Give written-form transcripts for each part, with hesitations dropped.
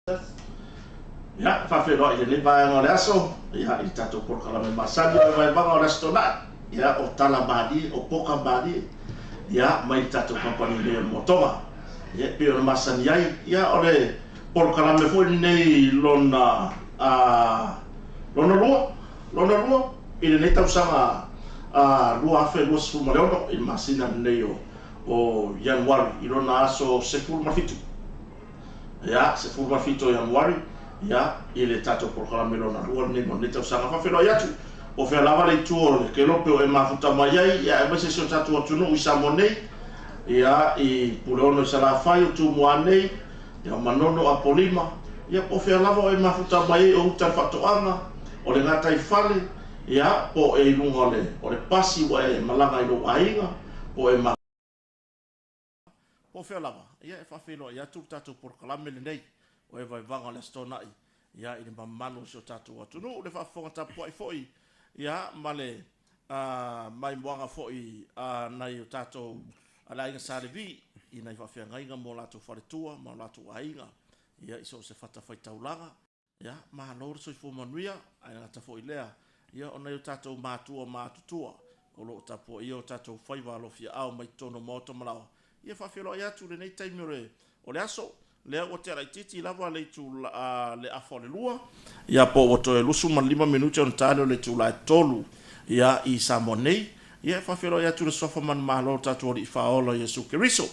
Ia, faafeiloai i lenei vaega o le aso, ia, i le tatou polokalame masani o le Vaevaga o le Aso Toonai, ia, o Tala Malie, o Poka Malie, ia, mai le tatou kamupani nei o le Moatoga. Ia, e pei ona masani ai, ia, o le polokalame foi lenei lona, a, lona lua, lona lua, i lenei tausaga, a, 2026 i le masina lenei o, o Ianuari i lona aso 17. Ia, 17 o Ianuari, ia, i le tatou polokalame lona lua lenei mo lenei tausaga. Faafeiloai atu, po o fea lava le itu o le kelope o e mafuta mai ai, ia, aemaise si o tatou atunuu i Samoa nei, ia, i Puleono i Salafai, o Tumua nei, ia, o Manono, Apolima, ia, po o fea lava o e mafuta mai ai, o uta i le faatoaga, o le gataifale, ia, po o e i luga o le, o le pasi ua e malaga i lou aiga, po o e Po o fea lava, ia e faafeiloai atu le tatou polokalame lenei o e Vaevaga o le Aso Toonai, ia i le mamalu o si o tatou atunuu, le faafofoga tapuai foi, ia ma le maimoaga foi a nai o tatou a le Aiga Sa Levi i nai faafeagaiga ma o latou faletua ma o latou aiga, ia i so o se fatafaitaulaga. Ia, malo le soifua manuia, ae gata foi i lea, ia o nai o tatou matua matutua o lo o tapuaia o tatou faiva alofiaao mai totonu o maota ma laoa, ia faafeiloai atu i lenei taimi o le o le aso, lea ua tea laitiiti lava le itu le afa o le lua, ia po ua toe 25 minute ona ta lea o le itula e tolu, ia i Samoa nei. Ia e faafeiloai atu i le Suafa manumalo o le tatou Alii Faaola Iesu Keriso.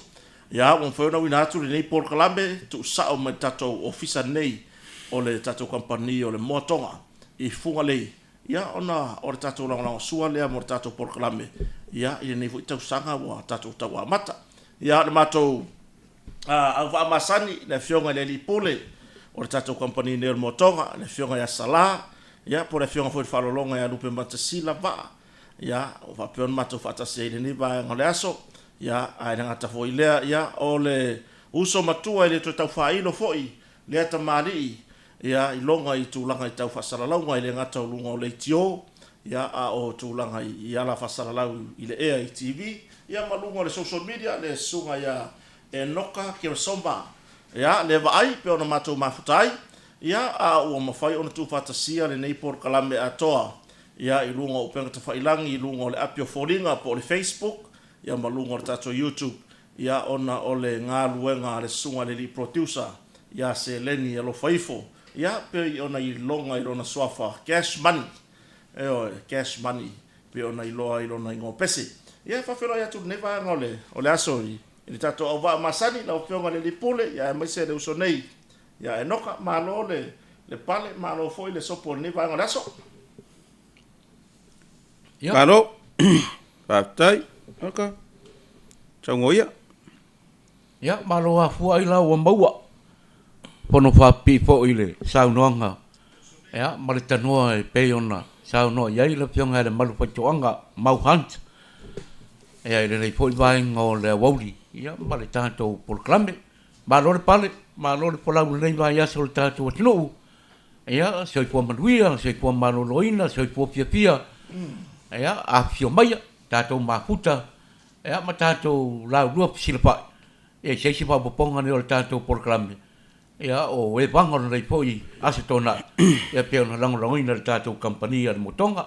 Ia, ua mafai ona auina atu lenei polokalame tuusao mai le tatou ofisa nei o le tatou kamupani o le Moa Toga i Fugalei, ia, ona o le tatou lagolagosua lea mo le tatou polokalame, ia, i lenei foi tausaga ua tatou tau amata. Ia, o le matou auvaa masani, le Afioga i le Alii Pule o le tatou kamupani nei o le Moa Toga, le Afioga ia Sala, ia, po o le Afioga foi i le Faalologa ia Lupe Matasila Vaa, Ia, ua faapea ona matou faatasi ai i lenei vaega o le aso. Ia, ae le gata foi i lea, ia, o le uso matua e le toe tau faailo foi lea tamalii, ia, i loga i tulaga i tau faasalalauga, e le gata o luga o leitio, ia, a o tulaga i ala faasalalau i le ea i TV, ia, ma luga o le social media, le susuga ia Enoka Keresomba. Ia, le vaai, pei ona matou mafuta ai, ia, a ua mafai ona tuufaatasia lenei polokalame atoa ia i luga o upega tafailangi i luga o le api o foliga po o le Facebook ia ma luga o le tatou YouTube ia ona o le galuega a le susuga i le alii producer ia Seleni Alofa Ifo ia pei ona iloga i lona suafa Cash Money ioe Cash Money pei ona iloa i lona igoa pese. Ia e faafeiloai atu i lenei vaega o le o le aso i le tatou auvaa masani lau afioga i le alii pule ia aemaise le uso nei Ia Enoka, malo le le pale, malo foi le sopo i lenei vaega o le aso. Ia. Malo. Faafetai. Enoka. Saunoa ia. Ia, malo afua ai la ua maua. Pono faapipii foi i le saunoaga ia, ma le tanoa e pei ona saunoa i ai le Afioga ia Lemalu Faitoaga Mau Hunt ia, i lenei foi vaega o le aoauli ia, ma le tatou polokalame. Malo le pale, malo le folau i lenei vaiaso i le tatou atunuu. Ia, soifua manuia, soifua maloloina, soifua fiafia. Ia, afifio maia, tatou mafuta, ia, ma tatou laulua fesilafai, ia, i se isi faaopoopoga lenei o le tatou polokalame, ia, o Evaga o lenei foi Aso Toonai, ia, pei ona lagolagoina e le tatou kamupani a le Motoga.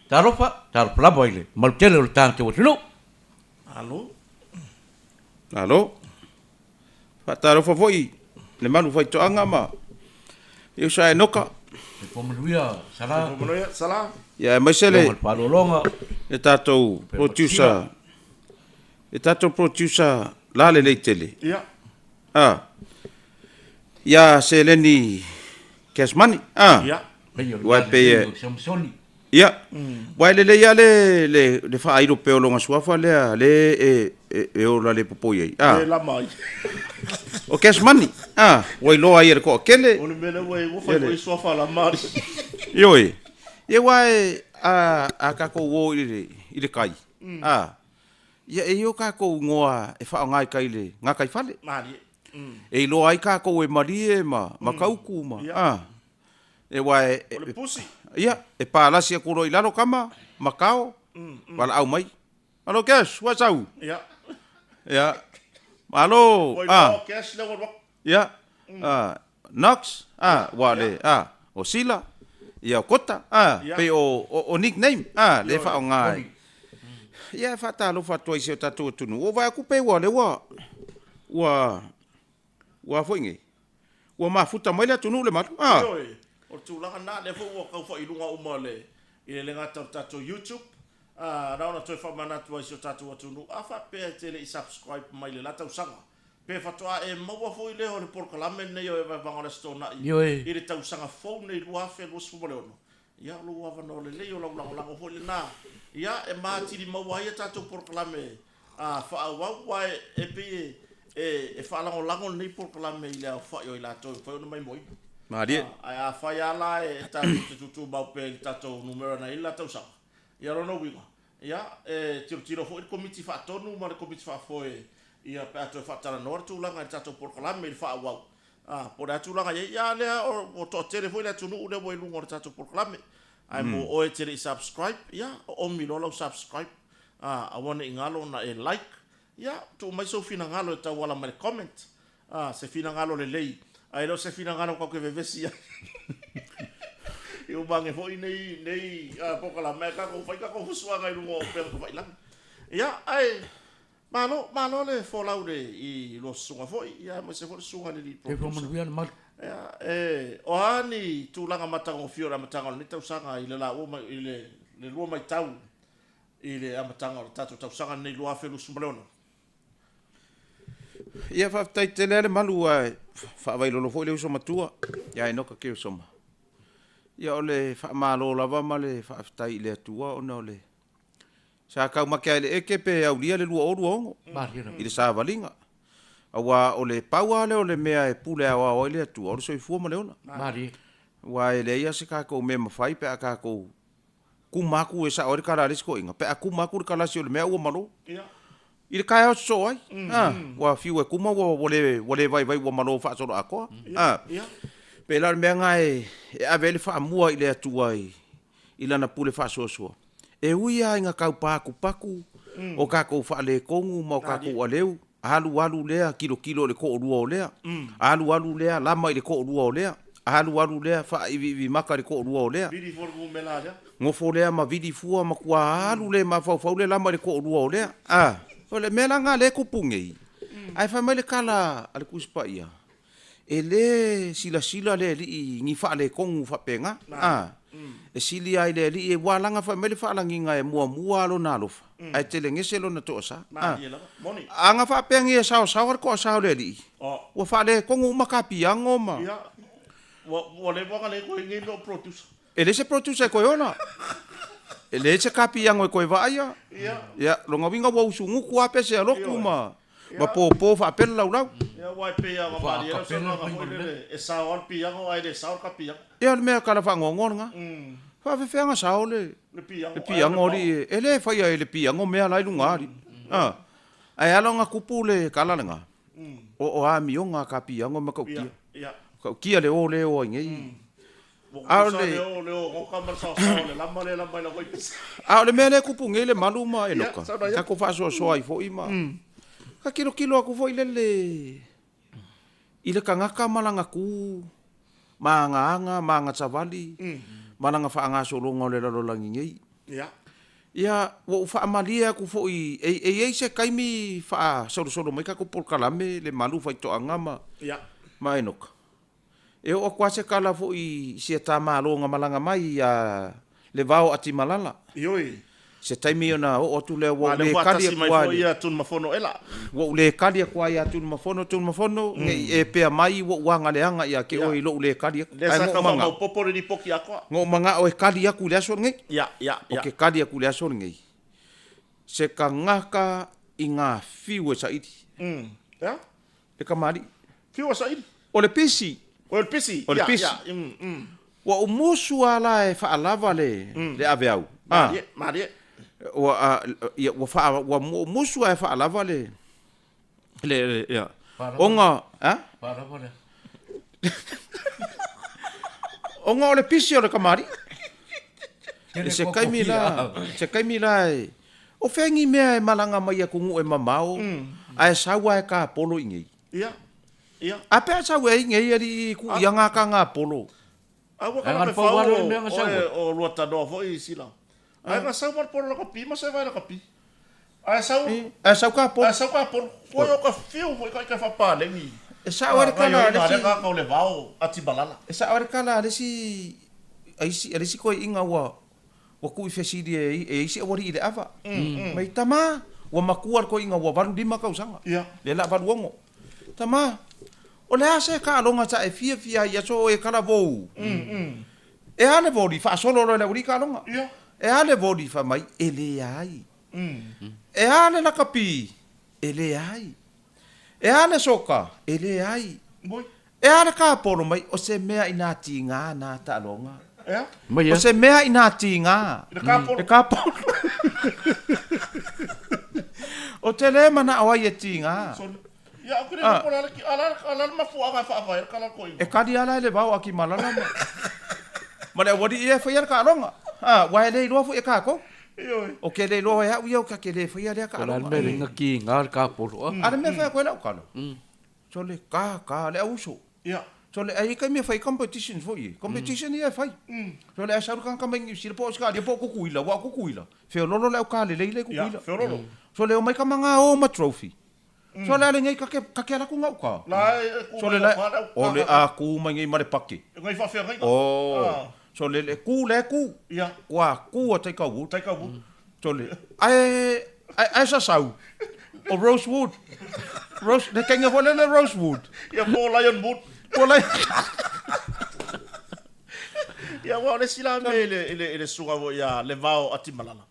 Talofa, talofa lava i le malu tele o le tatou atunuu. Malo. Malo. Faatalofa foi i le malu faitoaga ma le uso a Enoka. Soifua manuia, Sala. Soifua manuia, Sala. Ia aemaise le le tatou producer, le tatou producer la lelei tele. Ia. Ah. Ia seleni cash money. Ah. Ia. Ua pei e Ia, aua e lelei lava le, le faailo pea o lona suafa lea, lea e, e, e ola le popoi ai. Ah. Le lama ai. O cash money, ah, ua iloa ai e le toatele. O le mea lea ua, ua fai foi suafa lama ali. Ioe. Ia aua e, a, a tatou o i le, i le tai, ah, ia e i ai o tatou igoa e faaaoga i tai i le gataifale. Malie. E iloa ai tatou e Malie ma Matautu ma, ah. E aua e, O le pusi. Ia, e palasi atu loa i lalo tama, matao, valaau mai. Malo Cash, ua sau? Ia. Ia. Malo. Ua iloa o Cash lea ua alu atu. Ia. Ah. Knox, a, ua le, a, o Sila, ia o Kota, a, pei o, o, o nickname, a, le faaaoga ai. Ia, e faatalofa atu ai i si o tatou atunuu. Ua ou vaai atu pei ua, lea ua, ua, ua a foi nei? Ua mafuta mai le atunuu le malu, a. Ioe, o le tulaga lena, lea foi ua tau fai i luga uma o le, i le le gata o le tatou YouTube, a, na ona toe faamanatu ai i si o tatou atunuu, a faapea e te le i subscribe mai i le la tausaga, Pe faatoa e maua foi lea o le polokalame lenei o Evaevaga o le Aso Toonai i le tausaga fou lenei 2026, ia o lou avanoa lelei o lau lagolago foi lena. Ia, e matili maua ai a tatou polokalame faaauau, aua e pei e faalagolago lenei polokalame i le aofai o i latou e mafai ona maimoaina. Malie. Ae afai lava la e tatou te tutumau pea i le tatou numera na i ai le la tausaga, ia o lona uiga, Ia, e tilotilo foi le Komiti Faatonu ma le Komiti Faafoe ia pe a toe faatalanoa le tulaga i le tatou polokalame i le faaauau, a, po o le a tulaga e i ai. Ia, a lea ua toatele foi le atunuu lea ua i luga o le tatou polokalame. Ae mo oe e te le i subscribe, ia, oomi loa lau subscribe, a, aua ne i galo ona e like. Ia, tuu mai sou finagalo e tauala mai le comment, A, se finagalo lelei, ae le o se finagalo tatou te vevesi ai. I uma ane foi nei, nei polokalame ae tatou fai tatou fusuaga i luga o upega tafailagi. Ia, ae malo, malo le folau i le, i lua susuga foi, ia aemaise foi le susuga i le alii Soifua producer. manuia le malu. Ia, e, o a ni tulaga matagofie o le amataga o lenei tausaga i le laua mai, i le, le lua maitau i le amataga o le tatou tausaga lenei 2026? Ia faafetai tele lava le malu ae faavailolo foi le uso matua ia Enoka Keosoma. Ia o le faamalo lava ma le faafetai i le Atua ona o le sa taumate lava i le eke pe aulia le 2026 i le savaliga. Aua o le pau lava lea o le mea e pule aoao ai le Atua o le soifua ma le ola. Aua e leai lava se tatou mea e mafai pe a tatou Kuma atu e sao ai le tala a le isi toeaina, pe a kuma atu le kalasi o le mea ua malo. I le taeao sosoo ai, a, ua fiu e kuma ua, ua le, ua le vaivai ua malo faasoloatoa. A, pei la o le mea lena e, e ave ai le faamua i le Atua i, i Lana pule faasoasoa. E ui lava ina tau patupatu o tatou faaletonu ma o tatou aleu, Alu alu lea tilotilo i le toalua o lea. Alu alu lea lama i le toalua o lea. Alu alu lea faaiviivi maka i le toalua o lea. Vili fua le numera lea. Nofo lea ma vili fua matua alu le mafaufau lea lama i le toalua o lea. A, o le mea la lena lea e tupu nei, ae fai mai le tala a le Tusi Paia, E le silasila le Alii i ni faaletonu faapena, a, e sili lava i le Alii, aua leaga fai mai le faalagiga e muamua lava lona alofa, ae telegese lona toasa. A, a na faapea nei e saosaoa le toasa o le Alii, ua faaletonu uma ka piano ma. E leai se producer e toe ola. E leai se kapiago e toe vaaia. Ia, lona uiga ua usugutu lava pese a lotu ma ma pōpō faapea le laulau. Ia, aua e pei lava ona malie lau saunoaga foi lele, e sao lava le piago ae le sao le kapiago. Ia, o le mea tala faanoanoa lena. Faafefea ona sao le piago alii e le faia e le piago mea la e i luga alii. A, ae ala ona tupu le tala lena, o amioga a kapiago e matautia. Matautia le o lea e o ai nei. A o le A o le mea lea e tupu nei Lemalu ma Enoka, tatou faasoasoa ai foi ma ka tilotilo atu foi lele i le tagata ma lana tu ma ana aga ma ana savali ma lana faagasologa o le lalolagi nei. Ia, ua ou faamalie atu foi, e i ai se taimi faasolosolo mai tatou polokalame Lemalu, Faitoaga ma Enoka. E oo atu lava se tala foi i sia ta Malo na malaga mai ia Levao Atimalala. Ioe. Se taimi ona oo atu lea ua ou le kali faatasi atu mai lava foi i le. ia Tunumafono Ela. Ua ou le kali atu lava ia Tunumafono, Tunumafono, ne i e pea mai ua ou agaleaga ia te oe i lou le kali atu. Lea Ae sa na tau ou manao, faamaopoopo le lipoti atoa. na ou manao e kali atu i le aso lenei. Ia, ia, Ou ia. te kali atu i le aso lenei, se tagata i ga fiu e saili. Ea? Le kamali'i. Fiu a saili. O le pisi. O le pisi. O le pisi. Ua ou musu lava la e faalava le, le aveau. Malie, malie. Ua, a, ia, ua faa, ua ou musu lava e faalava le, le, le, ia. Ona, a? Faalava le. Ona o le pisi o le kamali'i. I se taimi la, se taimi la e, O fea ni mea e malaga mai atunuu e mamao ae sau lava e tapolo i inei? Ia. Ia. A pe a sau e ai nei alii ku ia ngā ka ngā polo. A ua Ai kala ngā pe pau fau alo o le mea nga sau oe ai. o lua tanoa foi sila. Ai nga sau ma le polo lakapi ma se vai lakapi. Ae sau Ae sau ka polo. Ae sau ka polo. Foi o ka fiu foi ka ika faapalegi. E sao ai le kala a le isi. Ka o le vao atimalala. E sao ai le kala a le isi a isi a le isi koeaiga ua ua tuu i fesili e e isi aualii i le ava. Mai tama ua matua le koeaiga ua 85 tausaga. Ia. Lea la 86. Tama o le a se taaloga sa e fiafia ai i aso o e talavou? E a le voli faasolo loa e le aualii taaloga. Ia. E a le voli fai mai e leai. E a le lakapi? E leai. E a le soka? E leai. E a le kapolo mai? O se mea inā tīgā nā taaloga. Mai O se mea inā tīgā. Le kapolo. O te lē manao ai e tīgā. E kali ala e le vao a Kimalala ma, ma le aualii ia e faia le taaloga. Aua e le iloa foi e kākou. Ioe. O ke le iloa e au ia o ka ke le faia lea O le a le taaloga. mea le ina kiga le kapolo a. A le mea fai atu ai lau tala, sole ka ka le auuso. Ia. Sole ai ka mea fai competitions foi e. Competition ia e fai. Sole ai sau le tagata mai Niu Sila po o Ausetalia po o Tutuila, aua o Tutuila, feololo le aukalelei lea i Ia, Tutuila. feololo. Sole omai ka maga o ma trophy. Sole a lenei ka ke ka ke ala atu gauta. La e ku Sole mai la o ka o le a ku mai nei ma le pake. Ngai faafeagaiga. Oh. Ah. Sole le ku le ku. Ia. Kua ku a Taika Wood. Taika Wood. Sole ae ae ae sasau. O Rosewood. Rose le kenya foi le le Rosewood. Ia po Lion Wood. Po lai. Ia wa o le sila me le le le suga vo ia le vao atimalala.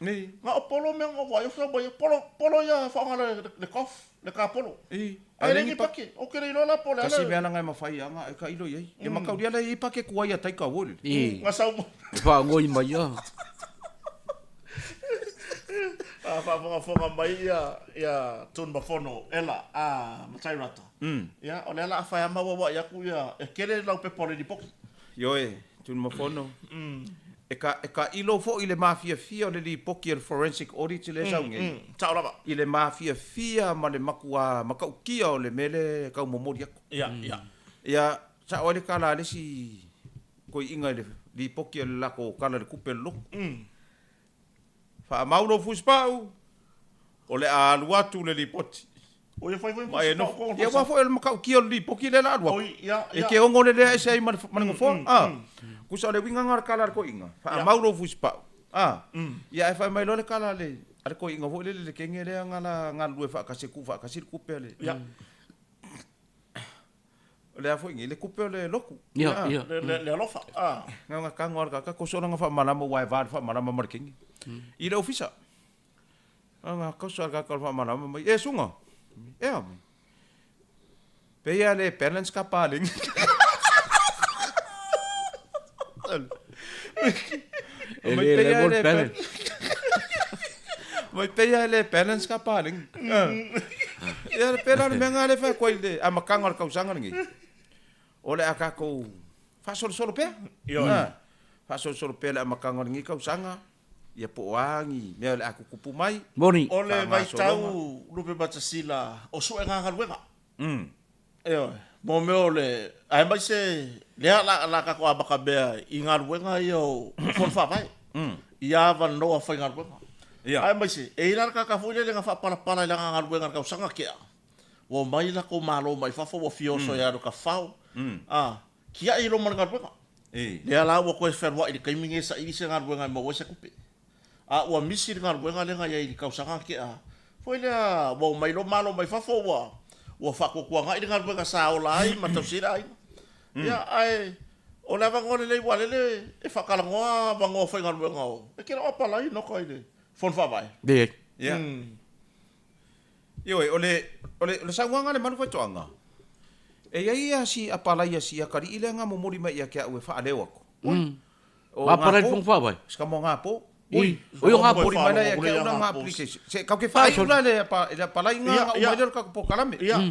Ni. Nga o polo mea nga wai o whai mai polo polo ia whaonga le le kof le ka polo. I. Ai le ni pake o ke le iloa la pole Kasi ala. mea langa e mawhai anga e ka ilo iai. E makauri ala i pake kuai a Taika Wood. I. Nga sau E whaangoi mai a. A whaafongafonga mai ia ia Tun Mafono ela a Matai Rata. Ia o le ala a whai ama wawa i aku ia e kele lau pepa o le lipoki. Ioe, Tunumafono. E ka, e ka ilo foi le mafiafia o le lipoki o le forensic audit i le sau nei. Sao lava. I le mafiafia ma le makuā matautia o le mea lea e tau momoli atu. Ia, ia. Ia, sao ai le tala a le isi koiiga i le lipoki o le latou tala i le tupe o le lotu. Faamau lou fusipau, o le a alu atu le lipoti. O ia fai foi Ma e nofo. Ia aua foi o le matautia o le lipoti lea o le a alu atu. Ia, E ia. te ono le lea ese ai ma le, ma le nofoa. A, tusa o le uiga lena o le tala a le toeaina, faamau lou fusipau. A, ia ae fai mai loa le tala a le, a le toeaina foi lele le kenge lea na la galulue faatasi e tuufaatasi le tupe a le. Ia. O le a foi nei, le tupe o le lotu. Ia, ia. Le le le alofa. A. Na ona tago lava le tagata, koso lana faamalama aua e va le faamalama ma le kenge. I le ofisa. Na ona koso lava le tagata o le faamalama mai, e suga, ea mai. Pei lava le balance ka paleni. E le level balance. Mai pei lava le balance ka paleni. Ia le pela le mea lena le fai atu ai i le amataga o le tausaga lenei. O le a tatou faasolosolo pea. Ioe. Faasolosolo pea le amataga o lenei tausaga, ia po o a ni mea o le a tutupu mai. Moni. O le Faagasologa. vaitau Lupebatasila o suega galuega. Ioe, mo mea o le, aemaise lea la, la tatou amata mea i galuega ia o fono faavae, i avanoa faigaluega. Ia. Aemaise, e i ai la le tagata foi lele na faapalapala i lana galuega i le tausaga kea, ua omai latou malo mai fafo ua fia oso e alu i tafao, a, tiai loa ma le galuega. Lea la ua toe fealuai i le taimi lenei e saili se galuega e maua ai se tupe. A ua misi le galuega lea na i ai i le tausaga tea foi lea, ua omai loa malo mai fafo ua ua faatuatuanai le galuega sa ola ai ma tausi ai le aiga. Ia, ae o le avanoa lelei aua lele e faatalanoa avanoa faigaluega o e te le o apalai noka i le Fono Faavae. Leai. Ia. Ioe, o le, o le, o le saunoaga a le Malu Faitoaga, e i ai ia si apalai a si atalii lea na momoli mai ia te au e faaleo atu. Ui. O Ma apalai ngā le pō. Fono Faavae. Se ka mo ngā pō. Ui, ui o ngā pō. Momoli mai la ia te au na ngā application. Se kau ke whaaiu la le, apa, le apalai ngā Ia, nga ia. umai lea o le kakou polokalame. Ia.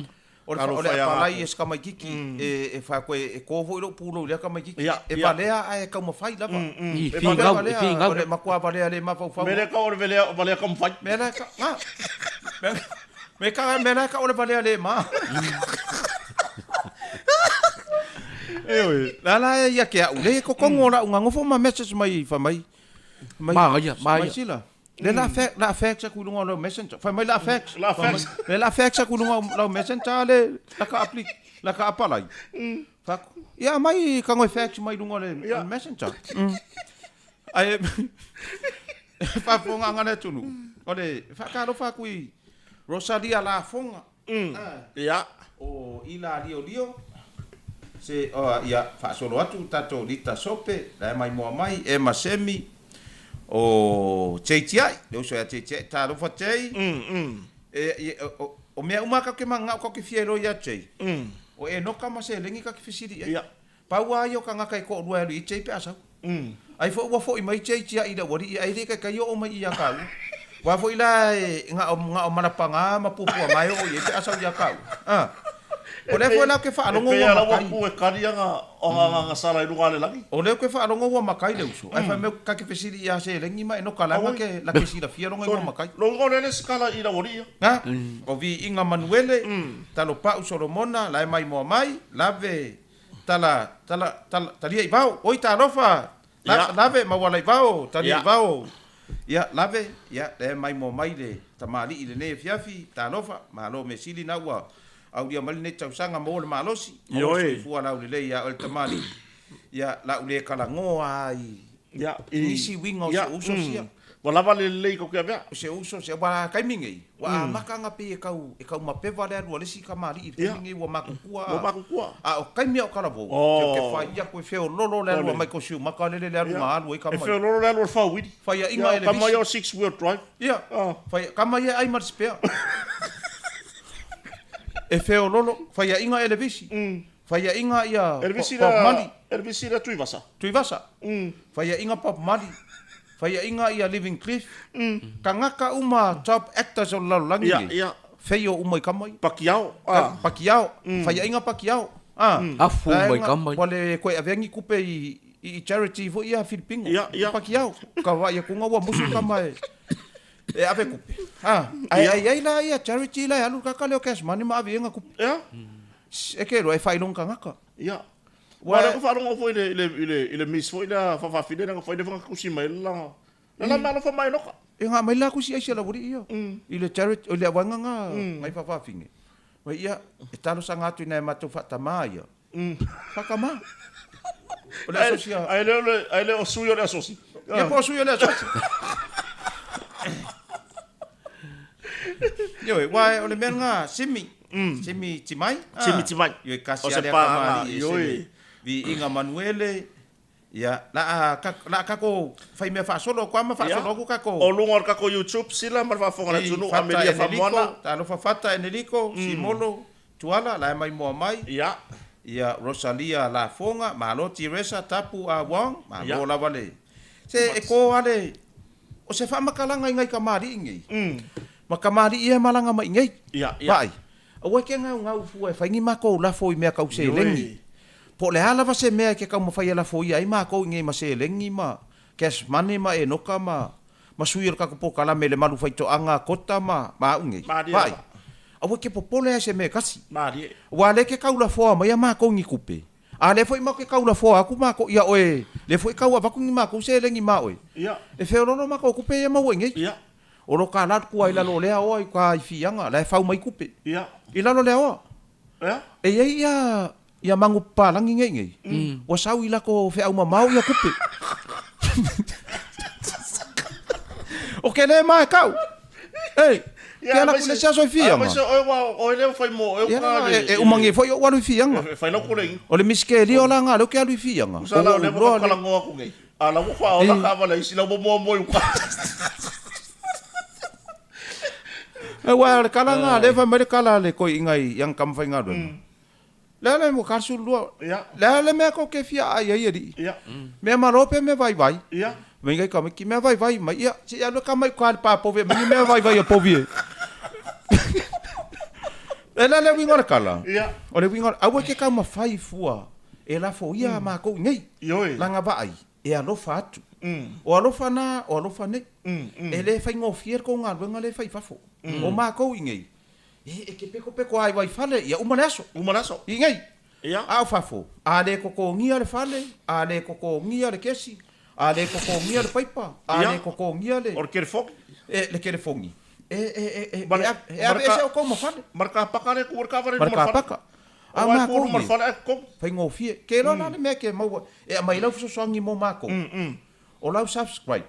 O le, Talo o le whai a apalai ngā e se tamaititi, e, e whai koe, e kō foi lou pulou i lea tamaititi. Ia, E ia. valea ae taumafai lava. I E whingau, Valea, i whingau. O le matua valea le mafaufau. Me le ka o le velea, valea kamufai. Mea la e ka, ngā. Mea, me ka, mea la e ka o le valea le ma. Ioe, la la e ia ke au le totonu o la'u gagofo ma message mai fai mai mai Manaia, mai manaia. sila. Le la fax la fax aku i luga o lau messenger. Fai mai la fax. La fax. Le la fax aku i luga o lau messenger le la ka applic la ka apalai. Faku. Ia mai ka ngoi fax mai i luga o le messenger. Ae faafofoga le atunuu, o le faatalofa atu i Rosalia Lafoga. Ia. O Ila Liolio, se, o, ia, faasolo atu tatou Lita Sope, la e maimoa mai, Emma Semi, o Jay Tiai, le uso ia Jay Tiai, talofa Jay. E, o, o mea uma lava tatou te mananao tatou te fia iloa ia Jay, o Enoka ma seleni ta te fesili i ai. Ia. Pau lava ia o tagata e toalua e alu i ai Jay pe a sau. Ai foi ua foi mai Jay tiai i le aualii ae le taitai oo mai ia tāua. Aua foi la e na o, na o malapaga ma puapuaga e oo i ai pe a sau ia tāua. A. O lea foi la ou te faalogo E pei ua lava la ua matai. ku e kali ana ana sala i luga o le lagi. O lea ou te faalogo ua matai le uso, ae fai mai ta te fesili ia seleni ma Enoka leaga Auoi. ke la ke silafia lona igoa Sorry. matai. Lou igoa lea le isi kala i le aualii ia. Na, o Viiga Manuele, Talopau Solomona, la e maimoa mai, lave Tala, tala, tala, talia i vao. Oi talofa, la, Ia. lave mauala i vao, talia Ia. i vao. Ia, lave, ia, lea e maimoa mai le tamalii i lenei afiafi, talofa, malo mea sili na ua aulia mai lenei tausaga maua le malosi, maua le Ioe. soifua laulelei ia oe le tamalii. Ia, la u le talanoa lava i Ia, i, nisi uiga o ia, si ou uso sia. Ua lava le lelei kou ke avea. O se uso sia, aua taimi nei, ua amata ona pei e tau, e tau mapeva le alu a le isi tamalii i le taimi nei ua matutua. Ua matutua. A o taimi a o talavou, Oh. ke fai aku e feololo le alu a Michael Schumacher lele le alu na alu ai E kama ia. feololo le alu a le fauili. Faiaʻiga Ia, e le kama visi. ia o six wheel drive. Ia, Oh. fai, kama ia e ai ma le spare. E feololo, faiaʻiga e le visi. Faiaʻiga ia Elvis Bob Marley. Elvis ila Tuivasa. Tuivasa. Faiaʻiga Bob Marley. Faiaʻiga ia Living Cliff. Tagata uma top actors o le lalolagi Ia, nei. ia. Feio uma i kama ia. Pakiao. Ah. Pakiao. Faiaʻiga Pakiao. Ah. Afu uma i kama ia. Ua le koe avea ni kupe i i charity foi ia Filipino. Ia, ia. Pakiao. Ka vaai atu ua musu kama e e ave kupe. Ah. Ai ai ai la ia charity la e alu kaka leo cash money ma ave ia kupe. Ia. E ke loa e faailoga tagata. Ia. Ua Ua lea ko faalogo foi le le le le miss foi la fafafine na foi le fanga kusi mai la. La la malo fa mai loka. E ngā mai la kusi aisi ala wuri ia. I le charity, o le awainga ngā ngai fafafine. Mai ia, e talosaga atu i nai matou faatamā ia. Whakamā. O le asosi a... Ai le le ai le o sui o le asosi. Ia po o sui o le asosi. Ioe, wa o le mea ngā, Simi. Simi Timai. Simi Timai. Ioe, kasi O se alea pāhanga, kamali'i e ioe. sele. Viiga Manuele. Ia, la a, ka, la a kako fai mea faasolo, koa ma faasolo aku kako. O luga o le kako YouTube sila ma le faafofoga a le atunuu, Fata Amelia Eneliko, Famoana. Talofa Fata Eneliko, Simolo, Tuala, la e maimoa mai. Ia. Ia, Rosalia Lafoga, malo Tiresa Tapu a Wong, malo Ia. lava le. Se e ko ale, o se faamakalaga i ngai kamali'i nei. Ma kamali'i ia e malaga mai nei. Ia, ia. Vaai, aua e ke gaugau fua e fai ni makou lafo i mea kau seleni. Ioe. Po o le a lava se mea e ke taumafai e lafoia ai makou i nei ma seleni ma cash money ma enoka ma ma sui o le tatou polokalame i le malu faitoaga a Kota ma ma au nei. Malie Vaai, lava. aua e ke popole ai se mea e kasi. Malie. Aua lea e ke kaulafoa mai a makou ni kupe, a lea foi matou ke kaulafoa atu makou ia oe, lea foi e kau avatu ni makou seleni ma oe. Ia. E feololo makou kupe ia e maua i nei. Ia. O lo ka la kua i lalo o lea oa i ka i fiaga, la e fau mai kupe. Ia. I lalo lea oa. Ia. E i ai ia ia magu papalagi nei nei, ua sau i lako feau mamao ia kupe. O ke le ma e kau. Ei, ke ala ku le sia soi fiaga. Aemaise oe ua oe lea ua fai mo oe Ia uka la, le e umangi foi ou alu i fiaga. E fai lau kule O le miskelio la nga lea ou ke alu i fiaga. Usa la o lea Ou ua loa le kalagoa aku nei. A la ua faaola taavale a isi la ua moa moa i uka. Aua o le kala nga lea fai mai le kala a le koiʻiga i ana tama faigaluega. Le a le ua kala sulua. Ia. Le a le mea kou ke fia aai ai alii. Ia. Mea malo pe mea vaivai. Ia. Mai ngai ka mai ki mea vaivai mai. Ia, se i alu e ka mai uka le pa povi e mai ni mea vaivai a povi e. E le a le uiga o le kala. Ia. O le uiga o le, aua ke taumafai fua e lafoia a makou i nei. Ioe. Langa vaai e alofa atu. O alofa na, o alofa nei. E le faigofie le kou galuega lea e fai i fafo. O makou i nei, e, e ke pekopeko lava i Vaifale, ia uma le aso. Uma le aso. I nei. Ia. A o fafo, a le totogia le fale, a le totogia le kesi, a le totogia le paipa, a le totogia le. O le telefoni. E, le telefoni. E, e, e, e, e aveese outou ma fale. Ma le kapaka lea e tuu ai le kavale i luma o le fale. Ma le kapaka. A o matou nei, faigofie. Ke iloa la le mea ke maua, e aumai lau fesoasoani mo makou. O lau subscribe,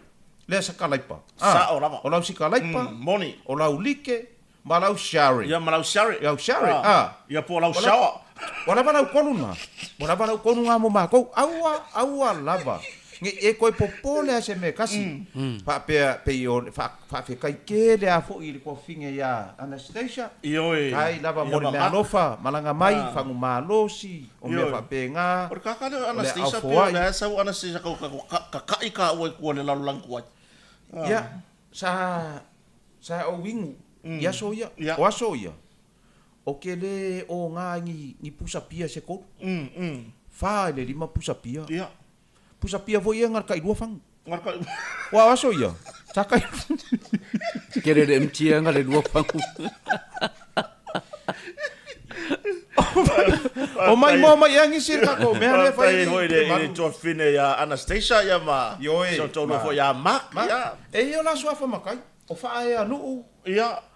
lea sakalaipa. Sao lava. O lau sikalaipa, Moni. o lau like, ma lau share. Ia, ma lau share. Lau share, a. Ia, po o lau shower. Ua lava lau kolu na. Ua lava lau kolu na mo makou. Aua, aua lava. Ne i e toe popole a se mea e kasi. Faapea, pei o le faafetai tele a foi i le tuafafine ia Anastasia. Ioe. Kai lava mo le mea alofa, malaga mai, fagu malosi, o mea faapena. O le kaka lea o Anastasia pei o lea e sau Anastasia kau kaka'i kaua i tua i le lalolagi tuai. Ia, sa sa ou inu i aso ia. O aso ia, o ke le oga i ni, ni pusa pia se tolu. Fa i le lima pusa pia. Pusa pia foi ia na le tailua fagu. Ua o aso ia, sa tai. Tele le MT na le lua fagu. O mai moa mai ea nisi le tatou mea lea e fai ai hoi le i le tuafafine ia Anastasia ia ma si o toalua foi ia Mark ia. E ia o la suafa matai, o Faaeanu'u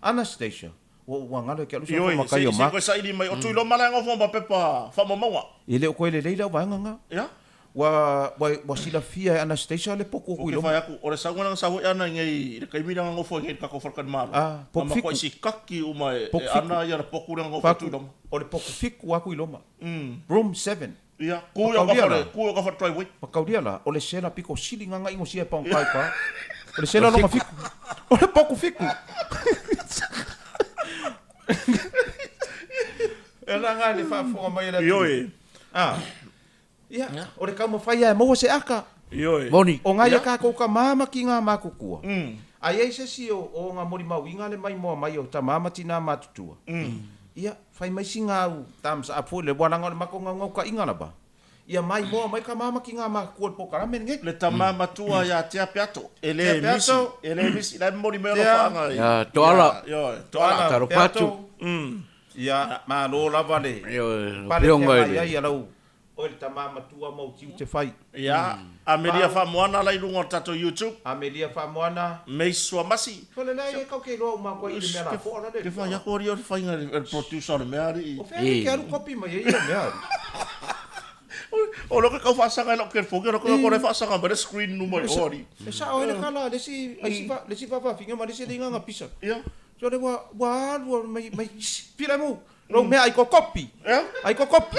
Anastasia. Ua ua galo e ke alu suafa matai o Mark. Ioe, se i koe saili mai o Tuiloma la e gofo ma pepa faamaumauga. E le o koe lelei lau vaega nga. Ia. Ua, ua, ua silafia e Anastasia le poku o Tuiloma. Ke whai aku, o le sauga na sau e ana i nei, i le kaimi na ngofo i nei le tatou faletalimalo. Ah, poku fiku. Na matua sikaki uma e, e ana ia le poku lea ngofo Tuiloma. O le poku fiku a Tuiloma. Room 7. Ia, ku ia ka whare, ku ia ka whare driveway. Pakaulia la, o le sela piko sili nganga ingo sia e paunga kai pa. O le sela longa fiku. O le poku fiku. E la ngai le faafofoga mai a le atunuu. Ioe. Ah. Ia, o le taumafai lava e maua se aka. Ioe. Moni. O ngai a kākou tamā ma ki ngā mākutua. A i ai se isi o, o ngā molimauiga le maimoa mai o tamā ma tinā matutua. Ia, fai mai si ngā au thumbs up foi le walaga o le matou gaugaukaʻiga lava. Ia maimoa mai tamā ma ki ngā makutua i le polokalame lenei. Le tamā matua ia Tea Peato, e le misi, e le misi, la e momoli mai ona faaga i. Ia, Toala. Ioe, Toala. Talofa atu. Ia, malo lava le Ioe, pale afioga i feagai le. ai a lau oe le tama matua mau tiute fai. Ia, Amelia Faamoana la i luga o le tatou YouTube. Amelia Faamoana. Mei Suamasi. Fale la ia kau ke iloa uma atu ai i le mea lafoa la le. Ke whai aku ari o le whainga le producer o le mea ari. O fea le ke alu kopi mai ai ia mea ari. O lo ke kau whaasaga i lau California, lo ke kore whaasaga mai le screen nu mai o ari. E sao ai le kala le si ai si le si fafafinga ma le si le inganga pisa. Ia. So le ua ua alu mai mai pila mu. Lou mea ai ko kopi. Ai ko kopi.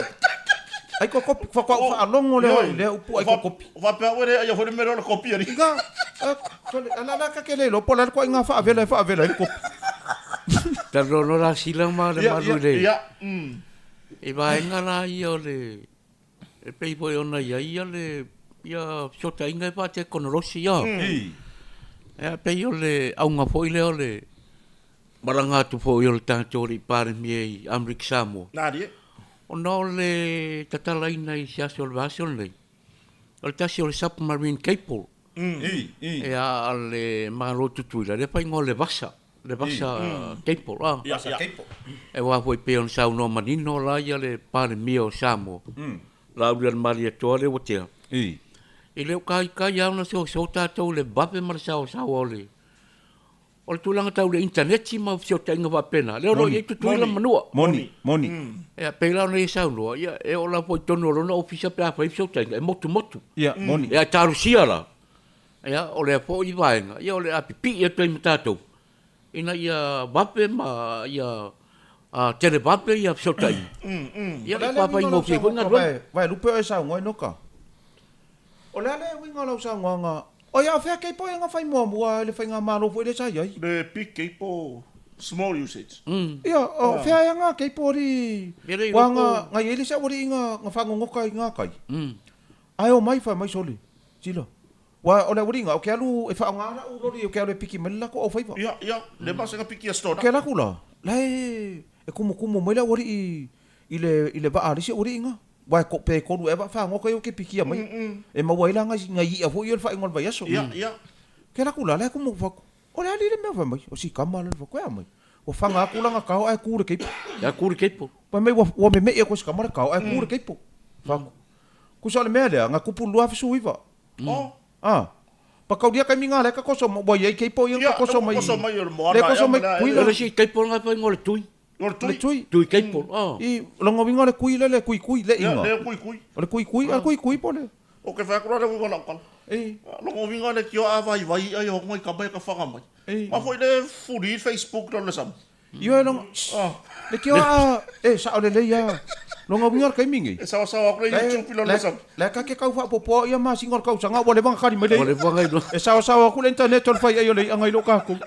Ai ko kopi. Faatoa ou faalogo lea i lea upu ai ko kopi. O faapea oe le ai foi le mea o le kopi alii. Ika, a la la ka ke le iloa po o le a le ituaiga faavela e faavela ai le kopi. Talanoa loa la Sila ma le malu i le. Ia, I vaega la ia o le, e pei foi ona i ai ia le, ia fesootaiga e faatekonolosi ia. Ia pei o le auga foi lea o le malaga atu foi o le tatou alii Palemia i Amerika Samoa. Nālie. Ona o le tatalaina i se aso o le vaiaso lenei, o le tasi o le submarine cable ea a le Malo o Tutuila, lea e fai igoa o le Vasa, le Vasa cable a. Vasa cable. Aua foi pei ona saunoa manino la ia le Palemia o Samoa, Laaulialemalietoa lea ua tea. E le o kaikai lava ona soso tatou i le vave ma le saosaoa o le O le tulaga tau le initaneti ma fesootaiga faapena, lea o lo o i ai Tutuila ma Manua. Moni, moni. Ia, pei la ona ia saunoa, ia, e oo lava foi i totonu o lona ofisa pe a fai fesootaiga, e motumotu. Ia, moni. Ia, e talosia la, ia, o lea foi vaega, ia, o le a pipii atu ai ma tatou, ina ia vave ma ia televave ia fesootaiga. Ia, e faafaigofie ai foi galuega. Vaelupe oe e saunoa Enoka. O le a le uiga o lau saunoaga? Oi a o fea keipo e nga fai muamua i le faigamalo foi lea sa i ai? Le big keipo small usage. Ia, o fea ea nga keipo alii ua nga nga i ai le isi aualii nga nga faagogoka i nga kai? Ae omai fai mai sole, sila. Ua o le aualii nga o ke alu e faaoga la'u loli o ke alu e piki mai le latou aufaiva. Ia, ia, le ma se piki a store. O ke laku la, la e e kumukumu mai le aualii i le i le vaa a le isi aualii nga. Uae ko pe kolu ea faagoga ia o ke pikia mai. E maua ai la ngai ngai i'a foi ia le faaiuga o le vaiaso. Ia, ia. Ke laku la, la e kumu faku. O le a alii le mea fai mai, o si kama la le faku, e a mai. Ua faga atu lana kao ae ku le keipo. Ae ku le keipo. Fai mai ua ua meme'i atu e si tama le kao ae ku le keipo. Fai atu, Tusa o le mea lea, na tupu i le 2019. Oh. Ah. Pa kaulia taimi na lea ka koso mai, ua i ai keipo ia na Ia, ka koso lea ua mai. koso mai o le Lea moana koso ea ma mai le ae Tutuila. O le isi keipo lena e fai igoa o le tui. O le O le tui. tui. Tui keipo, ah. I lona uiga o le kui lea le kuikui, le Ia, iga. lea kuikui. O le kuikui, a o le kuikui po o le. O ke fai atu la le uiga o lau tala. I. Lona uiga le tio a vaivai i'a i hono i kama ia ka faga mai. I. Ma foi le fuli i Facebook lalo le sami. Ioe lona, le tio a, e sa'o lelei a. Lona uiga o le taimi nei. E sawasawa atu le YouTube i lalo le sami. La e ta te tau faaopoopoa ia masina o le tausaga ua leva ona kali mai le Ua i'a. leva ona iloa. E sawasawa atu le internet o le fai ai o le i'a nai lo tatou.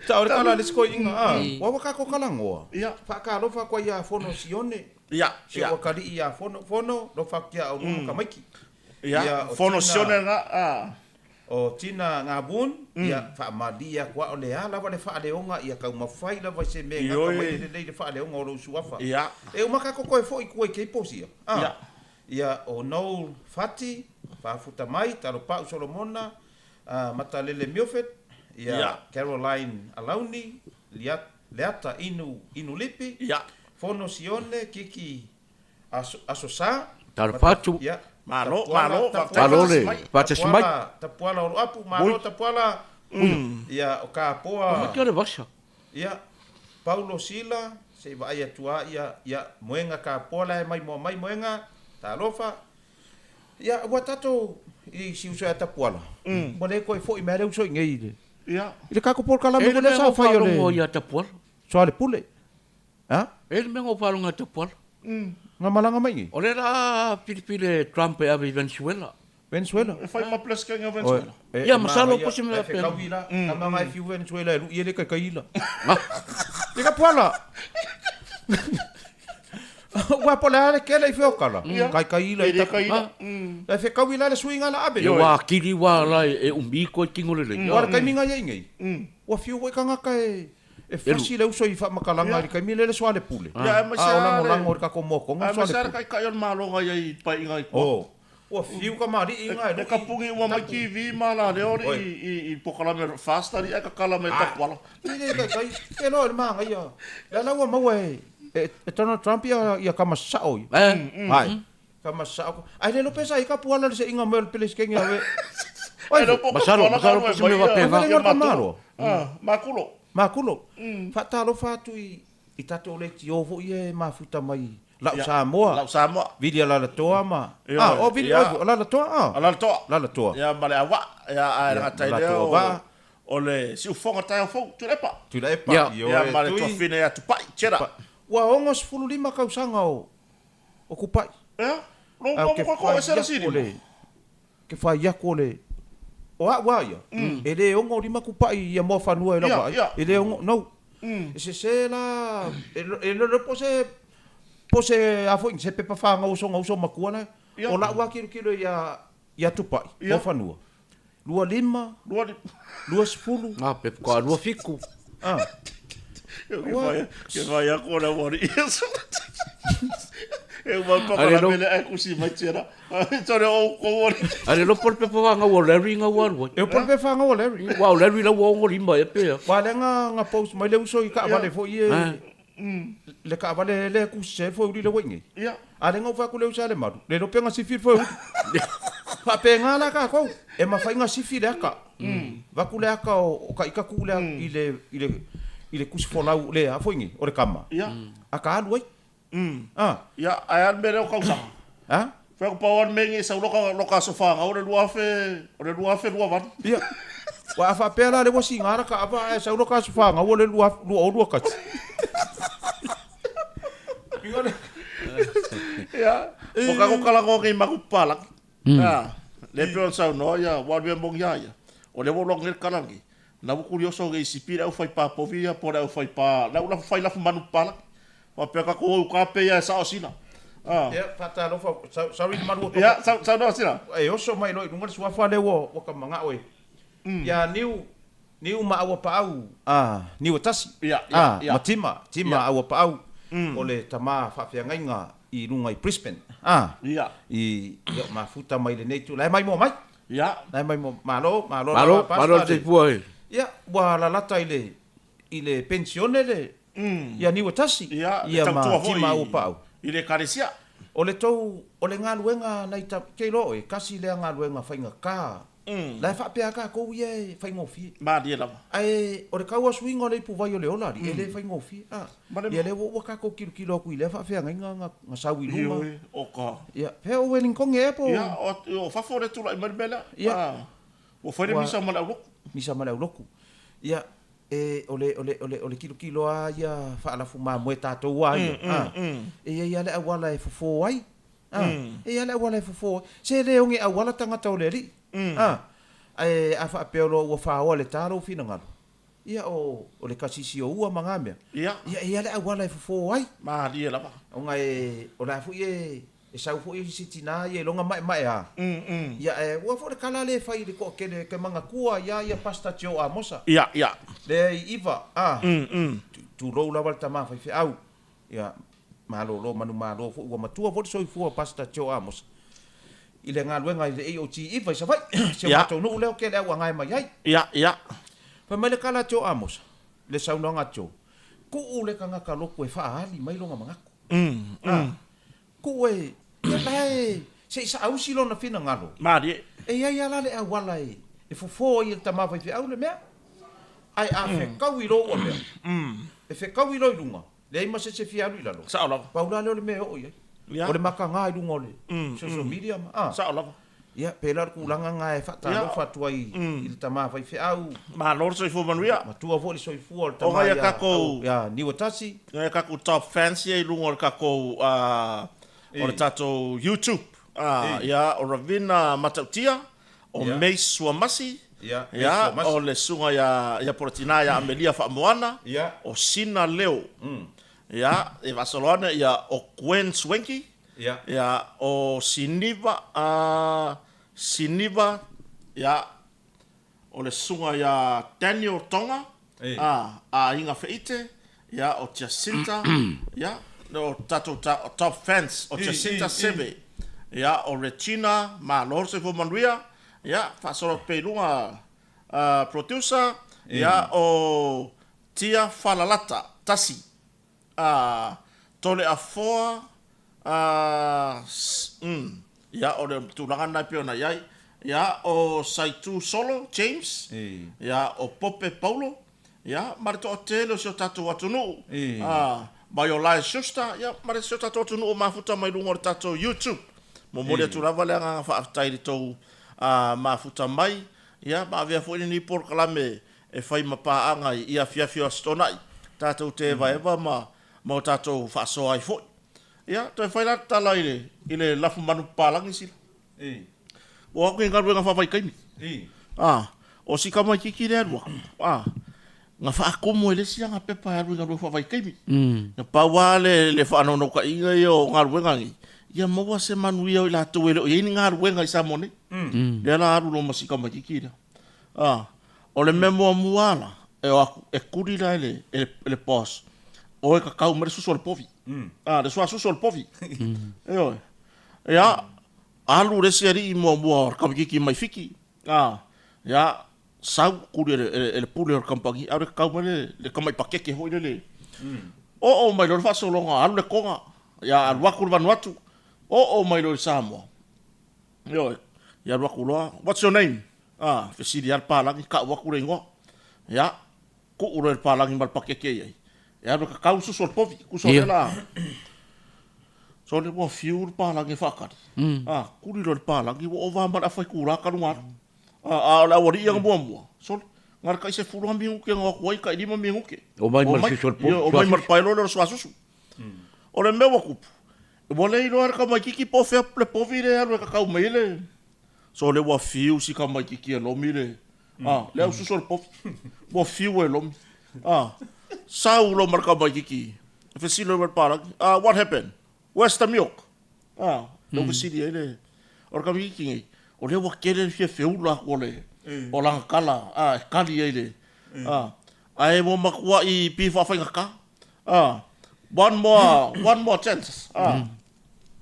Sa'o le tala a le isi toeaina a, ua ua tatou talanoa. Ia. Faatalofa atu ai ia Fono Sione. Ia, Si ia. ou atalii ia Fono, Fono, lofa atu ia aulua ma tamaiti. Ia, Ia, o Fono Tina. Sione lena, a. O Tina Ngabun, ia, faamalie atu a o le a lava le faaleoga, ia taumafai lava i se mea e gata mai Ioe. lelei le faaleoga o lou suafa. Ia. E uma tatou toe foi i tua i Caples ia. A. Ia. Ia, o Noel Fati, Faafuta mai, Talopa'u Solomona, a, Matalele Milford, ia, Ia. Caroline Alauni, Lia, Leata Inu, Inu Lipi, Ia. Fono Sione, Kiki Aso, Aso Sa, Talofa atu. Ia. Malo, Tapuala, malo, Tapuala, Malo le mai. faatasi mai. Tapuala, Tapuala o Loapu, malo Tapuala. Ia, o Kapoa. Omai o le vasa. Ia, Paulo Sila, se i vaai atu lava, ia, ia, Moega Kapoa la e maimoa mai Moega, talofa. Ia, ua tatou i si uso ia Tapuala, ua le toe foi mai lava le uso i inei i le, Ia. i le tatou polokalame E foi le lea mea sa na ou fai o le faalogo ia Tapuala. Soalepule. A? E le mea na ou faalogo ia Tapuala. Na malaga mai nei? O lea la filifili e Trump e ave i Venezuela. Venezuela. E fai ma president o Venezuela. E, Ia, e masalo manaia, po se mea e pea. fekau ila, tama nga e fiu Venezuela e lui e le kaikai ila. I ka puala. Ua po le a le kele i feokala. Kaikai ila E i le taku. kai ila. E fekau ila le suiga la ave. Ia ua akili ua la e umi koe tino lelei. Ua le taimi nga ia i nei. Ua fiu foi kangaka e e fasi le uso i faamatalaga i le taimi lea le soalepule. Ia, aemaise A o lava le- lagolago i le tatou moakoga Aemaise lava le soalepule. kaikai o le Malo nga ia i paeaiga i tua. Oh. Ua fiu kamali'i nga e E ka lui. pugi uma mai TV ma la leo Oi. i i i pokalame fast ali e ka kala mai tapuala. I le kaikai, e loa i le magaia. Le ala ua maua e e e Donald Trump ia ia kama sa'o ia. Eh. Hai. Kama sa'o. Ai le lope sa i ka puala le se'iga mai o le Peresetene a Oi. E le po Masalo, masalo po se mea faapena. Ai le malo. Ah, makulo. Makulo. Faatalofa atu i i tatou leitio foi ia e mafuta mai lau Samoa. Lau Samoa. Vili Alalatoa ma Ioe. ah o Vili Ia. oi Alalatoa ah. Alalatoa. Lalatoa. Ia ma le awa. Ia ae Ia, gata i ma lea latou o vaa. o le siufoga taeao fou Tuilaepa. Tuilaepa. Ia. Ioe, Ia ma le Tui. tuafine ia Tupai, Chera. Ua 65 tausaga o o Kupai. Ia. Lo Ae mo ou te ko ko fai ese la atu sili. o le te fai atu o le o a'u a ia e le 65 Kupai ia Moafanua e lau Ia, vaai ia. e le ono no e sese la e e le po se po se a foi se pepa whāngauso ngauso makua la Ia. o la'u a kilokilo ia ia Tupai Ia. Moafanua 25 Lua ni 20 Nga pepa ka 27. ah Ke whai, ke whai ako na wari ia. E uma papa Are la no- mele ai kusi mai tera. Tore o ko wari. Are lopo le pepa wanga o Larry nga waru. E o pole pe whāngau o Larry. Wa o Larry la ua ongo lima e pea. Wa le nga nga post mai le uso i kaavale foi e Eh. le kaavale le kusi se foi uri le wai nei. Ia. A le nga ufa ku le uso a le maru. Le lope nga sifi foi uri. Whaapenga la kākou. E mawhai nga sifi le aka. Vaku le aka o, o ka ika ku le i le i le i le kusi folau le a foi ngi o le kama. Ia. A ka alu ai. Ah. Ia, ai al mele o kausaga. Ah? Whai ko pau al menge sau loka loka sofa nga o le lua fe o le 2028. Ia. Wa a whaapea la le wasi ngā raka ava e sau loka aso whāngau o le lua lua o lua kati. Ia. O ka ko kala ko ngi maku palak. Ah. Le pe on sau no ia wa le mong ia ia. O le wo long le kala ngi. Na wo kurioso ngi sipi le au whai pā povi ia po le au whai pā. Le au la whai lafu manu palak. Wa pe ka ko u ka pe ia sa o sina. Ah. Ia, whaatalofa, sorry le malu o Ia, sau sau no sina. E oso mai loa i luga le suafa lea ua ua ka manga'o e. Ia niu niu ma aua paau a niu e tasi. Ia, ia, A ia. ma Tima, Tima Ia. aua paau o le tama faafeagaiga i luga i Brisbane. A Ia. i ia mafuta mai lenei itu la e maimoa mai. Ia. La e maimoa malo, malo Malo, lava malo pasta le le. teipua e. Ia ua lalata i le i le penisione le ia Niuatasi Ia, le ia ma tautua foi Tima Uapaau. i le Ekalesia. O le tou, o le galuega a nai ta, ke iloa oe, tasi lea galuega faigata, la e faapea lava tatou ia e faigofie. Malie lava. Ae o le tau asuiga o le ipuvai o le ola alii, e le faigofie. A, ia lea ua ua tatou tilotilo atu i lea faafeagaiga na, na sau i luma. Ioe, o ka. Ia, fea o Welington ea po o. Ia, o fafo lea e tulai mai le mea lea. Ia. Ua fai le misa ma le aulotu. Misa ma le aulotu. Ia, e, o le, o le, o le, o le tilotilo lava ia faalafu mamoe tatou lava ia, a, e i ai lava le auala e fofo ai, a, e i ai lava le auala e fofo ai. Se le oge auala tagata o le alii, a, ae a faapea loa ua faoa i le ta lou finagalo, ia o, o le kasisi o ua ma na mea, Ia. ia e i ai lava le auala e fofo ai. Malie lava. Ona e, o le a foi e, E sau foi isi tina ia i lona maemaea, ia ae ua foi le tala lea e fai i le toatele ke manatua ia ia Pastor Joe Amosa. Ia, ia. Lea i Iva, a, tulou lava le tama faifeau, ia, malolo manumalo foi ua matua foi le soifua o Pastor Joe Amosa i le galuega i le AOG Iva i Savaii, si o matou nuu lea ou te le auagae mai ai. Ia, ia. Fai mai le tala a Joe Amosa, le saunoaga a Joe, tuu le tagata lotu e faaali mai lona manatu. A, Tuu e, ia la e, se i saausi lona finagalo. Malie. E i ai lava la le auala e, e fofo ai e le tama faifeau le mea. Ae a fekaui loa ua mea, e fekaui loa i luga, leai ma se isi e fia alu i lalo. Sao lava. Pau la lea o le mea e oo i ai. Ia. O le makaga i luga o le social media ma, a. Sao lava. Ia, pēlā le tulaga lena e faatalofa atu ai i le tama faifeau. Malo le soifua manuia. Matua foi le soifua o le tama ia, ia Niuatasi. Nai a kakou top fans ia i luga o le kakou o le tatou YouTube. Ia, o Ravina Matautia, o Mace Suamasi, Ia, o le susuga ia ia Polatina ia Amelia Faamoana, o Sina Leo. Ia, e faasolo ane, ia o Gwen Swenki, Ia. Ia, o Siniva, a, Siniva, ia, o le susuga ia Daniel Tonga, a, a Aiga Feite, ia, o Jacinta, ia, o tatou ta, top fans, o Jacinta Seve, ia, o Regina, malo le soifua manuia, ia, faasolo atu pea i luga, a, producer, ia, o Tia Falalata, tasi. A, Toleafoa, a, s, mm, ia, o le tulaga lena e pei ona i ai. Ia, o Saitu Solo, James, ia, o Pope Paulo, ia, ma le toatele o si o tatou atunuu, a, mai o Lae Schuster, ia, ma le si o tatou atunuu o mafuta mai luga o le tatou YouTube. Momoli atu lava le agaga faafetai i le tou, a, mafuta mai, ia, ma avea foi lenei polokalame e fai ma paaga i afiafi o Aso Toonai, tatou te evaeva ma ma o tatou faasoa ai foi. Ia, toe fai la le tala i le i le lafu manu papalagi sila. Ua o atu i galuega faavaitaimi. A, o si tamaititi lea e alu atu, a, na faatumu e le isi ana pepa e alu i galuega faavaitaimi. Na pau lava le le faanaunautaiga ia o galuega nei, ia maua se manuia o i latou e le o i ai ni galuega i Samoa nei. Lea la alu loa ma si tamaititi lea. A, o le mea muamua lava la, e o atu, e tuli la e le, e le, e le boss, o e kakau mai le susu o le povi. A, le suasusu o le povi. Ioe. Ia, alu le isi alii muamua o le kamakiki mai Fiti. A, ia, sau tuli e le, e le, e le pule o le kamupani, alu e kakau mai le, le tamai pakeke foi lele. Oo mai loa le faasologa, alu le Toga, ia alu atu le Vanuatu, oo mai loa i Samoa. Ioe, ia alu atu loa, what's your name? A, fesili lava le palagi, kau atu le igoa. Ia, tuu loa i le palagi ma le pakeke e i ai. E alu e kakau le susu o le povi, tusa o lea la. Sole ua fiu le palagi e faatali. A, tuli loa le palagi, ua ova ma le afa itula talu ona alu. A, a o le aualii ia na muamua, sole, na o le tai sefulu lava minute na o atu ai, tai lima minute. Omai ma le susu o le povi. Omai ma le paeloa lea o le suasusu. O le mea ua tupu, ua le iloa e le tamaititi po o fea le povi lea e alu e kakau mai ai le. So lea ua fiu si tamaititi e lomi le, a, le aususu o le povi. Ua fiu e lomi. A, sau loa ma le tamaititi, fesili loa i le palagi, ah, what happened? Where's the milk? A, lea ua fesili ai le, o le tamaititi nei, o lea ua tele le fia feula atu o le, o lana tala, a, e kali ai le, a, ae ua matuai pi faafaigata. A, one more, one more chance. A,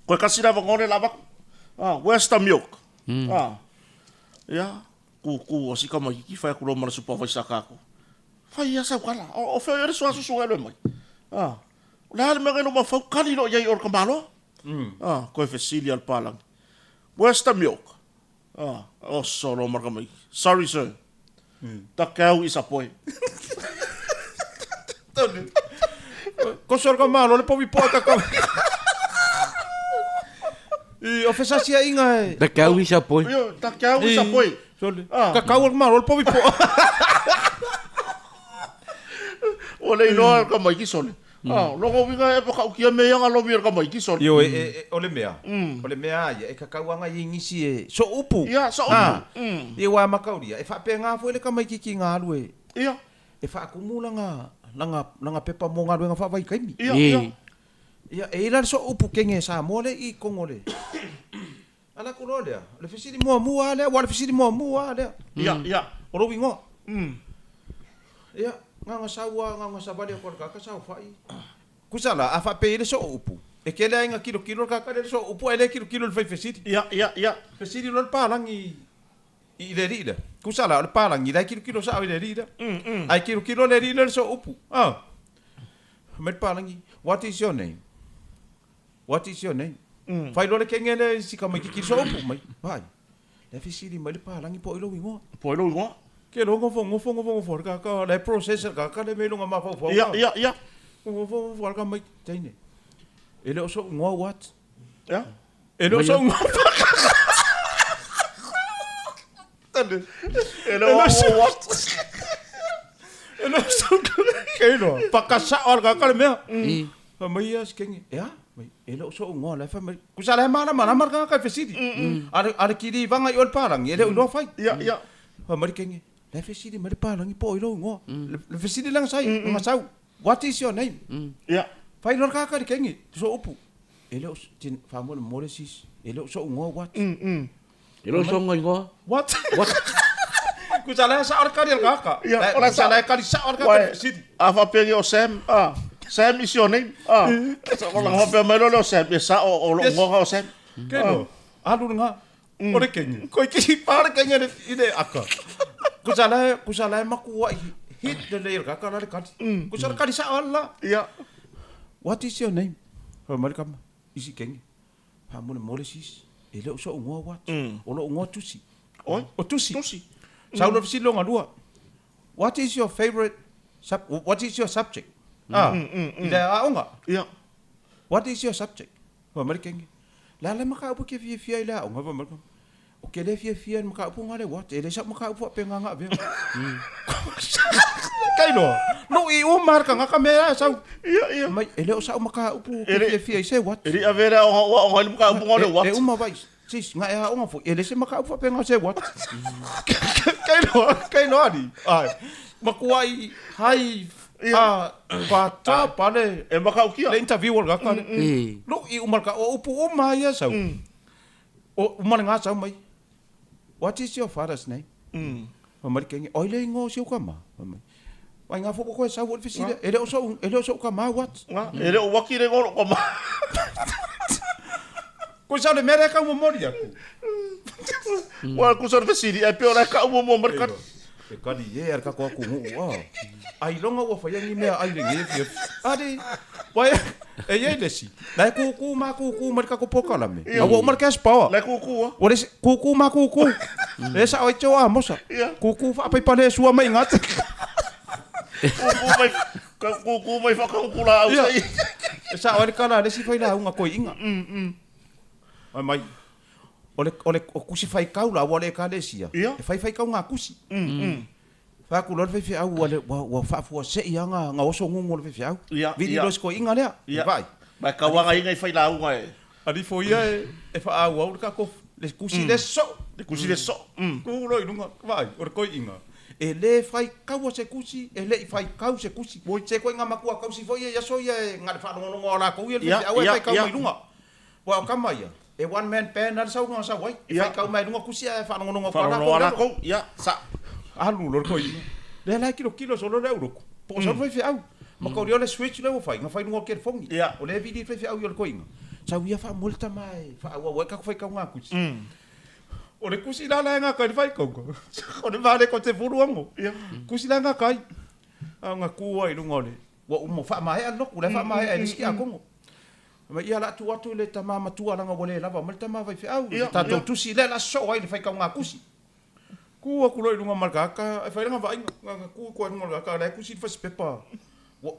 koe kasi le avanoa lea o le a avatu. A, where's the milk? A, ia, kūkū a si tamaititi, fai atu loa ma le supervisor a tatou. Fai ia sau tala. O fea o i ai le suasusu e alu e mai? A, o le a le mea na i lou mafaufau, kali loa i ai i o le tamaloa. A, toe fesili lava le palagi, Where's the milk? A, oso loa ma le tamaiti, Sorry sir, the cow is a boy. Koso le tamaloa le povi poa ka I o fesasiaiga e. The cow is a boy. Io, the cow is a boy. Sole. Ah. Kakau o le malo le povi poa. Ua le iloa le tamaiti sole. Ah, lona uiga e whakaukia me ia nga lomi o le tamaiti sole. Io, e, e, e, o le mea, o le mea a ia, e kakau anga i ngisi e so upu. Ia, so upu. Ah. Ia ua makauria, e whaapengā foi le tamaiti ki ngā alu e, Ia. e whaakumu langa, langa, langa pepa mō galuega whaavaikaimi. Ia, ia. Ia, e i la le so upu kenge Samoa le i Kongo le. Ala aku loa lea, o le fesili muamua lava lea, aua o le fesili muamua lava lea. Ia, ia. O lou igoa. Ia, gaga sau lava, gaga savali atu a le tagata saofai. Kusa la, a faapea i ai le soo upu, e tele lava ina kilokilo le tagata lea i le soo upu ae le kilokilo i le fai fesili. Ia, ia, ia. Fesili loa le palagi i le alii lea. Kusa la, o le palagi la e kilokilo sao i le alii lea. Ae kilokilo le alii lea i le soo upu. A. Fai mai le palagi, What is your name? What is your name? Fai loa le kenge lea i si tamaititi sooupu mai. Vaai. La e fesili mai le palagi po o ai lou igoa. Po o ai lou igoa. Ke loa gofo gofo gofo gofo le kaka la e process le kaka le mea i lona mafaufau. Ia ia ia. Gofo gofo le tamaiti teine. E le o sou igoa what? Ia. E le o sou igoa. E le o au what? E le o sou Ke loa. Pakasao le kaka le mea. Fai mai ia si kenge, e a? Mai, e le o so'u igoa la e fai mai. Kusa la e malamalama le tagata i fesili. A le, a le kili vaga i o le palagi, e le o iloa fai. Ia, ia. Fai mai le kenge, la e fesili mai le palagi po o ai lou igoa. Le, le fesili lea na sai, na sau, what is your name? Ia. Fai loa le tagata i le kenge, so'u upu. E le o, faamolemole sis, e le o so'u igoa what? E le o so'u igoa. What? What? Kusa la e sao le kali a le tagata. Ia, o la e Kusa sao. la e kali sao le tagata i le fesili. A faapea nei o Sam, a, Sam is your name, a, ona faapea mai loa lea o Sam, e sao o lou igoa o Sam. Ke no, alu lena, o le kenge. Koe ki pa le kenge i le aka. Kusa la e, kusa la e makuaʻi hit lelei e le tagata la le kali. Kusa le kali sao ala la. Ia. What is your name? Fai mai le tama, isi kenge. Faamolemole sis, e le o so'u igoa what? O lo'u igoa Tusi. Oi? O Tusi. Tusi. Sau loa fesili lona lua. What is your favourite sub, what is your subject? Ah, i le aoga. Ia. What is your subject? Fai mai le kenge. Le a le mataupu e ke fiafia i le aoga? Fai mai le kenge. O ke le fiafia i le mataupu nga le what? E le sa'u mataupu faapena nga avea. Kai loa. Lu'i uma le tagata mea e sau. Ia, ia. Mai, e le o sa'u mataupu E ke le- fiafia i se what? E le i avea le aoga ua aoga ai le mataupu nga o le what? E uma vai. Sis, nga e aoga foi. E le se mataupu faapena o se what? Kai loa, kai loa ni. Ai. Makuai hai a pa pa le E matautia. le interview o le tagata le. Lu'i uma le ka o upu uma ia sau. O uma le gā sau mai. What is your father's name? Fai mai le kenge, oi le ingoa o si ou tama. Fai mai, Ai ngā foko koe sau o le fesili, e le o so'u, e le o so'u tama what? Ngā, e le o waki le ingoa o lou tama. Koe sau le mea lea e kau momoli atu. Ua kusa o le fesili, ae pei o la e kau muamua mai le kali. E kali e a le kako aku nguu a. Ai longa ua whaia ni mea ai le nge fia. Ari, wai, e iai le si. La e kūkū ma kūkū ma le kako pokalame. A ua uma le cash power. La e kūkū a. Ua le si, kūkū ma kūkū. Le sa oi teo a mosa. Kūkū whaapaipale e sua mai ngā te. Kūkū mai, kūkū mai whakakuku la au sei. E sa oi le kala le si whai la unga koi inga. Ai mai, o le, o le, o kusi whaikau la, ua le ekalesia. E whai whaikau ngā kusi. Whai aku loa le faifeau ua le, ua, ua faafuasei lava nga, nga oso gugu o le faifeau. Ia, Vili ia. loa si toeaina lea, Ia. vaai. Ma e kauaga inga i failauga e. Alii foi ia e, e faaauau le kako, le kusi le soo. Le kusi le soo. Tu loa i luga, vaai, o le toeaina. E le faikaua se kusi, e le i faikau se kusi. Se koe nga makua kausi foi ia i aso ia e nga le faalogologo a lakou ia le Ia, faifeau e ia, faikau ia. mai luga. Aua o kama ia, e one man band lava le sauga na sau ai. E faikau mai luga kusi ae faalogologo atu lava Faalogologo lakou. lakou, ia, sa. Alu loa le toeaina. Lea la e kilokilo solo le aulotu, po o sau le faifeau. Ma kaulia o le switch lea ua fai, na fai luga o le telefoni. O lea e vili le faifeau i o le toeaina. Sau ia faamoe le tama e faaauau ai kako faikauga kusi. O le kusi la la e gaka i le faikauga. O le va lea ko te fulu ango. Kusi la e gaka ai. Aga tu ai i luga o le, ua uma, ua faamaea le lotu, la e faamaea e le isi tiakono. Fai mai, ia, o le a tuu atu i le tama matua leaga ua le lava mai le tama faifeau i le tatou tusi lea o le a sosoo ai i le faitauga tusi. Tu atu loa i luga ma le tagata e fai lana vaaiga, na tu atu lava i luga o le tagata o la e tusi le fasipepa, ua,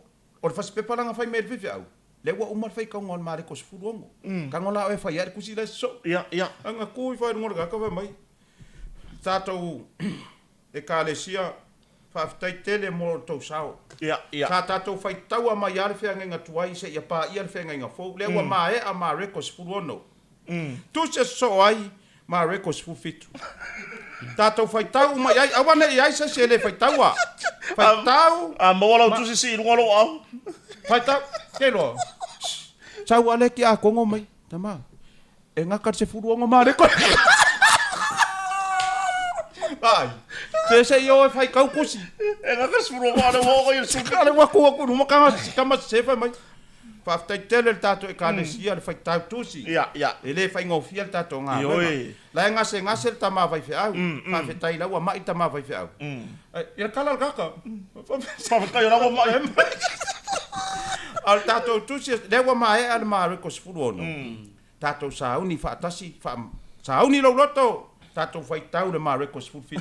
o le fasipepa la na fai mai e le faifeau, lea ua uma le faitauga o le Mareko 16. Tago la oe e fai ai le tusi la e sosoo. Ae na tu ifo lava i luga o le tagata fai mai, tatou Ekalesia, faafetai tele mo lo outou sao. Sa tatou faitaua mai lava le feagaiga tuai seia paia le feagaiga fou, lea ua maea Mareko 16. Tusi e sosoo ai Mareko 17. Tatou faitau uma i ai, aua ne i ai se isi e le faitaua. Faitau. A maua lau tusi sii i luga o lou aao. Faitau, ke iloa. Sau lava lea tiakono mai, tama. E gata le 16 Mareko. Ai, se se i o e faitau tusi. E gata le 16 a o lea ua oo i le 17. A o lea ua tu atu i luma tama sese fai mai. Faafetai tele le tatou Ekalesia le faitau tusi. Ia, ia. E le faigofie le tatou galuega. Ioe. La e gasegase le tama faifeau. Faafetai la ua mai le tama faifeau. Ia le tala le kaka. Faafetai o la ua mai. A o le tatou tusi, lea ua maea le Mareko 16. Tatou sauni faatasi, faa, sauni lou loto, tatou faitau le Mareko 17.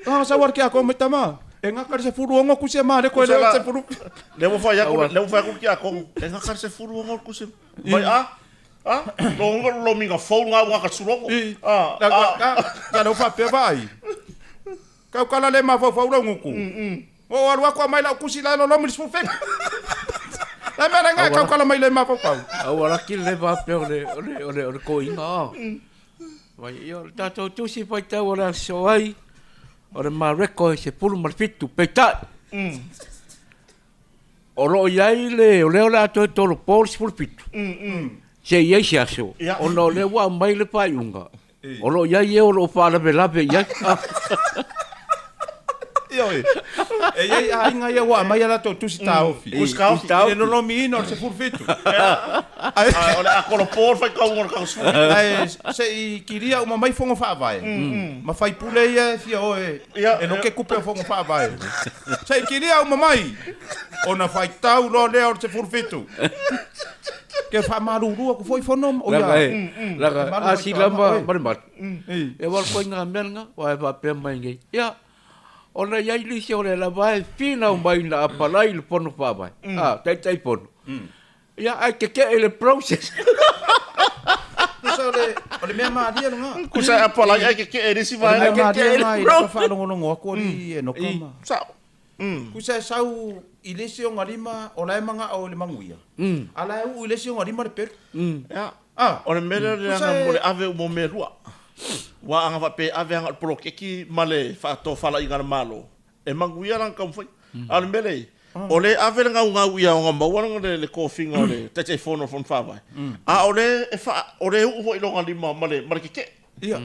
Ah, sau ale tiakono mai tama. E gata le 16 kusi a Mareko e le o le sefulu. Lea ua fai atu, lea ua fai atu le tiakono, e gata le 16 le kusi. Mai a? A? Lo lo lo minga fou nga ua gata le 16. A, a. Sa lea ua faapea vaai. Kau kala le mafaufau lou gutu. Ua ou alu atu aumai lau tusi la e lolomi le 17. Le mea lena e kau kala mai le mafaufau. Aua laki le faapea o le, o le, o le, o le toeaina, a. Vai, ia, o le tatou tusi faitau o le aso ai, o le Mareko e 17, peitai, o lo o i ai le, o lea o le a toe tolopo le 17, se i ai se aso, ona o lea ua aumai le faaiuga, O lo o i ai e o lo o faalavelave i ai. Ioe. E i ai aiga ia ua aumai a latou tusi taofi. Tusi taofi. I le lolomiina o le 17. Ae o le a tolopo le faitauga o le tatou 17. Ae se i kilia uma mai fono faavae ma faipule ia e fia o e loke tupe o fono faavae. Se i kilia uma mai ona faitau loa lea o le 17. Ke faamalulu atu foi fono o ia. Laga e, laga a sila ma ma le matu. E wal koe ngā mea nga, wa e whapea mai nei. Ia, ona i ai lisi o le lava e whinau mai na apalai le pono whāwai. A, taitai pono. Ia, ai ke ke le process. Kusa o le, o le mea malie lena. Kusa e apalai ai ke ke e lisi O le vaega. mea malie ke lena le i laka faalogologo atu alii Enoka ma. Sao. Kusa e sau i le isi ogalima o la e magao i le manuia, a la e uu i le isi ogalima le pelu. Ia, Ah, o le mea lea o le kusa leaga mo le e... ave uma o mea e lua. Aua a faapea e ave aga o le poloketi ma le faatofalaiga a le Malo, e manuia lana taumafai. A o le mea lea e i ai, o lea e ave le gaugau ia ona maua le tofiga o le Taitaifono o le Fono Faavae, a o lea e faa, o lea e uu foi i lona lima ma le ma le tetee. Ia.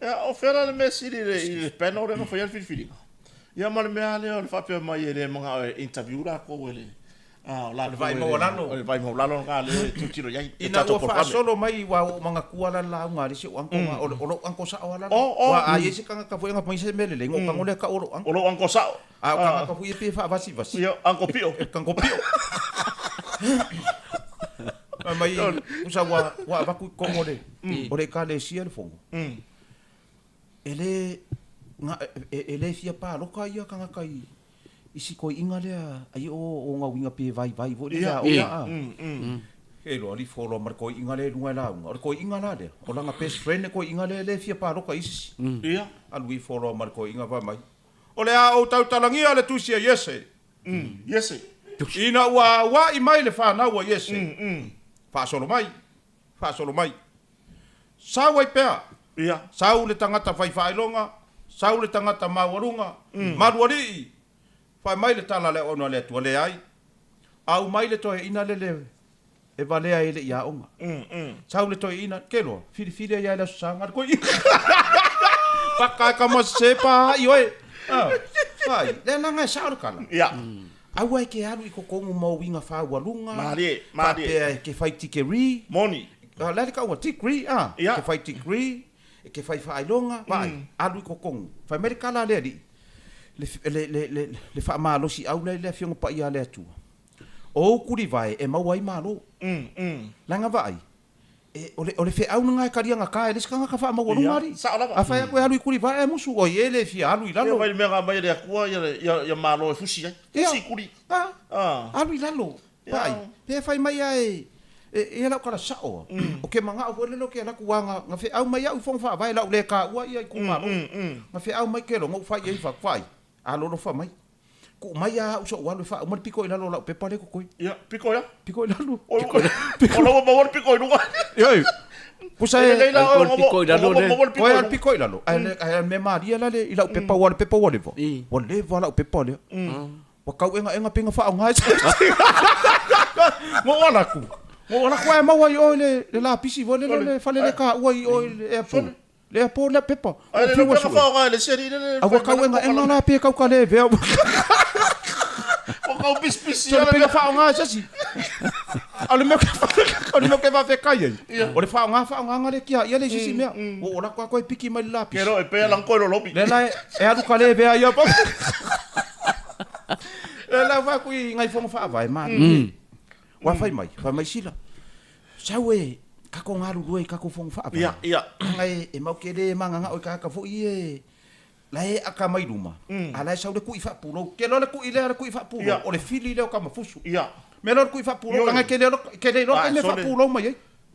Ia, o fea la le mea sili i le, i le panel lea na faia le filifiliga? Ia ma le mea lava lea o le faapea mai e le manao e interview lakou e le, a o lakou e vaai maualalo. O le vaai maualalo lena lea e tilotilo i ai i Ina tatou ua polokalame. faasolo mai ua ou manatua la le lauga a le isi ou uncle na, o lou uncle sao lava la. Oh, oh. Ua a i ai se tagata foi e gata mai se mea lelei, ona ou tago lea tau o lou uncle. O lou uncle sao. A o tagata foi ia pei e faavasivasi. Ia, uncle pio. Uncle pio. Fai mai, tusa ua ua avatu i totonu o le o le Ekalesia le fono. E le na, e, e le fia paloka ia tagata i i si toeaina lea ai o ona uiga pe vaivai foi lea ia oe a. E iloa lifo loa ma le toeaina lea i luga e lauga. O le toeaina la lea, o lana best friend le toeaina lea e le fia paloka i se isi. Alu ifo loa ma le toeaina fai mai, O le a ou tautalagia le tusi a Iese. Iese. Ina ua aua'i mai le fanau a Iese, faasolo mai, faasolo mai. Sau ai pea, Ia. sau le tagata fai faailoga, sau le tagata maualuga, malualii, fai mai le tala a le auauna a le Atua, Leai, aumai le toeaina lele e valea ai le i aoga. Sau le toeaina, ke loa, filifili ai lava i le Aso Sa, gale koe i. Paka e kama se pa ai oe. Ah, ai, le langa e sao le kala. Ia. Aua e ke alu i kokongu ma uiga faualuga. Malie, malie. Faapea e ke fai degree. Moni. Ah, le a le kauga, degree, ah. Ia. Ke fai degree, e ke fai faailoga, vaai, alu i kokongu. Fai mai le kala a le alii. le, le, le, le faamalosiau lea i le Afioga Paia a le Atua, o ou tulivae e maua ai malo. Leaga vaai, e, o le, o le feau lena e taliagata e le isi tagata faamaualuga Ia, alii. sao lava. A fai atu e alu i tulivae ae musu, oi e le fia alu i Ia lalo. vai le mea na aumai e le Atua ia, ia, ia malo e fusi ai. Ia, Fusi i tuli. a, Ah. alu i lalo. Ia. Vaai, pe fai mai a e, e, e lau tala sao a. O ke mangao foi lele o ke alaku a na, na feau mai au i fono faavae lau le kaua ia itumalo. Na feau mai ke logo fai ei fa fai. Alolofa mai. Tuu mai a au so'u alu e faauma le piko i lalo o lau pepa lea e totoe. Ia, piko ia. Piko i lalo. O, o la ua maua le piko i luga. Ioe. Pusa E e lelei la Ai, oe, ko le piko i lalo o le. maua le piko Koe i a le luga. piko i lalo. Ae le ae mea malie la le i lau pepa ua le pepa ua leva. I. Ua leva lau pepa lea. Ua kau egaega pe na faaoga e se isi. Mo o alaku. Mo o alaku ae maua i o i le le lapisi foi lele le fale le kaua i o i le airport. Le airport le pepa. Ae Ua le fiu pega ua sue. faaaoga e le isi alii lele. A ua kau egaega la pe kau ka le vea. Ua kau pisipisi So le le pega mea. faaaoga e se isi. A o le mea o le mea ou te faafetai ai, o le faaaoga faaaogaga lea kia ia le isi mea. Ua ou lako atu ai piki mai le lapisi. Ke loa e pea lang koe lolomi. Lea la e alu ka le vea ia pa. Lea la fai atu i ngai fono faavae malie. Ua fai mai, fai mai sila. Sau e kako galulue i kako fono faavae. Ia, ia. Leaga e, e mau ke le magagao i tagata foi e la e aka mai luma, a la e sau le kui faapulou. Ke loa le kui lea le kui faapulou, Ia. o le fili lea o Kamafusu. Ia. Mea loa le kui faapulou, Ioe. leaga e ke le ke le iloa Ah, ka mea sole. faapulou mai ai.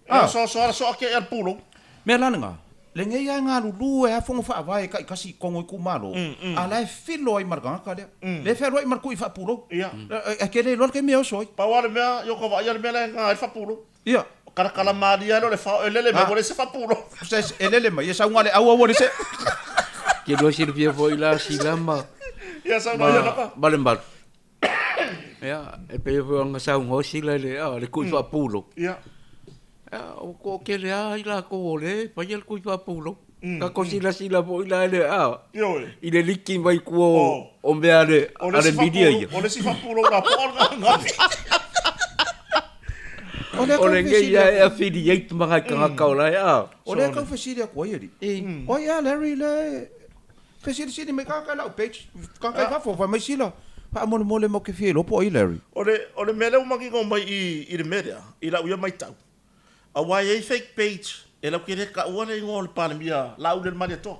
Ia Ah. so so ala so ake ia le pulou. Mea la lena, lenei lava e galulue lava fono faavae taitasi i totonu o itumalo, a o la e filo ai ma le tagata lea. Lea e fealuai ma le kui faapulou. Ia. E ke le iloa le taimi e oso ai. Pau lava le mea, ia ka vaaia le mea la e ga ai le faapulou. Ia. Kalakala malie ai lea o le fao e lele mai Ah. ua leai se faapulou. Se e lele mai, e sauga le aua ua le se. Ke lua silafia foi la sila ma Ia saunoa ia ma, Naka. ma le malu. Ia, e pei foi ona saunoa sila i le, ah, le kui faapulou. Ia. Ia, o toatele lava i latou o lea e faia le kui faapulou. Tatou silasila foi la i le, ah, Ioe. i le liki mai tua o, Oh. o mea a le, O le a le isi media faapulou, ia. o le isi faapulou lapoa o le gapi. O lea O kau lenei fesili ia e atu. affiliate ma ngai tagata o la e, ah. O lea kau fesili atu ai alii. I. Oi a Larry le fesilisili mai tagata i lau page, tagata i fafo, fai mai sila, faamolemole mau ke fia iloa po o ai Larry. O le, o le mea lea ua manino mai i, i le mea lea, i lau ia matau, aua e i ai fake page, e latou te le taua le igoa o le Palemia Laaulialemalietoa.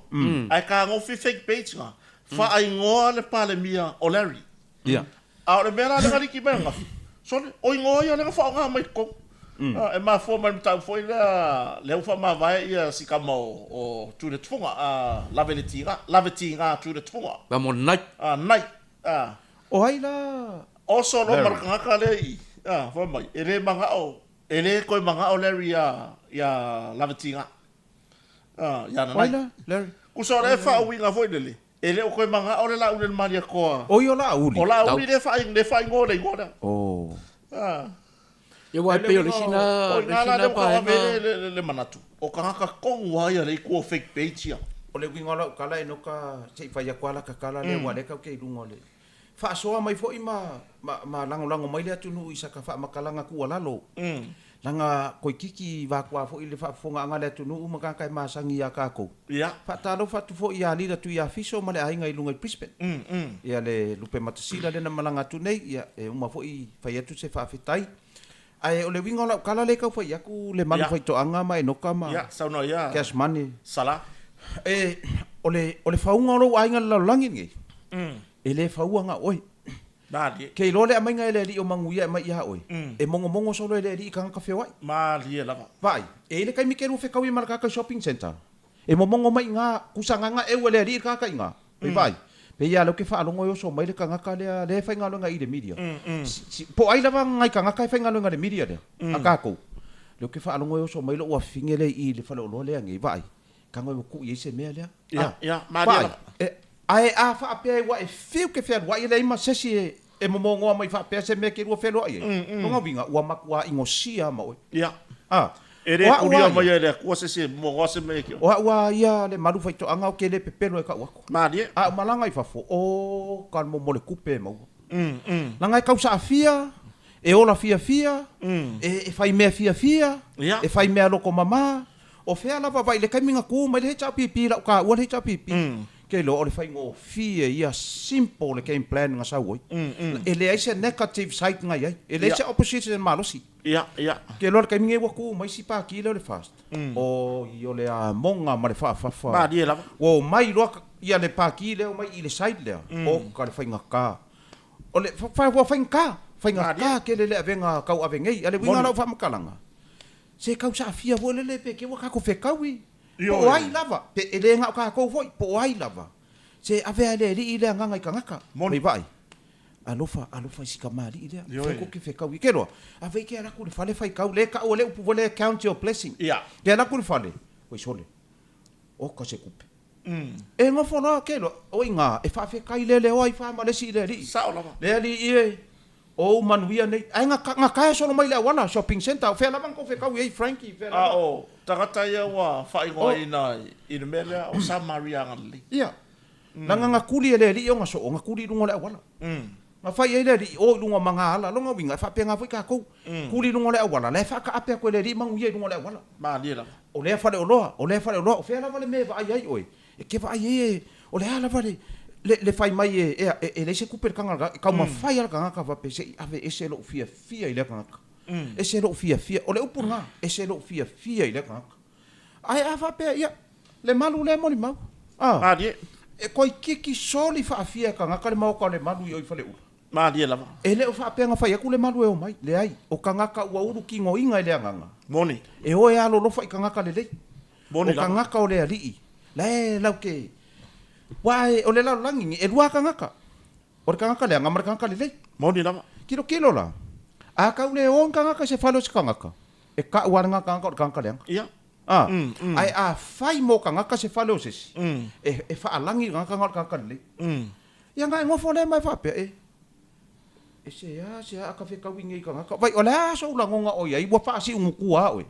Ae tagofi fake page na, faaigoa le Palemia o Larry. Ia. A o le mea la lea na liki mai ananafi, sole, o igoa ia lea na faaaoga mai i totonu. E mafua mai le mataupu foi lea, lea ua faamavae ia si tama o, o Tuiletufuga, a Lave le Tiga, Lave Tiga Tuiletufuga. Come on, Knight. A, Knight, a. O ai la Oso loa ma le Larry? tagata lea i, a, fai mai, e le manao, e le toe manao Larry iā, iā Lave Tiga, a, iā O ai Nanai. la Larry? Kusa o lea faauiga foi lele, e le o toe manao le Laaulialemalietoa. O ia o Laauli. O Laauli lea faa, lea faaigoa le igoa lea. Oh. A. Ia aua e pei o le isi na, O le i ina isi la na lea ua tauave vaega. ai le, le, le manatu, o tagata tonu lava ia le itu o fake page ia. O le uiga o lau tala e noka se i fai atu lava laka tala lea aua o lea tatou te i luga o le faasoa mai foi ma, ma, ma lagolago mai le atunuu i saka faamatalaga tuualalo. Leaga toeitiiti vatua foi le faafofogaaga a le atunuu ma tagata e masani ia tatou. Ia. Faatalofa atu foi ia Lila Tuiafiso ma le aiga i luga i Brisbane. Ia le Lupematasila lea na malaga atu nei, ia e uma foi fai atu se faafetai. Ae o le uiga o lau tala lea e tau fai atu le malu Ia. faitoaga ma Enoka ma Ia, saunoa ia. Cash Money. Sala. E, o le, o le fauga o lou aiga i le lalolagi lenei, e le faua na o oe. Malie. Ke iloa le aumaiga e le Alii o manuia e aumai ia oe, e mogomogo solo e le Alii i tagata feoai. Malie lava. Vaai, e i ai le taimi ke lua fekaui ma le tagata i shopping centre, e momogo mai iga, kusa gaga eu e le Alii le tagata iga. Pei vaai, pei ia lea ou ke faalogo e oso mai le tagata lea, lea e faigaluega i le media. Si, po o ai lava ngai tagata e faigaluega i le media lea, a tatou. Lea ou ke faalogo e oso mai lou afafine lea i i le faleoloa lea nei, vaai, Tago e ua tuu i ai se mea lea. Ia, Ah, ia, malie vaai, lava. e, ae a faapea ua e fiu ke fealuai e leai ma se isi e, e momogoa mai faapea se mea ke lua feloai ai. Lona uiga, ua matua inosia ma oe. Ia. Ah, E le o a'u kulia a mai ia, e le Atua se isi e momogoa se mea ki o a'u a ia le malu faitoaga o ke le pepelo e kau aku. Malie. A ou malaga i fafo, o ka mo le kupe e maua. Leaga e kausaafia, e ola fiafia, e, e fai mea fiafia, Ia. e fai mea loko mamā. O fea lava vai i le taimi na tu mai le HRPP lau taua le HRPP. Ke iloa o le faigofie ia simple le game plan na sau ai. E leai se negative side na i ai. E leai se opposition malosi. Ia, ia. Ke iloa le taimi nei ua tu mai si pati lea o le FAST. Oi o le amoga ma le faafafa. Malie lava. Ua omai loa ia le pati lea omai i le side lea, oka le faigata. O le ua faigata, faigata tele le avega tauave nei. A o le uiga o lau faamatalaga, se tau saafia foi lele pe te i ua tatou fetaui. Po o ai lava, pe e le na o tatou foi, po o ai lava, se ave lava e le Alii le agaga i tagata. Moni. Vaai, alofa, alofa i si kamali'i lea, fea tou te fetaui ai. Ke loa, ave i ke alu atu i le fale faitau, lea e tau e le upu foi lea count your blessing. Ia. Ke alu atu i le fale, oi sole, oka se tupe. E nofo loa, ke loa, o iga, e faafetai leleoa ai fa ma le isi i le Alii. Sao lava. Le Alii e, O ou manuia nei. Ae na, na tae solo mai le auala, shopping centre, o fea lava na tou fetaui ai Frankie, fea lava. A o tagata ia ua faaigoaina i le mea lea o Samaria agalelei. Ia. Leaga na tuli e le alii ona soo, na tuli i luga o le auala. Na fai ai le alii, o i luga o magaala. Lona uiga, e faapena foi tatou. Tuli i luga o le auala, la e faataape atu e le alii manuia i luga o le auala. Malie lava. O lea faleoloa, o lea faleoloa, o fea lava le mea e vaai ai oe, E te vaai ai e, o le a lava le, le, le fai mai e, ea, e, e leai se tupe i le tagata, e taumafai lava le tagata faapea se i ave ese lou fiafia i lea tagata. Ese lou fiafia, o le upu lena, ese lou fiafia i lea tagata. Ae a faapea, ia, le malu lea e molimau, a, Malie. e toeitiiti soli faafia e tagata le maota o Lemalu i o i Faleula. Malie lava. E le o faapea na fai atu Lemalu e omai, leai, o tagata ua ulu tinoina i le agaga. Moni. E o e alolofa i tagata lelei. O tagata o le Alii, la e lau te, ua e, o le lalolagi nei, e lua tagata, o le tagata leaga ma le tagata lelei. Moni lava. Tilotilo la, a tau le o ni tagata i se fale o se tagata, e kau lava lena tagata o le tagata leaga. Ia. A, ae a fai mo tagata se fale o se isi, e, e faalagi le tagata lena o le tagata lelei. Ia na e nofo lea ma e faapea, e, E se a se a ka fetaui nei tagata. Vai, o le a sou lagona o iai, ua faasiugutu a oe.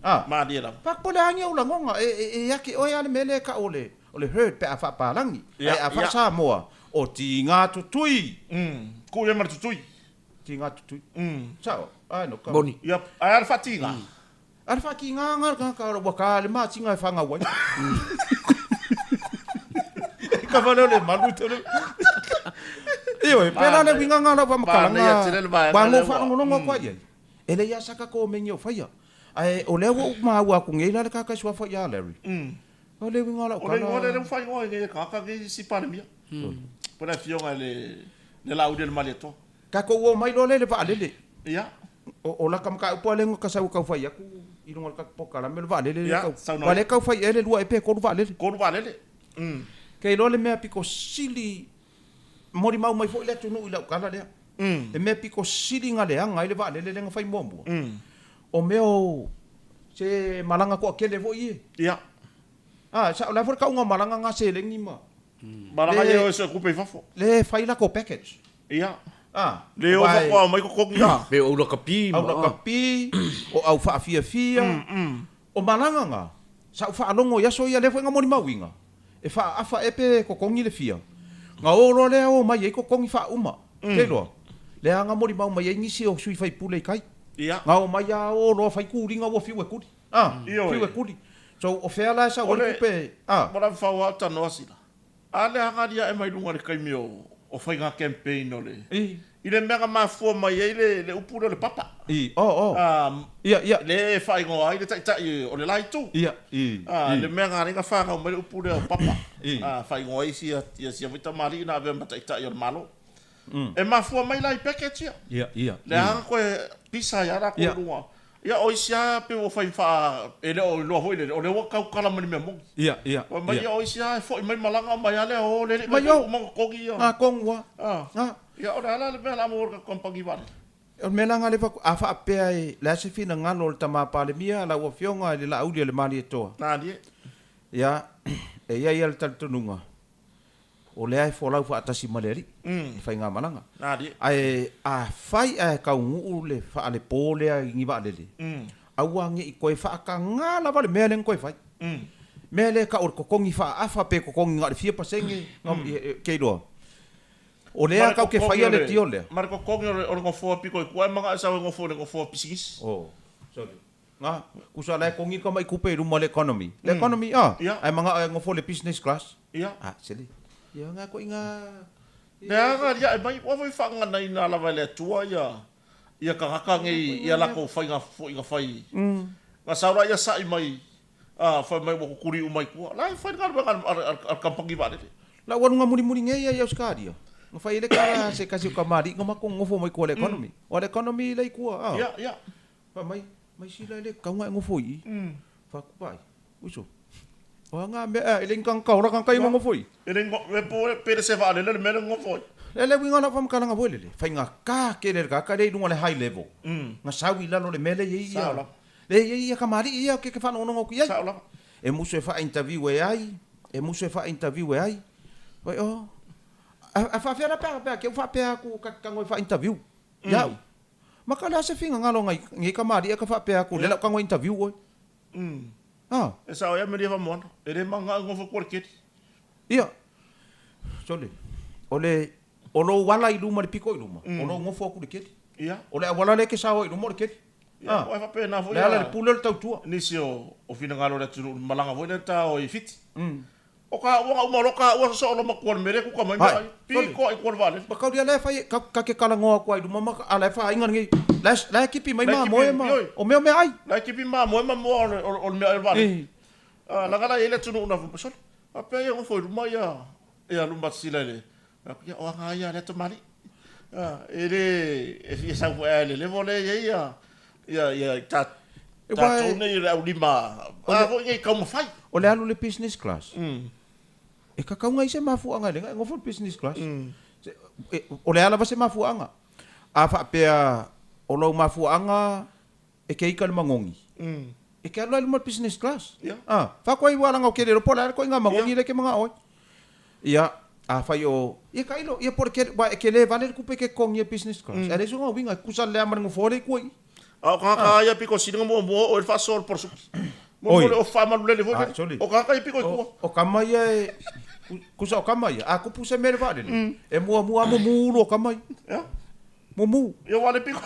A. Malie lava. Fa po le a ni ou lagona, e, e, e ake oe a le mea lea e tau o le, o le herd pe a faapalagi. Ia, Ae a ia. faa-Samoa, o tiga tutui. Kuu ia ma le tutui. Tiga tutui. Sao, ae no ka. Moni. Ia, ae a le faatiga. A le faatiga nga le tagata ua ta le matiga e fagau ai. E kava lea o le malu te le. Ioe, pēlā le uiga nga o lau faamatalaga, ua no faalogologo atu ai i ai. E leai lava sa tatou omegi o faia. Ae o lea ua ou maua atu nei la le tagata i suafa ia Larry. O le uiga o lau O le tala. igoa lea lea ua faaigoa ai nei e tagata nei isi Palemia. Po o le afioga i le Laauli o le Malietoa. Tatou omai loa lea i le vaalele. Ia. O lata mataupu lava lea na ta sau e tau fai atu i luga o le tatou polokalame o le vaalele lea Ia, tau. saunoa Aua lea e tau fai ea le lua ea pe tolu vaalele. Tolu vaalele. Ke iloa le mea pito sili molimau mai foi le atunuu i lau tala lea. Le mea pito sili na leaga ai le vaalele lea na fai muamua, o mea o se malaga toatele foi ia. Ia. A, sao, o le a foi le tauga o malaga na seleni ma. Malaga ia o e sue tupe i fafo. Le fai lako package. Ia. A, Le o faatoa omai totogi a. Pe o aulakapi ma. Aulakapi, o au faafiafia, o malaga na, sa ou faalogo i aso ia, lea foi na molimauina, e faaafa ea pe totogi le fia, na o loa lea o mai ai totogi faauma, te iloa, lea na molimau mai ai nisi o sui faipule i tai, Ia. na omai a o loa fai tuliga ua fiu e tuli. A, Ioe. fiu e tuli. So, o fea la e sau ai le tupe, a. O le fau lava o tanoa sila. A lea agali ae mai luga i le taimi o o faiga campaign o le I. i le mea na mafua mai ai le le upu lea o le papa. I, o, o. A, Ia, ia. le e faaigoa ai le taitai o le la itu. Ia, i, A, i. le mea na ala ai na fanau mai le upu lea o papa. I. A, faaigoa ai sia ia sia foi tamalii na avea ma taitai o le Malo. E mafua mai la i package ia. Ia, ia. Lea na toe pisa ai lava latou i luga. Ia o isi lava pei ua fai faa e le o iloa foi lele, o lea ua tautala mai le mea moni. Ia, ia, Fai mai ia. o isi lava e foi mai malaga mai lava lea o le alii Mai mai o. uma totogi ia. Nga tonu lava. Ah. Nga. Ia o le a la le mea o le a maua e le tatou kamupani vaalele? O le mea la nga lea a faapea e le a se finagalo o le Tama Palemia, lau Afioga i le Laauli o le Malietoa. Malie. Ia, e i ai lava le talitonuga, O lea e folau faatasi ma le Alii i faigamalaga. Ae afai ae taunuu le faalepo lea i ni vaalele, aua ne i toe faataga lava le mea lea na toe fai. Mea lea e tau o le totogi faaafa pe totogi na o le fia pasene, ke iloa. O lea tau ke faia le deal lea. Ma le totogi o le nofoa pito i tua e manao e sau e nofo i le nofoa pisinisi. Oh, sorry. Nga, kusa la e kongi le kamai kupe i luma o le economy. Le economy, ah, ae mangao e ngofo le business class. Ah, sele. Ia, nga koe nga... Leaga aliae mai, ua foi faaganaina lava e le Atua ia ia tagata nei ia latou faiga foi na fai. Na sau la ia sai mai, ah, fai mai ua tutuli uma i tua. La e fai le galuega a le kamupani vaalele. La ua luga mulimuli nei ia i Ausetalia. Na fai ai le tala a se tasi o kamali'i na matou nonofo mai tua i le economy. O le economy la i tua, ah. Fai mai, mai sila e le tatau ona e nofo i i. Fai atu, vaai, uso, o a ngā mea, e le ni tagata ola tagata ia nonofo i i. E le ni, po o pe le se vaalele le mea lea nonofo ai. Le le uiga o lau faamatalaga foi lele, faigata tele le tagata lea i luga o le high level, na sau i lalo o le mea lea e i ai ia, lea e i ai ia kamali'i ia ke faalogologo atu i ai. Sao lava. E musu e faa-interview e ai, e musu e faa-interview e ai. Fai, oh, a faafefea la pe a, pe a te i ua faapea atu ta te tago e faa-interview ia'u. Ma ka le a se finagalo ngai nei kamali'i ka faapea atu lea la ou tago e interview oe. Ah. E sao ia Melia Famoana, e le manao e nofo atu le keli. Ia. Sole, o le o lou ala i luma i le pito i luma, o lou nofo atu i le keli. Ia. O le auala lea e te sao ai i luma o le keli. Ia, ah. E faapena foi Le ala i le pule o le tautua. Nisi o finagalo o le atunuu i malaga foi lea na ta o i Fiti. O ka ua uma loa ka ua sosoo loa matua le mea lea kuka mai mea ai. Piko ai kua le vaalele. Ma kauli a la e fai ka ke talanoa atu ai i luma ma a la e faaaiga lenei. La e la e kipi mai mamoe ma o mea o meaai. La e kipi mamoe ma moa o le meaai o le vaalele. Leaga la e i ai le atunuu na sole. Faapea ia nofo i luma ia ia luma sila i le ia o aga ia a le tamalii. E le e fia sau foi lava i le level lea e i ai ia ia ia tatou nei le aulima a foi nei taumafai. O le alu i le business class, e tatau ona i ai se mafuaaga e le na e nofo i le business class. O le a lava se mafuaaga? A faapea o lou mafuaaga e te ika i le manogi, e te alu la i luma o le business class. A, faatoa iu lava leaga o te le iloa po o le a le ituaiga manogi lea e te manao ai. Ia, afai o, ia tailo, ia po o le tele, aua e tele vale le tupe e te totogi ai business class, ae leai sona uiga, e tutusa lelei lava ma le nofoa lea i tua i i. A o tagata lava ia pito sili ona muamua oo i le faasoa o le polosuki. Muamua le ofa faamalulele foi lele. O tagata ia pito i tua. O tama ia e, tusa o tama ia, a tupu se mea i le vaalele, e muamua lava mumu loa tama ia. Mumu. Ia ua le piko.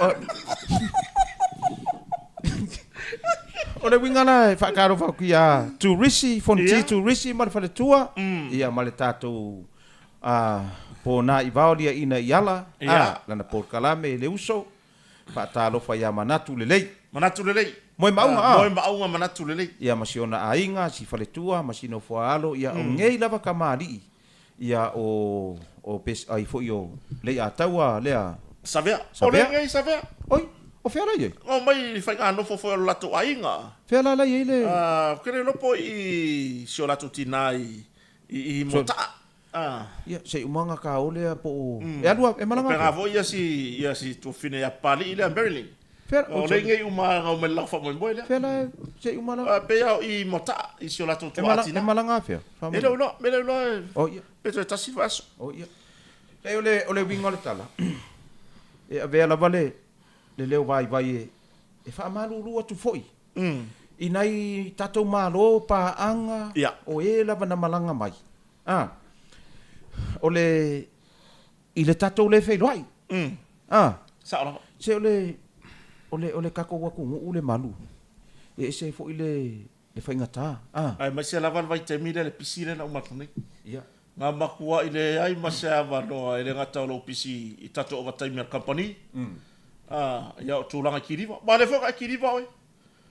O le uiga la e faatalofa atu ia Turisi, Fonoti Turisi ma le faletua, ia ma le tatou pona i vao liaina i ala, lana polokalame le uso, faatalofa ia Manatu Lelei. Manatu Lelei. Moe maauga a. Moe maauga Manatu Lelei. Ia ma si ona aiga, si faletua ma si nofoaalo, ia o nei lava kamali'i Ia o o pes ai foi o Leiataua lea. Savea. Savea. O lenei Savea. Oi, o fea la i ai? O mai i faiganofo foi o lo latou aiga. Fea la la i ai le. Ah, ou te le iloa po i si o latou tina i i Motaa. Ah. Ia, se i uma ka o lea po o e alu e malaga. Pega foi ia si ia si tuafafine ia Papalii lea Marilyn. Fea, o lea nei uma na omai i le latou faamoemoe lea. Fea la e, se i uma la. Pei lava o i Motaa, i si o latou tuaa tina. E malaga afea? E le o iloa, e le o iloa e. Oh ia. Pe toe tasi le vaiaso. Oh ia. Leai o le, o le uiga o le tala, e avea lava le, le leo vaivai e, e faamalulu atu foi i nai tatou Malo, paaga, o e lava na malaga mai, a, o le, i le tatou le feiloai. A. Sao lava. Se o le, o le, o le tatou atunuu le malu, e ese ai foi le, le faigata. A. Aemaise lava le vaitaimi lea, le pisi lea na uma atu nei. Ia. Na matuai leai ma se avanoa e le gata o lou pisi i tatou ovataimi a le kamupani. A, ia o tulaga i kiliva. Aua o lea foi na e kiliva oe.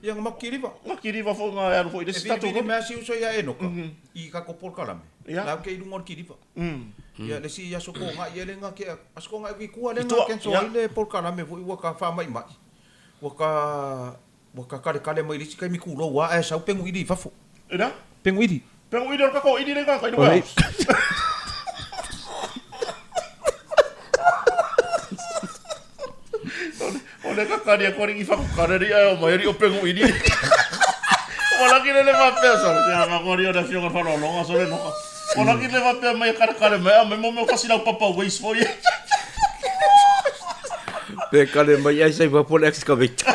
Ia, na matou kiliva. Na kiliva foi na e alu foi i le isi tatou loli. E vilivili mai lava si uso ia Enoka i tatou polokalame, la ou te i luga o le kiliva. Ia, le isi aso togai ia lea na kea, aso togai i tua lea na cancel ai le polokalame foi ua ta faamaimai, ua ta, ua ta kaletale mai i le isi taimi tulou lava ae sau peguili i fafo. E le a? Peguili. Peguili o le tatou ili lea i gauta i le warehouse. O le kakali e kori i whakukare ri ai o mai ri o pengu ili. Wala ki le le faapea sole. Te anga kori o le fionga whalolonga sole noka. Wala ki le faapea mai e karekare mai a mai mo meo kasi lau papa waste foi. Pe kare mai ai sai fafo le excavator.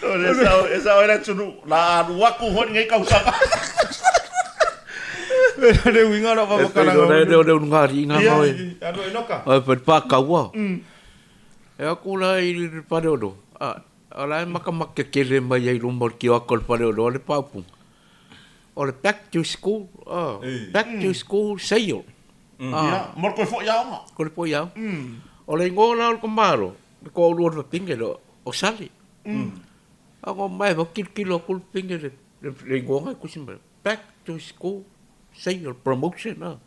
O le sao, e sao era tunu. La alu aku hoi ngai kausaga. Le uiga o lau E pei faamatalaga ona e le o le ulugalii nga Ia, oe. alu ai loka. Oe pe pa kaua. E o atu la i le faleoloa, a, o la e matamata tetele mai ai i luma o le kioaka o le faleoloa le faaupuga, o le back to school, a, back to school sale. Ia, mo le toe foi aoga. Ko le foi aoga. O le igoa la o le tamāloa, le toalua o le fafine lea, o Sale. A na omai avatu tilotilo atu le fafine i le igoa na e tusi mai ai, back to school sale promotion a.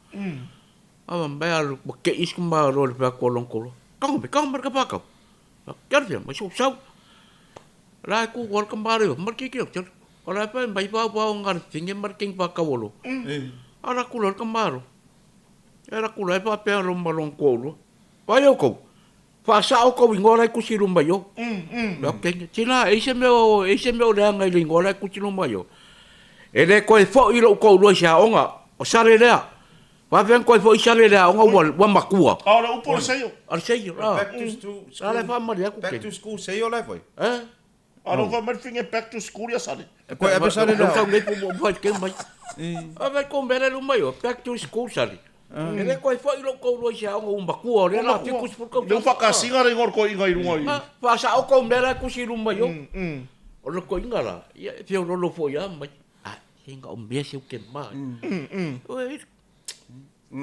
A fai mai alu ua te i si tamāloa i le fai atu a lona toalua, tago mai, tago mai le ta faatau. Ke alu fea mai sou sau. O la e tu le tamāloa i fafo ma le tilotilo atu, o la e fai mai vaovao na le fafine ma le teine faatau aloa. Alu atu loa le tamāloa. E alu atu loa e faapea loa ma lona toalua, Vaai outou, faasao tou igoa la e tusi i luma i o. Ok, tina, e i ai se mea o, e i ai se mea o leaga i le igoa la e tusi i luma i o. E le toe foi lou toalua i se aoga, o Sale lea. Faapefea ona toe foi Sale i le aoga ua, ua matua. A o le upu o le seio. O le seio, a. Back to school. A la e faamalie atu Back keni. to school seio la e fai. Eh? A lo fai mai le finge back to school ia Sale. E koe ave Sale le Tau nei po mo fai ke mai. A vai ko mele lu mai o back to school Sale. E le koe foi lou toalua i se aoga ua matua o lea la 70 tausaga. Lea ua faakasiga le igoa o le toeaina i luga i. Faasao kou mea la e tusi i luma i o. O le toeaina la, ia e feololo foi lava mai. A, se na o mea se uke ma.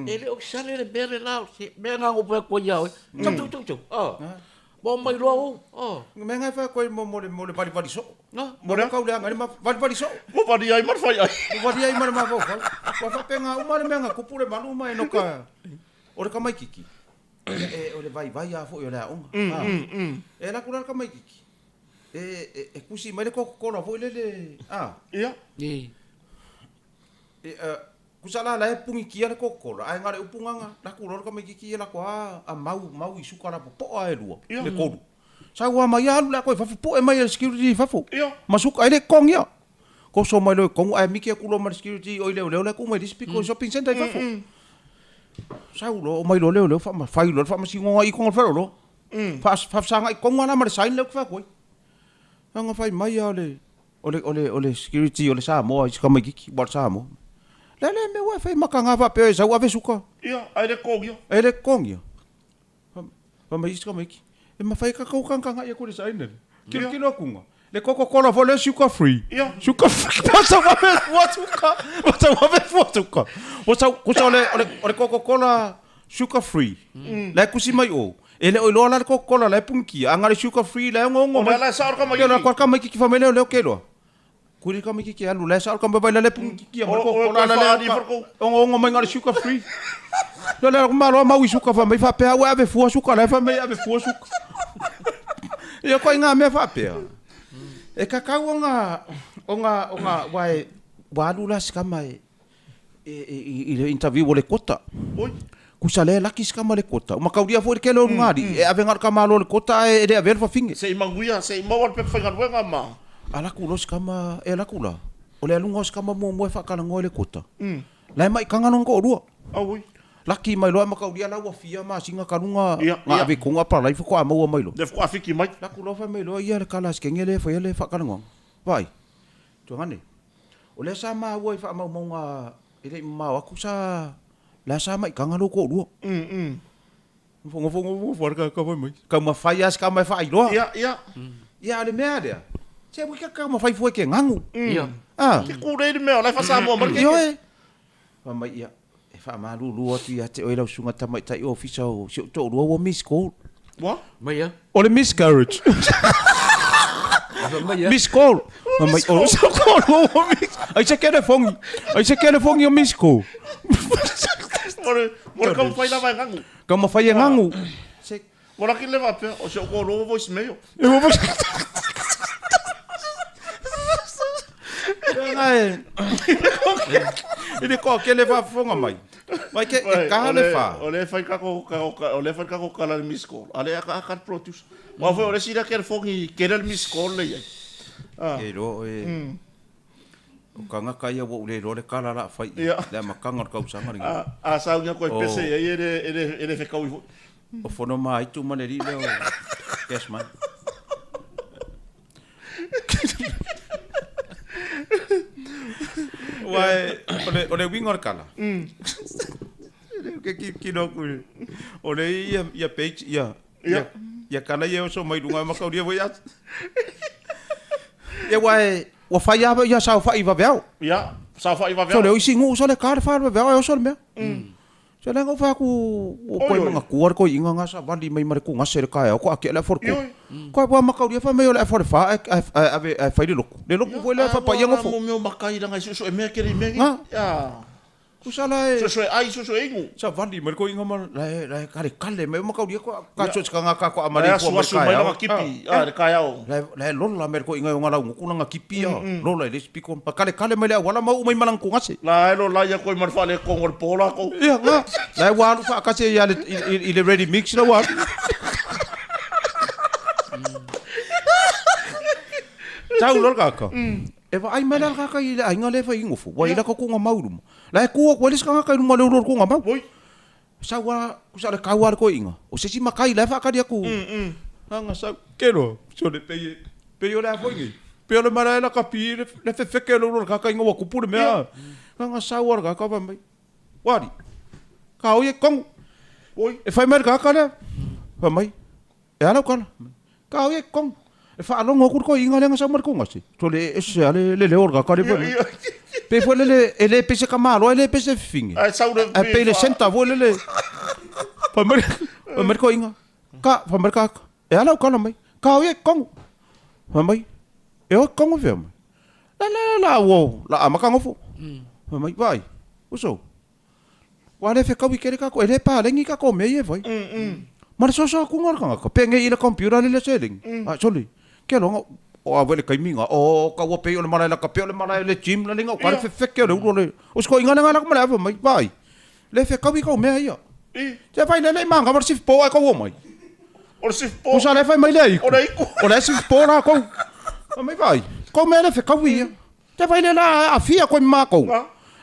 E le o sale le mea le la, se mea na o fai atu ai ia oe. Tau, tau, tau, tau. Ah. Mo mai loa ou. Ah. Mea ngai fai koe mo mo le mo le valivali soo. Ah. Mo le kau leaga le ma valivali soo. Mo vali ai ma le fai ai. Mo vali ai ma le mafaufau. Ua faapena uma le mea na kupu le malu ma e no ka o le kamaikiki. Ia e o le vaivai a foi o le aoga. E alu atu la le kamaikiki. E e e kusi mai le Coca-Cola foi lele a. Ia. E kusa la la e pugikia le Coca-Cola ae na o le upu gaga laku loa le tamaititi ia lako a a mau mau i suka la popoa e lua le tolu. Sau a mai alu la koe i fafo poe mai e le security i fafo ma suka e le totogia. Koso mai loa i totonu ae miki atu loa ma le security oi leoleo la e tu mai le isi pito i shopping centre i fafo. Sau loa omai loa leoleo faama fai loa le faamasinoga i totonu o le faleoloa. Faafesagai tonu lava la ma le sign lea ou te fai atu ai. Leaga fai mai lava o le o le o le o le security o le Samoa i si tamaititi ua o le Samoa. Le a le mea ua e fai mataga faapea e sau ave suka. Ia, ae le totogia. E le totogia. Fai mai isi tamaiti, e mafai e tatou tagatagai atu i le sign lea. Tilotilo atu le Coca Cola foi lea sugar free. Ia. Sugar free. Ua sau ave fua suka. Ua sau ave fua suka. Ua sau kusa o le o le o le Coca Cola sugar free. La e tusi mai o. E le o iloa la le Coca Cola la e punikia, a na o le sugar free la e ongoongo O mai. lea la e sao le Ia la tamaititi. koa le tamaititi fai mai lea o lea ou te iloa. Kuri le tamaititi e alu la e sao le tama vai la le punikia ma le O- Coca o e Cola koe la lea faali ifo le kou. ongoongo mai na o le sugar free. Ia lea malo a mau i suka fai mai faapea au e ave fua suka la e fai mai e ave fua suka. Ia koe ngā mea faapea. E kakau ona ona ona ua e ua alu la si tama e i le interview o le kota. Oi. Kusa lea e laki si tama i le kota. Ua mataulia foi le tele o luga alii, e ave na o le tamaloa i le kota ae le avea le fafine. Se i manuia, se i maua le pepa faigaluega ma. Alu atu loa si tama, e alu atu la, o le aluga o si tama muamua e faatalanoa i le kota. La e mai kaga lona toalua. Auoi. Laki mai loa e mataulia la ua fia masina talu na Ia, na ia. ave i totonu apalai faatoa maua mai loa. Lea faatoa fiki mai. Laku loa fai mai loa ia le kala a si kenge lea e faia le faatalanoaga. Vaai, tuagane, o lea sa maua i faamaumauga e le i mamao atu sa la sa maitaga lou toalua. Nofo nofo nofo nofo lava le tagata fai mai, taumafai lava si tama e faailoa. Ia, ia. Ia, a o le mea lea, se aua e te taumafai fua e te ganu. Ia. A. Ke kū nei le mea, o la e faa-Samoa mai le keke. Ioe. Fai mai, ia, e faamalulu atu ia te oe lau susuga tamaitai ofisa o si ou toalua ua miss call. Ua? Mai a? O le miscarriage. Fai mai a? Miss call. Fai mai, o si ou toalua ua miss. Ai se kelefogi. Ai se kelefogi o miss call. Mo le, mo le taumafai lava e ganu. Taumafai e ganu. Se. Mo laki le faapea, o si ou toalua ua voice mail. I le toatele faafofoga mai. Mai ke e kaha le fa. O lea e fai kako, o lea e fai kako kala le miss call. A le aka aka le producer. Aua foi o le isi lea telefoni tele le miss call le i ai. Ke iloa oe. O tagata ia ua ou le iloa le kala la fai i le amataga o le tausaga lenei. A saunia koe pese i ai e le fekaui foi. O fono ma aitu ma le alii lea o Cash Money. Aua o le uiga o le kala, e le ke kilo atu i o le ia page ia. Ia kala ia oso mai luga mataulia foi ia. Ia ua e ua fai lava ia saofai vaveao. Ia, saofai vaveao. Sole o isi nuu sole ka le fa vaveao e oso le mea. Se lea na ou fai atu ua toe manatua le toeaina na savali mai ma le tugase i le taeao toa tea le afa o le 3. Koe ua mataulia fai mai o le afa o le 4 ae ae ave ae fai le lotu. Le lotu foi lea faapaia nofo. Ia, a ua mea o matai leaga e suesue mea tele i mea nei. Ia. Tusa la e. Suesue ai, suesue inu. Savali mai le toeaina ma la e la e kaletale mai mataulia toa ka so se tagata toa maleifua mai le taeao. Lana kipi a le taeao. La e lola mai le toeaina e ona laugutu lana kipi a lola i le isi pito ma kaletale mai le auala ma oo mai ma lana tugase. La e lola ia koe ma le faaletonu o le po latou. Ia na, la e ua alu faatasi ai i le ready mix la ua alu. Tau loa le tagata. E vaai mai la le tagata i le aiga lea e fai nofo, ua i ai lata tuugamau i luma. La e tu atu ai le isi tagata i luma o le ulu o le tuugamau. Sau a, tusa o le kau a le toeaina, o se isi matai la e faatali atu. Aga sau, ke loa, sole pei e, pei o le a foi nei, pei o le malae lakapi i le fefeke o le ulu o le tagata ina ua tupu le mea. Aga sau a le tagata fai mai, ua alii, ka oi e tonu. E fai mai le tagata lea, fai mai, E a lau tala? Ka oi e tonu. E faalogo atu le toeaina lea na sau mai le tugase, sole e ese lava le leo o le tagata lea fai mai. Pei foi lele e le pese tamaloa e le pese fifine. Ae pei le centre foi lele. Fai mai fai mai le toeaina, ka, fai mai le tagata, e a lau tala mai? Ka oi e tonu. Fai mai, e o e tonu fea mai? La la la ua la amata nofo. Fai mai, vaai, uso, Ua le fetaui tele tatou, e le paleni tatou mea ia e fai. Ma le soso atu o le tagata, penei i le computer lele seleni. A sole, ke aloga, o a foi le taimi na, o taua pei o le malae lakapi, o le malae o le gym, la le gauta le fefeke o le ulu o le, o si toeaina lea na alu atu ma le ave mai, vaai, le fetaui kou mea ia. Se fai lele i manava le sifipo ae kou omai. O le sifipo. Tusa lea fai mai le aitu. O le aitu. O le sifipo latou. Fai mai vaai, kou mea le fetaui ia. Te fai le la afia koe ma makou.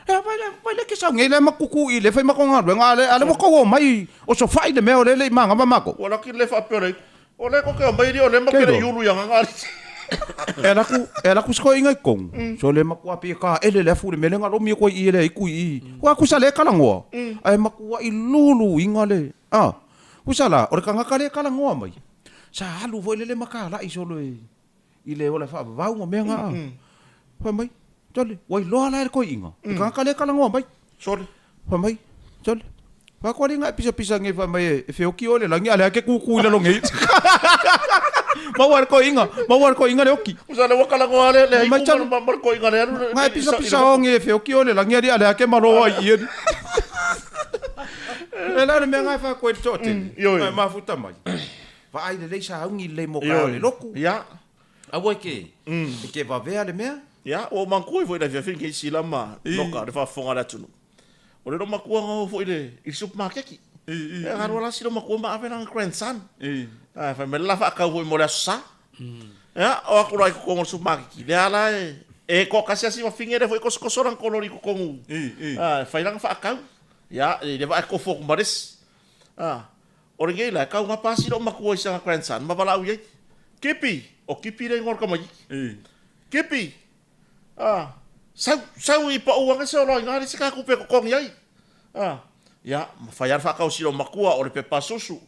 E fai le fai le ke sau nei le ma kuku i le fai makou galuega a le a le ua kou omai o sofa'i le mea o le le i magava makou. Ua laki le faapea o le o le ko ke omai li o le ma ke le iulu ia nganga ali. E ala atu e ala atu se toeaiga i totonu, sole matua pei e taele le afu i le mea lea na lomi atu ai i i e le aitu i i. Ua kusa le talanoa, ae matua'i luluina le, a. Kusa la, o le tagata lea e talanoa mai, sa alu foi lele ma tala'i solo e i le ola faavavau ma mea na. Fai mai, sole, ua iloa la e le toeaina, le tagata lea e talanoa mai. Sole. Fai mai, sole, fai atu alii na e pisapisa nei fai mai e feoki oe i le lagi a o lea e te kūkū i lalo nei. Maua e le toeaina, maua e le toeaina le oki. Usa lea ua talanoa le le aitu ma le toeaina lea alu. Na e pisapisa ongi e feoki oe i le lagi alii a o lea e te malo ai i i. E la o le mea na e fai atu ai i le toatele, e mafuta mai. Vaai lelei sauni lelei mo ka le lotu. Ia. Aua e ke, e ke vavea le mea. Ia, ua ou manatua ai foi i le afiafi lenei Sila ma Noka, le faafofoga a le atunuu. O le loomatua na o foi i le, i le supermarket. E alu lava la si loomatua ma ave lana grandson. Ae fai mai le la faatau foi mo le Aso Sa. Ia, o atu loa i totonu o le supermarket, lea la e, e toatasi lava si fafine lea foi e tosotoso lana kololi i totonu, e fai lana faatau. Ia, i le vaa e tofu atu ma le isi. O lenei la, e kau gapa si loomatua i sana grandson ma valaau i ai, Kipi! O Kipi le igoa o le tamaitiiti. Kipi! Ah, sau, sau i pau ane se oloa ina le se ka tupe e totogi ai. Ah, ia, ma fai lava le faatau a si loomatua, o le pepa susu,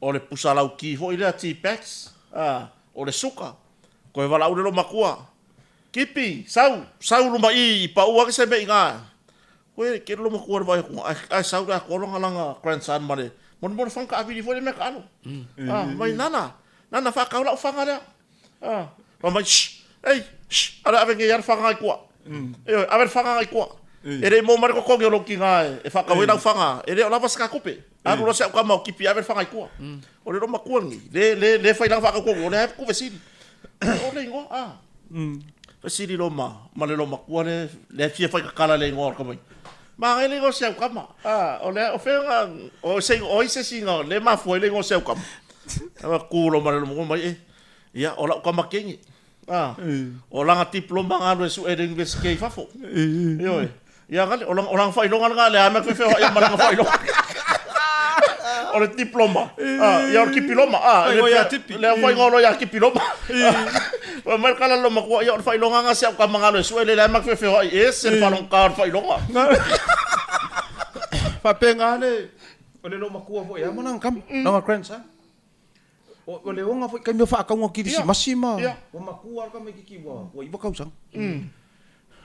o le pusa lauki foi lea, tea bags, ah, o le suka. Toe valaau le loomatua, Kipi! Sau, sau luma i i pau ane se mea ina. Koe ke loma kua le vai atu, ai, ai sau le atoa langa langa grandson ma le, mo le mo le fanga taavili foi le mea taalo. Ah, mai nana, nana whaakau lau fanga lea. Ah, ma mai, shh, ei, shh, ale ave ngei ale fanga ai kua. E oi, ave le fanga ai kua. E le mo mare kokongi o loki ngā e, e whaakau e lau fanga, e le o lava se ka kupe. Alu loa se au kama o kipi ave le fanga i kua. O le loma kua ngi, le, le, le whai langa whaakau kongi, o le hae kuve sili. O le ingoa, ah. Fesili lo ma, ma le loomatua le, le fia fai kakala le igoa o le tamaiti. Magai le igoa o si au kama. A, o le, o fea nga, o se, o ai se isi nga le mafua ai le igoa o si au kama. A, ku lo ma le loomatua mai e, ia, o lau kama kenge. A, o lana diploma nga alu e sue i le Universite i fafo. Ioe. Ia kale, o lana, o lana faailoga lena lea mea feofeoai ai ma lana faailoga. O le diploma. Ah, ia o le kipiloma. Ah, Faaigoa ia Tipi. Lea faaigoa loa ia Kipiloma. Fai mai le kala le matua, ia o le faailoga lena si au tama galo e sue le lea mea feofeoai ese le faalogogata o le faailoga. Faapena le, o le loomatua foi lava ma lana tama, lana grandson. O le oga foi taimi o faatauga kilisimasi ma ua matua lava le tamaititi ua 9 tausaga.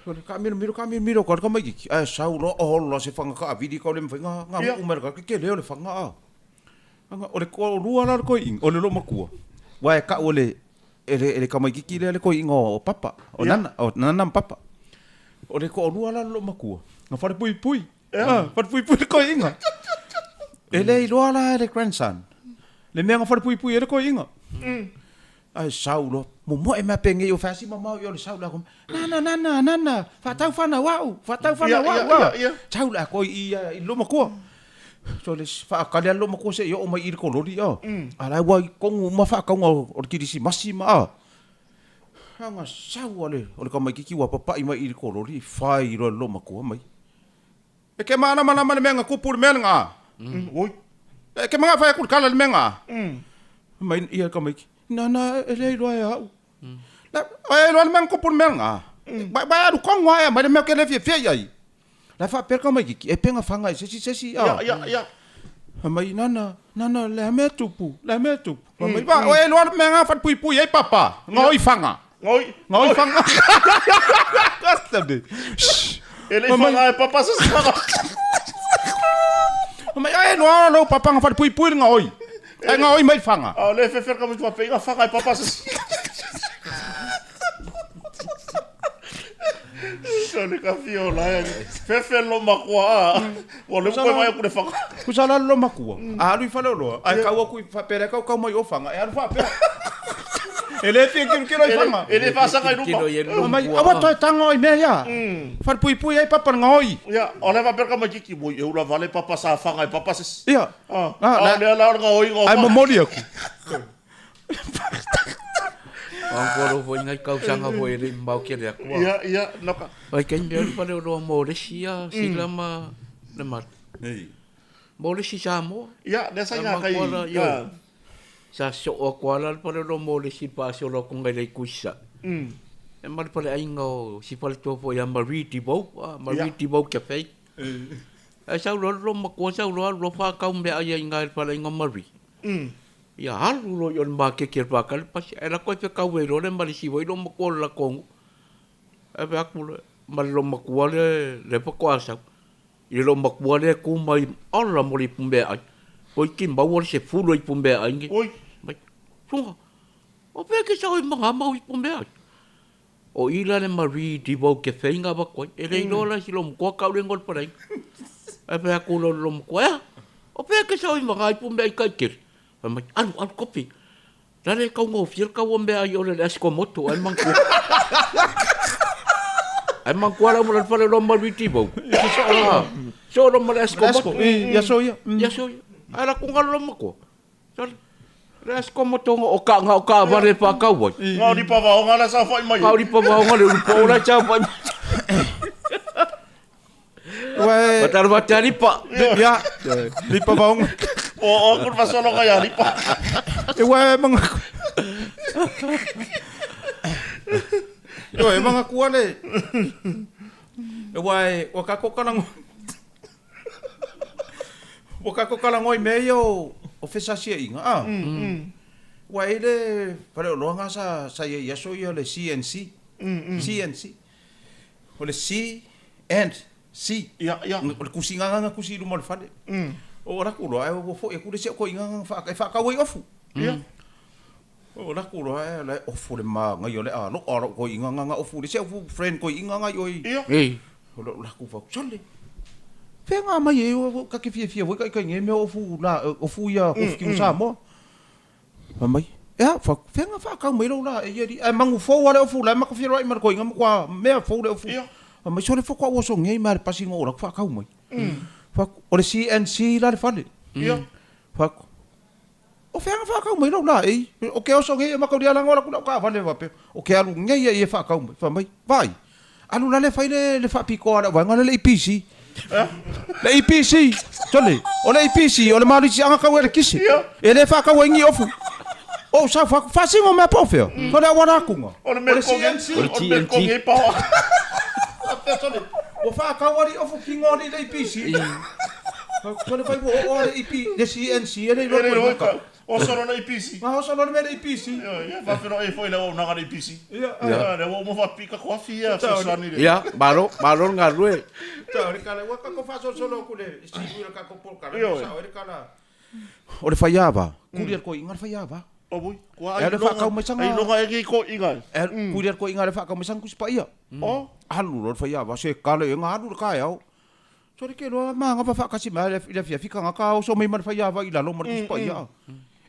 O le taamilomilo taamilomilo atu lava le tamaititi ae sau loa ola se faga taavili tau le mafai ona nuu mai le tagata tele o le faga a. O le toalua la o le toeaina o le loomatua aua e tau e le tamaititi lea le toeaina o Papa o Nana o Nana ma Papa. O le toalua la o le loomatua na falepuipui. Falepuipui le toeaina. E le iloa la e le grandson le mea na falepuipui ai le toeaina. Ae sau loa, momoe mai penei o fai si mamao i o le sau le Nana, nana, nana, faatau fanau au, faatau fanau au. Sau le atoa i i le loomatua. So le faatali lava le loomatua se i oo mai i le kololi a. A la e ua i totonu uma faatauga o le kilisimasi ma a. Aga sau a le o le tamaititi ua papai mai i le kololi, fai loa e le loomatua mai. E ke malamalama le mea na tupu i le mea lena. Oi. E ke manaʻo fai atu le tala i le mea lena. Fai mai ia le tamaiti, Nana, e le iloa e au. La, e iloa le mea na tupu i le mea lena. Ua e alu tonu lava e aumai le mea ou te le fiafia i ai. La e faapea le tamaititi, e pe na faga e se isi se isi. Ia, ia, ia. Fai mai, Nana, Nana, le a mea e tupu? Le a mea e tupu? Fai mai, Va, e iloa le mea na falepuipui ai papa, gaoi faga. Gaoi. Gaoi faga. E le i faga e papa se isi faga. Fai mai, e iloa lou papa na falepuipui le gaoi. Ae gaoi mai faga. A o lea e fefe le tamaiti faapea, ina faga e papa se isi. O le kafia o la e fefe le loomatua a. Ua leva toe vaai atu le faga. Tusa la le loomatua, a alu i faleoloa, ae tau atu i faapea lea tau mai o faga, e alu faapea. E le fia tilotilo i faga. E le faasaga i luma. Mai, aua toe tago i mea ia. Falepuipui ai papa le gaoi. Ia, o lea faapea le tamaititi, oi e ula vale papa sa faga e papa se isi. Ia. A o lea la o le gaoiga o faga. Ae momoli atu. Ua foi nai tausaga foi e le i mamao tele atu. Ia, ia, no ka. Vai taimi ai le faleoloa mo le isi ia sila ma le mata. Mo le isi Samoa. Ia, lea sa i ngā kai. Ia. Sa soo atu lava la le faleoloa mo le isi paasolo atu ngai le itu i Sasae. E ma le faleaiga o si faletua foi ia Marie Devoe, Marie Devoe Cafe. Ae sau loa le loomatua sau loa alu loa faatau meaai ai i ina i le faleaiga o Marie. Ia alu loa i o i le maketi a le Pakale pasi ae lako e fekau ai loa le ma le isi foi loomatua o le latou nuu. Ae fai atu loa ma le loomatua lea lea faatoa sau. I le loomatua lea e tu mai ola mo le ipu meaai. Toeitiiti maua le 10 o ipu meaai nei. Oi! Mai, Suga, o fea e te sau ai ma nga mau ipu meaai? O i la le Marie Devoe Cafe na avatu ai. E le iloa la e si loomatua tau le igoa o le paleaiga. Ae fai atu loa i le loomatua, Ea, o fea e te sau ai ma nga ipu meaai taitele? Fai mai, Alu, alu, kopi. La le taugofie le tau o meaai ole le Asikomoto ae manatua. Ae manatua la uma le faleoloa ma Luigi Vau. Soo loa ma le Asikomoto. I aso ia. I aso ia. Ae la tunga loa matua. Sole. Le Asikomoto o ka nga o ka vale pa kau ai. Nga o lipa vaoga la saofai mai. Nga o lipa vaoga le ulupo o la saofai mai. Ué. Botaram até lipa. Ia, lipa vaoga. O o ku fasologa ia lipa. E ué manga. Ioe manga kua le. E ué ua kako kalango. Ua kako kalango i mea ia o o fesasiaiga a. Ua e le faleoloa nga sa sa ia i aso ia le CNC. CNC. O le C and C. Ia, ia. O le kusi gagaga kusi i luma o le fale. O laku loa, ae ua foi atu le isi au toeaiga e faatau ai ofu. Ia. O laku loa, ae la e ofu le manaia o le aloa o lau toeaiga gaga ofu i le isi au friend toeaiga ga i oi. Ia. O lou laku fau, sole, fea nga mai e ta te fiafia foi taitai nei mea ofu la, ofu ia ofu kino Samoa. Fai mai, Ea, fai atu, fea na faatau mai lou laei alii, ae manu fou lava le ofu la e matou feloai ma le toeaina matua mea fou le ofu. Fai mai, sole faatoa ou oso nei ma le pasi na ou alu atu faatau mai. Fai atu, o le CNC la le fale. Fai atu, o fea na faatau mai lou laei, o ke oso nei e matou lia laga o alu atu lau taavale faapea, o ke alu nei ai e faatau mai. Fai mai, vaai, Alu la le fai le le faapitoa a le auvaega lea le EPC. Le EPC, sole, o le EPC o le malosiaga tau elekise. E le faatau ai ni ofu. O ou sau faaku, faasino mea po o fea? O le auala atuga. O le mea CNC. O le mea kogi ai paoa. Faapea sole, ua faatau alii ofu kino alii le EPC. Sole fai ua oo le EP, le CNC e le iloa le koe ka. Oso loa le EPC. Ma oso loa le mea le EPC. Ia, faafeiloai ai foi i le auaunaga a le EPC. Ia, lea ua uma faapipii tatou afi ia fesoasoani i le. Ia, malo, malo le galulue. Tau le kala, ua tatou faasolosolo atu le siui o le tatou polokalame, sao ai le kala. O le faiava, kuli le koiga le faiava. Oi, kua ai loga, ai loga e ngi koiga. Kuli le koiga le whaakau mai sanga kusi paia. Oh. Alu lo le faiava, se kale e nga alu le kaeao. Sole ke loa ma nga whaakasi mai le le fiafi kanga ka oso mai ma le faiava i lalo ma le kusi paia.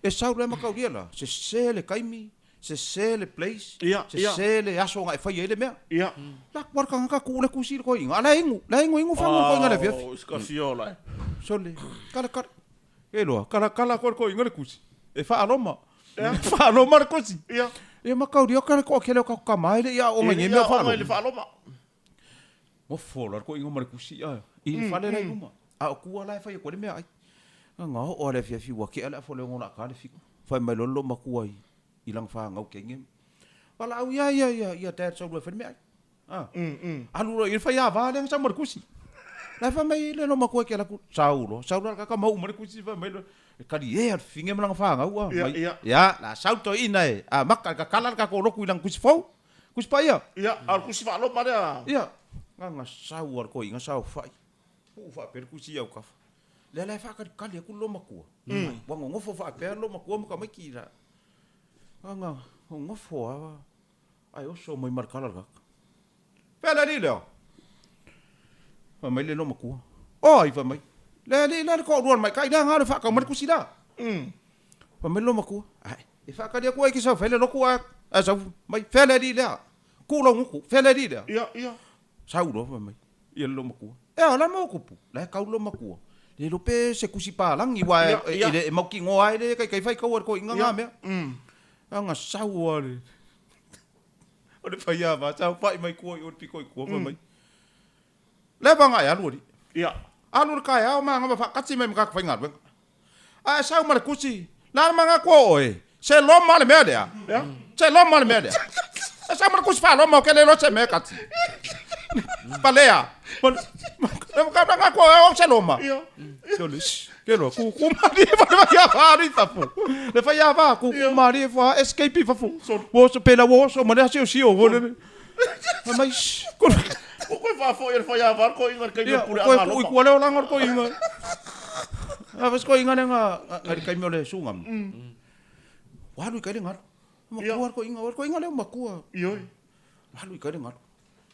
E sau le makauria la, se se le kaimi, se se le place, se se le aso nga e whai e le mea. La kuar kanga ka ku le kusi le koiga. Ala ingu, la ingu ingu whangu le koiga le fiafi. Oh, iska fiola. Sole, kala kala. E loa, kala kala koe le koiga le kusi. E whaaloma. Whaaloma le kusi. Ia makauria kala koa kele o kako kama e le ia o ngai mea whaaloma. Le whaaloma. Ngofo la le koiga ma le kusi a. I le fale la i luma. A o kua la e whai e koe le mea ai. Nga o le fiafi ua ke ala fo le ngola ka le fiku. Whai mai lolo makua i i langa whangau ke nge. Wala au ia ia ia ia dad sau lua whai mea ai. Ah. Alu loa i le faiava lea na sau ma le kusi. La e fai mai le loma koe ke laku sau loa. Sau loa ka mau ma le kusi fai mai loa. E kali e al finge ma langa whangau a. Ia, ia. Ia, la sau to ina e. A maka ka kala ka ko loku i langa kusi fou. Kusi pa ia. Ia, a o le kusi whaaloma lea. Ia. Nga sau al ko inga sau whai. Puu whaapea le kusi au kafa. Lea la e whaakalikali aku loma kua. Wa ngongofo whaapea loma kua ma ka maiki la. Nga ngongofo a. Ai oso mai ma le kala le kaka. Fea le alii lea? Fai mai le loo makua. O ai fai mai. Le alii lea le toalua o le maitai lea nga le faatau mai le kusi la. Fai mai le loo makua. Ae, e faatali atu ai ki sau fai le lotu ae ae sau mai. Fea le alii lea? Tuu lau gutu. Fea le alii lea? Ia, ia. Sau loa fai mai. Ia le loo makua. E a la mau kupu. La e kau le loo makua. Le iloa pe se kusi palagi aua e le mautinoa ai le taitai faitau a le toeaina nga mea. Aga sau a le o le faiava sau pai mai kua i o le piko i kua fai mai. Le vanga e alu ali. Ia. Alu le kaeao ma anga ma whaakati mai ma kaka whaingaluega. A e sau ma le kusi, la le manga kua oe, se loma le mea lea. Ia. Se loma le mea lea. E sau ma le kusi whaaloma o ke le lo se mea kati. Palea. Le manga kua oe o se loma. Ia. Sole, shh, ke loa, kuku malie fa le faiava alu i fafo. Le faiava, kuku malie fa escape i fafo. Ua oso pela ua oso ma le asiosio fo le. Fai mai, shh, ko Ua koe faafo'i e le faiava le koiga le taimi o Ia, le pule koe aga pui loma. kua le olaga o le koiga. A fas koiga le nga nga le taimi o le sugam. Ua alu i kai le galu. Makua le koiga, o le koiga lea ua makua. Ioe. Ua alu i kai le galu.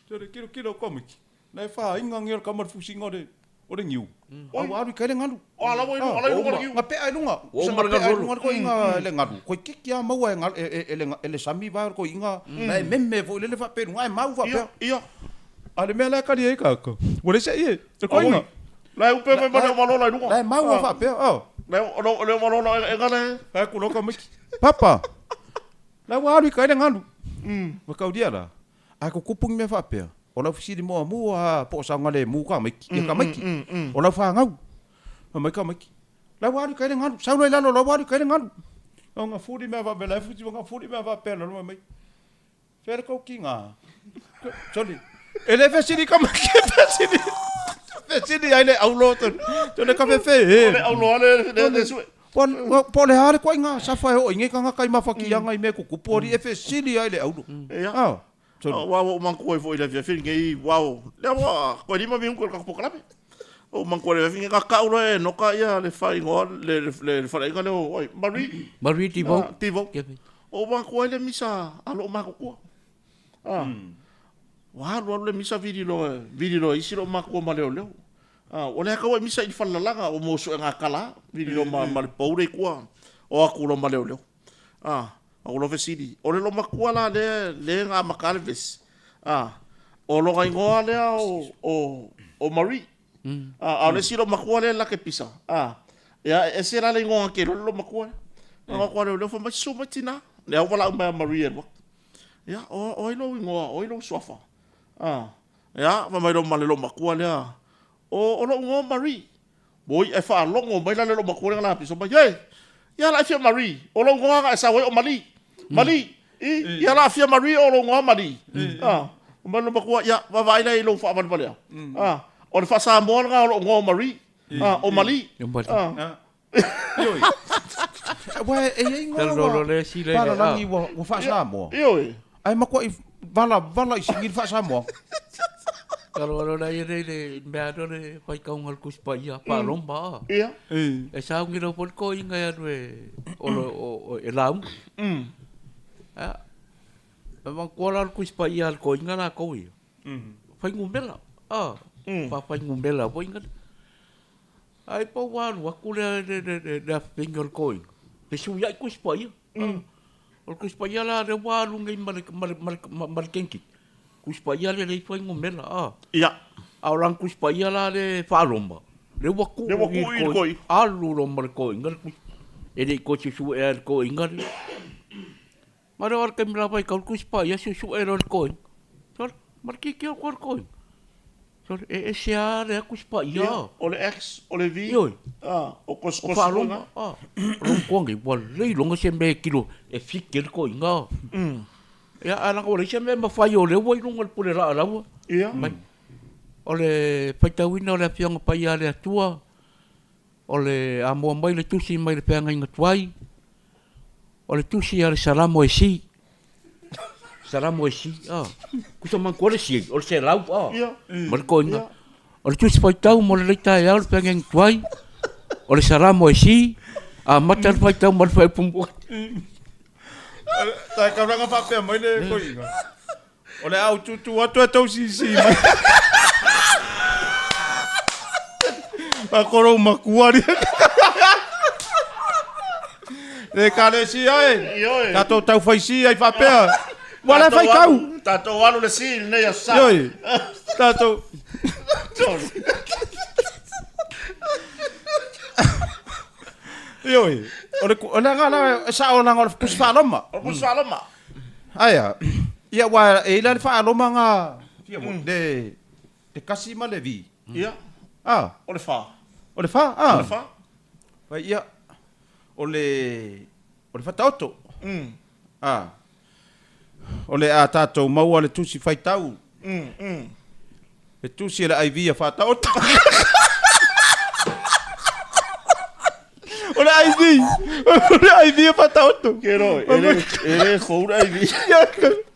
Sole kilo kilo ko miki. Na e whainga ngi o le kama le fusinga o le o le niu. A ua alu i kai le galu. O ala ua i luga, ala i luga o le niu. Nga pea i luga. Ua Sa uma nga le pea i galu luga le koiga le galu. Koi kiki a maua e galu e e e le e le sami vae o le koiga. Na e meme foi lele faapea i luga ae mau faapea. Ia, ia. A le mea la e kali ai kaka. Ua leai se ie. Le koiga. La e upe mai ma le omalola i luga. La e mau a faapea. Oh. La e le omalola e gale. Fai atu loa tamaiti. Papa, la ua alu i kai le galu. Ua kaulia la. A tutupu ni mea faapea, o lau fesili muamua lava po o saogalemu tamaiti, ia tamaiti, o lau fanau. Fai mai tamaiti, la ua alu i kai le galu, sau loa i lalo, la ua alu i kai le galu. Na ona fuli mea faapea, la e fusi ona fuli mea faapea, lalo fai mai, fea le tou tiga? Sole, e le fesili tamaiti, e fesili, fesili ai le aulo, sole ka fefe e. O le aulo lava le le sue. Po o le a le ituaiga safa e oo i nei tagata i mafatiaga i mea e tutupu, alii e fesili ai le aulo. Ia. Ah, sole. Aua ua ou manatua ai foi i le afiafi lenei, uau, lea ua toe 5 minute o le tatou polokalame. Ua ou manatua i le afiafi lenei, na tau loa e Enoka ia le faaigoa, le le faleaiga lea o ai, Marie. Marie Tivau. Tivau. Ua ou manatua ai le misa a lou matutua. Ah. Ua alu alu le misa vili loa, vili loa e isi lou matua ma leoleo. Ah, ua le tau ai misa i le falelalaga o mo suega kala, vili loa ma, ma le pou le i tua, o atu loa ma leoleo. Ah, ou loa fesili, o le loomatua la lea, lea na amata le vesi. Ah, o lona igoa lea o, o, o Marie. Ah, a o le isi loomatua lea lake pisa. Ah, ia e ese la le igoa na te iloa le loomatua lea. Na atu a leoleo fai mai, susu mai tina. Lea ua valaau mai a Marie e alu atu. Ia, o, o ai lou igoa, o ai lou suafa? Ah, ia, fai mai loa ma le loomatua lea, o, o lou igoa o Marie. Oi, ae faalogo mai la le loomatua lea na lapiso mai, Ee, ia la e fia Marie, o lou igoa na e sau ai o Mali. Mali, i, ia la fia Marie o lou igoa Mali. Ah, fai mai le loomatua, ia, vaavaai la i lou faavalevalea. Ah, o le faa-Samoa lena o lou igoa o Marie. Ah, o Mali. O Mali. Ah. Ioe. Aua e i ai igoa ua palalagi ua faa-Samoa. Ioe. Ae matuai valavala i sigi le faa-Samoa. Talo la ia nei le mea ano le faitauga o le Tusi Paia faa-Roma a. Ia. E sauni loa foi le toeaina e alu e o e lauga. Ia, e manatua la o le Tusi Paia a le toeaina latou ia, fuainumera, a, faafuainumera foi na. Ae pau ua alu atu le le afafine o le toeaina, fesuiai Tusi Paia. O le Tusi Paia la lea ua alu nei ma le ma le ma le teineitiiti, Tusi Paia lea e leai fuainumera, a. Ia. A o lana Tusi Paia la lea e faa-Roma, lea ua tuu i le toeaina, alu loa ma le toeaina le tusi. E le i toe suesuea e le toeaina le. Ma le o le taimi lava i tau le Tusi Paia suesue loa e le toeaina. Sole, ma le tilotilo atu a le toeaina. Sole, e ese lava lea Tusi Paia. Ia, o le X, o le V, Ioe. a, o kosikosi O faa-Roma, a. O lou toa nei, ua leiloga se mea e tilo e fiti ai le toeaina. Ia, ae leaga ua leai se mea e mafai o lea ua i luga o le pule laa laua. Ia. Mai. O le faitauina o le Afioga Paia a le Atua, o le amoa mai le tusi mai le feagaiga tuai, o le tusi a le Salamo e si. Salamo e si, a. Kusa manatua le si, o le selau, a. Ia. Ma le toeaina. O le tusi faitau mo lenei taeao le feagaiga tuai, o le Salamo e si, amata le faitau ma le faaiupu muamua. Tai kaulanga faapea mai le toeaina. O le a ou tutu atu e tou sisi mai. Fakolou makua lia. Le ekalesia e. Ioe. Tatou taufaisi ai faapea. Ua le faitau. Tatou alu le si lenei aso sa. Ioe. Tatou. Ioe. O le o le aga la e sao leaga o le tusi faa-Roma. O le tusi faa-Roma. Aia. Ia aua e i la le faa-Roma nga fia mo le le kasi ma le vi. Ia. Ah. O le fa. O le fa, ah. O le fa. Fai ia o le o le Fataoto. Ah. O le a tatou maua le tusi faitau. Le tusi a le IV a Faataoto. O le IV. O le IV a Faataoto. Ke ro, e le e le fou le IV.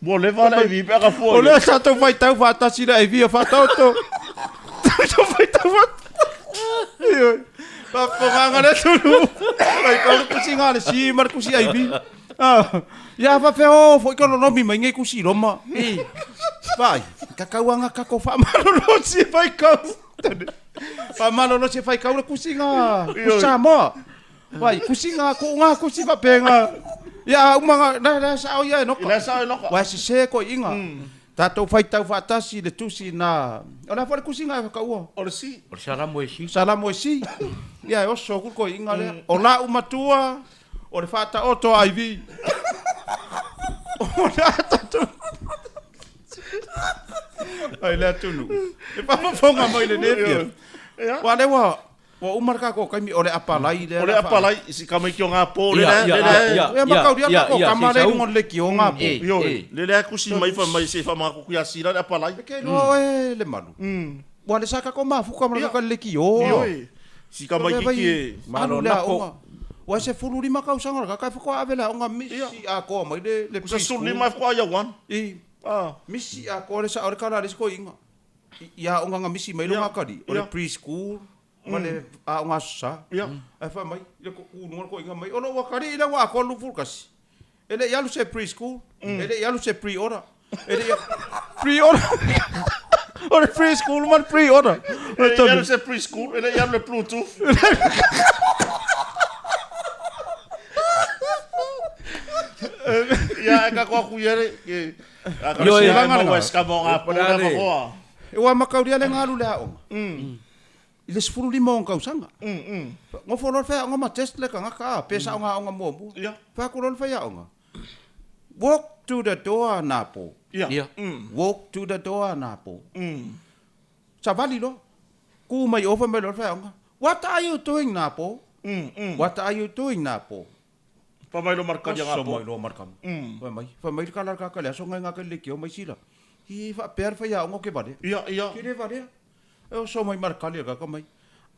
Ua leva le IV pe a ka fua. O lea sa tou faitau faatasi le IV a Faataoto. Tatou faitau faatasi. Ioe. Faafofogaaga le atunuu. Faitau le tusiga a le C ma le tusi IV. Ah, ia faapea o foi ka lolomi mai nei kusi Roma. I. Vai, kakau anga kako faamalolosi e fai kau. Faamalolosi e fai kau le kusi nga kusi Samoa. Vai, kusi nga ko nga kusi faapea Ia uma nga la la sao ia e noka. La sao e noka. Wa sese ko inga. Tatou faitau faatasi le tusi na o le a foi le kusi nga e whakaua. O le si. O le Salamo e si. Salamo e si. Ia e oso ku ko inga lea. O lau matua O le faataoto a IV. O le a tatou. Ai le atunuu. E faafofoga mai lenei afiafi. Ia. Ua lea ua ua uma le tatou taimi o le apalai lea. O le apalai i si tamaiti o Gapo Ia, lea ia, lea ia, ia. Ia makaulia ia, tatou ia, tama se lea i sau. luga o le leitio o Gapo. E, Ioe, e. lea lea tusi mai fai mai se i faamanatu atu ia Sila le apalai. E ke iloa oe le malu. Ua le sa tatou mafuta ma le tatou leitio. Ioe, si tamaititi e Alu le aoga. Ua 15 tausaga o le tagata e faatoa ave le aoga misi atoa mai le le Usa 15 e faatoa ia one. I Ah. misi atoa le sao le kala a le isi toeaina. I aoga na misi mai lona atalii o le pre-school ma le aoga aso sa. Ae fai mai le kuluga le toeaina mai o lou atalii lea ua atoa le 21. E le i alu se pre-school, e le i alu se pre-order. E le i pre-order. O le pre-school ma le pre-order. E le i alu se pre-school, e le i alu le Bluetooth. Ia, e kako aku ia le, ke, a ka Ioe, sia e langa maua langa. e skama o ngā E pō na pala le. mahoa. E ua makaulia le galu le aoga. I le 15 o ona tausaga. Nofo loa le faiaoga ma test le tagata a, pe sao nga aoga muamua. Ia. Fai atu loa le faiaoga, Walk to the door Napo. Ia. Ia. Walk to the door Napo. Savali loa. Ku mai o fai mai loa le faiaoga, What are you doing Napo? What are you doing Napo? Fai mai loa ma le kali a Oso Ngapo. mai loa ma le kama. Fai mai, fai mai le kala le kaka le aso ngai ngake le leitio mai sila. Hi faapea le faiaoga o ke valea. Ia, ia. Ke le valea. E oso mai ma le kali a le kaka mai.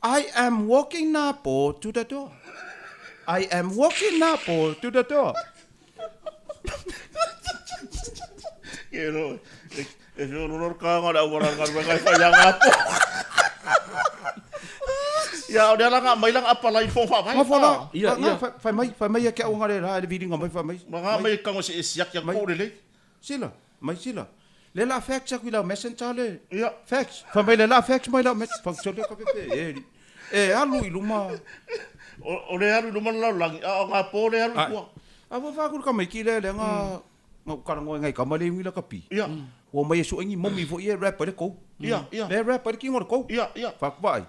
I am walking Napo to the door. I am walking Napo to the door. Ke ro, e, e whio roro ka ngā le auara galuega e whai a ngā po. Ia, o lea la ngā mai la ngā apala i fōng whaawai. Ngā whala, Ia, ngā, ia. whai mai, whai mai a ke au ngā le rā, e le whiringa mai, whai mai. Ma ngā mai kango se e siaki a kōre lei. Sila, mai sila. Le la fax aku i lau messenger le. Ia. Fax. Fai mai le la fax mai lau messenger. Fai sole ka pepe. E, e alu i luma. O, o le alu i luma le lalolagi, a o ngā pō le alu i tua. A ua whākuru ka mai ki le le ngā ngā ukarango e ngai ka mai le ingi la ka pi. Ia. Ua mai e sua ingi momi fo ia rap ai le kou. Ia, ia. Le rap ai le kingo le kou. Ia, ia. Whāku vaai.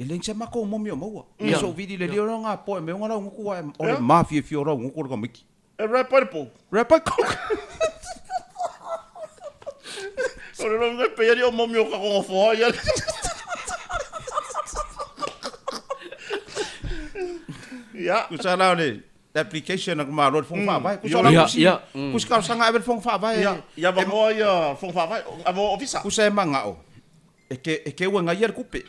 E le se mako momi o maua. Ia. So vidi le leo ngā po e me ngā lau nguku wa o le Ia. mafia fio rau nguku le ka miki. E rap ai le pou. Rap ai kou. O le rongo e peia o momi o ka kongo foa ia. Ia. Kusa la o le application a ka malo le fonga faavae. Kusa la Ia, kusi. ia. Kusi ka sanga ave le fonga faavae. Ia, ia vangoa ia fonga faavae, avo ofisa. Kusa e mangao. E ke e ke ua ia le kupe.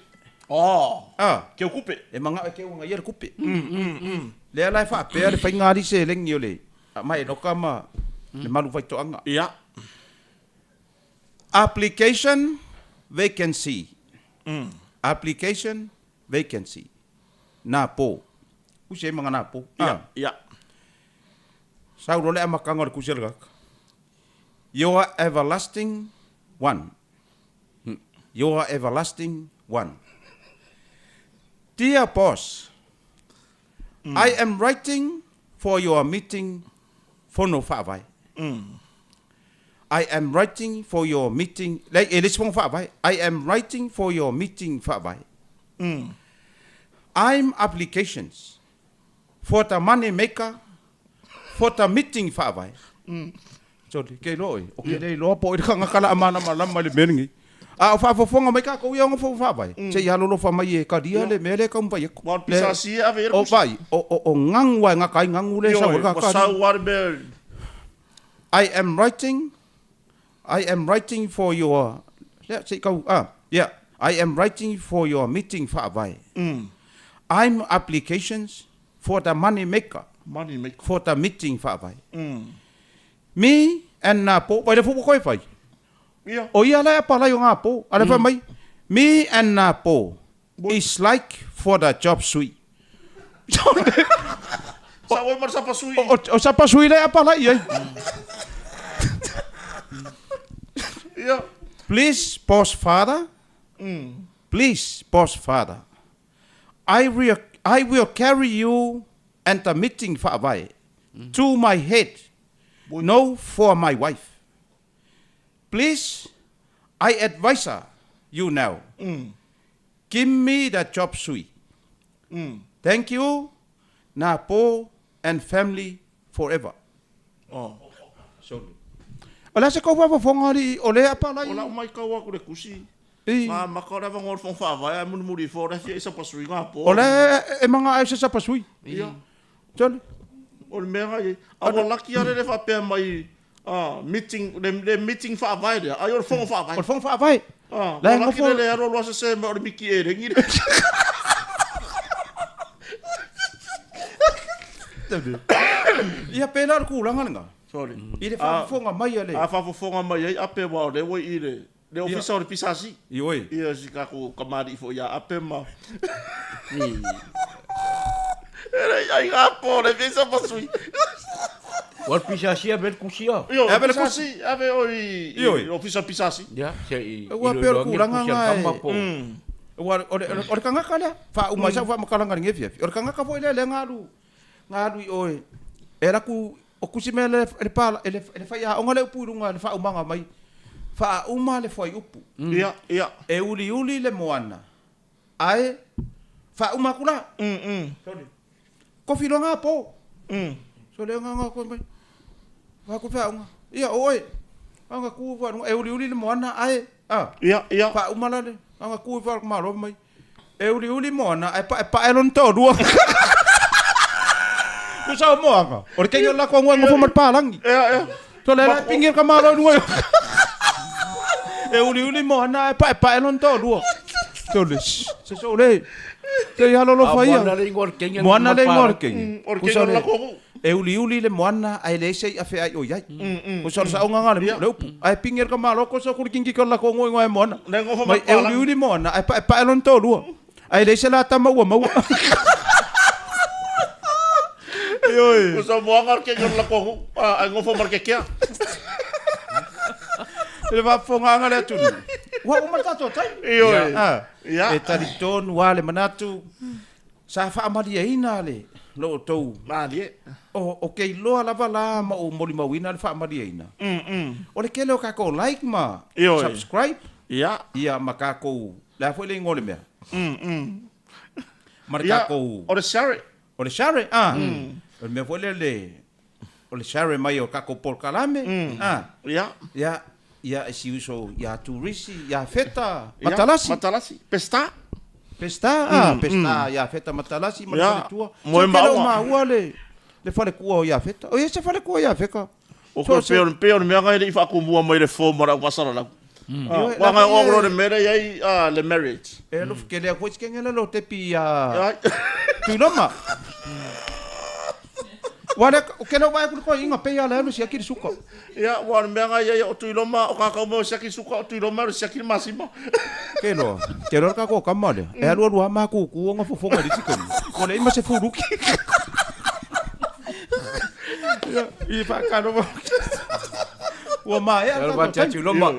Oh. Ah. Ke o kupe. E mangao e ke ua ia le kupe. Lea la e faapea le faiga ali seleni o le mai enoka ma le malu faitoaga. Ia. Application vacancy. Application vacancy. Na po. Kusi e manga na po. Ia, ia. Sau lo le amataga o le kusi a le kaka. Your everlasting one. Your everlasting one. Dear boss, I am writing for your meeting fono faavae. I am writing for your meeting, le e le isi fono faavae. I am writing for your meeting faavae. I'm applications for the money maker for the meeting faavae. Sorry, ke iloa oe, o ke le iloa po o le tagata la a malamalama i le mea lenei. A o faafofoga mai tatou ia ona fono faavae, se i alolofa mai e talia le mea lea e taumafai atu. Ua pisasi e ave i ai le O kusi. vai, o, o, o gagu lava e gata ai gagu lea e sau ai le Ioe, ua tagata. sau lava le mea. I am writing, I am writing for your, lea, se i tau, ah, yeah, I am writing for your meeting faavae. I'm applications for the money maker. Money maker. For the meeting faavae. Me and nā pō, vai le fua ua koe whai. Ia. O ia la e apalai o ngā pō, a le whai mai, me and nā pō is like for the job sui. Sa oe ma le sapa sui. O, o sapa sui le apalai i ai. Ia. Please boss father, please boss father, I will, I will carry you and the meeting faavae to my head, no for my wife. Please, I advise you now, give me the job sui. Thank you, Na Po and family forever. Oh. O le a se kou faafofoga alii o lea apalai. O lau maitau aku le kusi. I. Ngā maka o le avanoa o le Fono Faavae ae mulimuli ifo o le fia i sapasui ngā pō. O lea e maga ai se sapasui. Ia. Tole. O le mea ngai, a ua laki ale le faapea mai a meeting, le, le meeting faavae lea, ai o le Fono Faavae. O le Fono Faavae. A, La ua e laki nofo. le le alu alu asese mai o le miki elengi le. Ia pēlā le tulaga lena. Sorry. I le faafofoga mai a le. A faafofoga mai ai Ape aua o lea ua i le, le ofisa o le PSC. Ioe. Ia si tatou kamali'i foi ia Ape ma. E leai ai ngā pō le fia pa sui. Ua le PSC ave le kusi a. Ioe, Ave le PSC, ave oi i Ioe. le ofisa PSC. Ia, se i Ua pea o le iloiloa tulaga ngi le kusi a na le kama e- po. Aua o le, o le tagata lea, faauma ai sau faamatalaga i lenei afiafi. O le tagata foi lea lea na alu, na alu i o e, e alu atu, o kusi mea le, le pala, e le, e le faiaoga le upu i luga i le faaumaga mai. Faauma le fuaiupu. Ia, ia. E uliuli le moana, ae faauma atu la. Sorry. Kofi loa ngā pō. So lea ngā ngā koe mai. Wha ku whaunga. Ia, o oe. Ngā ku whaunga. E uliuli le moana, ae. A. Ia, ia. Whauma la le. Ngā ku whaunga malo mai. E uliuli moana, ae pa e pa e lona toalua. Ku sao moanga. O le kengi o le lako angoa ngofo ma le palangi. Ia, ia. So le la pingi ka malo i luga. E uliuli moana, ae pa e pa e lona toalua. Tole, se so le. Te i alolofa ia. Moana le igoa o le kenge. Moana le igoa o le kenge. O le kenge o le lako nuu. E uliuli le moana ae leai se i'a feai o i ai. Kusa o le saoga nga le upu. Ae pingi e le tamaloa kosa ku le kingi o le lako nuu igoa e moana. Mai e uliuli moana ae paepae lona toalua. Ae leai se la tama ua maua. Ioe. Kusa moana le kenge o le lako nuu ae gofo ma le kekea. I le faafofogaaga a le atunuu, ua uma le tatou taimi. Ioe. E talitonu lava le manatu sa faamalieina le lo outou. Malie. O ke iloa lava la ma ou molimauina le faamalieina. O le tele o tatou like ma subscribe. Ia ma tatou, le a foi le igoa o le mea? Ma le tatou. O le share. O le share, a. O le mea foi lea le o le share mai o tatou polokalame, a. Ia, ia e si uso ia Turisi, ia Feta, Matalasi. Matalasi, Peseta. Peseta, a, Peseta, ia Feta Matalasi ma le faletua. Mo e maua. maua le le falekua o Iafeta. O ia se falekua o Iafeka. O ko pe o pe o le mea ngai le i faakumua mai le form o le aufaasalalau. Ua ngai o le mea lea i ai le marriage. E alofa ke lea koe sikenge le lo tepi ia Tuiloma. Ua le o ke leo vae kuli koe inga pe ia le alu siaki le suka. Ia ua le mea ngai ia o Tuiloma o kakau mai o siaki suka o Tuiloma o siaki le masima. Ke loa, ke loa le kako kama lea. E alu alu a makuku o nga fofoga i le isi taimi. Ua leai ma se fuluki. Ia, i whaakalo. Ua maea le tatou taimi. Loma.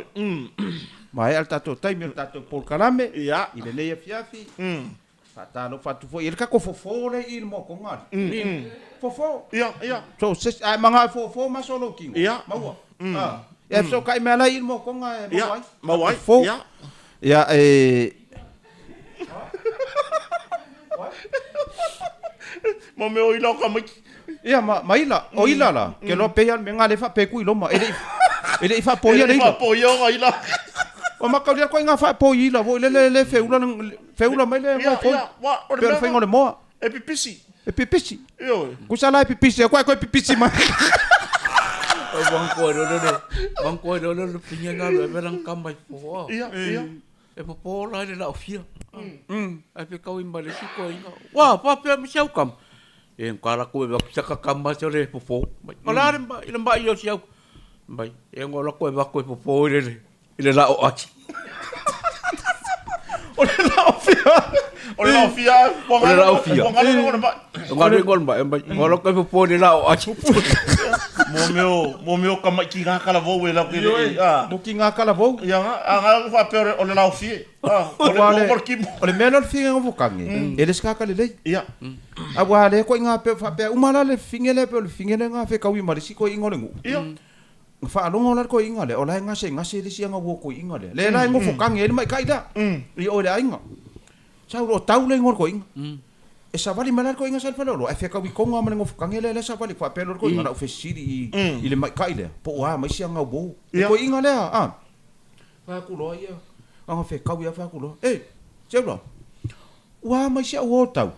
Maea le tatou taimi o le tatou polokalame. Ia. I lenei afiafi. Faatalofa atu foi i le tatou fofo lea i le moakoga alii. Fofo. Ia, ia. So, se, a e manao e fofo ma so lou kino. Ia. Maua. Ia, fesootai mai la i le moakoga e maua ai. Maua ai. Fofo. Ia. Ia, e... Ma mea o ila o tamaiti. Ia, ma, ma ila, o ila la, ke loa pei a le mea nga le faapea ku i loma, e le i, e le i faapoia le ila. Faapoia ona ila. Ua makaulia koe i ngā faapoi ila foi lele le feula, feula mai le Ia, foi. ia, wa, o le Pei o le mea faiga o le moa. E pipisi. E pipisi. Ioe. Kusa la e pipisi aku ae koe pipisi mai. Oi wang koe lolo le, wang koe lolo le pinga nga lo e velang kama i poa. Ia, ia. E popo la le lau fia. Ai pe kau i ma le si koe inga. Wa, pa pea mi siau kama. E ngkala koe wa saka kama se le popo. Mai, o la le ma, i le mai o siau. Mai, e ngola koe wa koe popo i le, i le lau ati. O le lau fia. O le lau fia. O le lau fia. Ua ngalo le mai. O ngalo i ngol mai, mai, ngola koe popo i le lau ati. Mo mea o, mo mea o tamaiti ngā kalavou e lau ke le, a. Mo ki ngā kalavou. Ia nga, a nga faapea o le lau fia. A, o le Ua le, o le kimo. o le mea lea o le figa ngofokange, e le se kaka lelei. Ia. Aua le koe ngā peo faapea, uma la le finge lea peo le finge lea ngā whekau i marisi koe inga o le nguu. Ia. Faalogo la le koiinga lea, o la e gasegase le isi aga ua o koiinga lea. Lea la e gofokaga ai le maita'i lea i o i le aiga. Sau loa tau le igoa o le koiinga. E savali mai la le koiinga sa i le faleoloa, ae fekau i Toga ma le gofokaga lea lea e savali. Faapea loa le koiinga, na ou fesili i i le maita'i lea, po o a ma isi aga uo. Le koiinga lea, a. Fai atu loa ia, aga fekau ia fai atu loa, E, Seula, ua a mai si au uo o tau?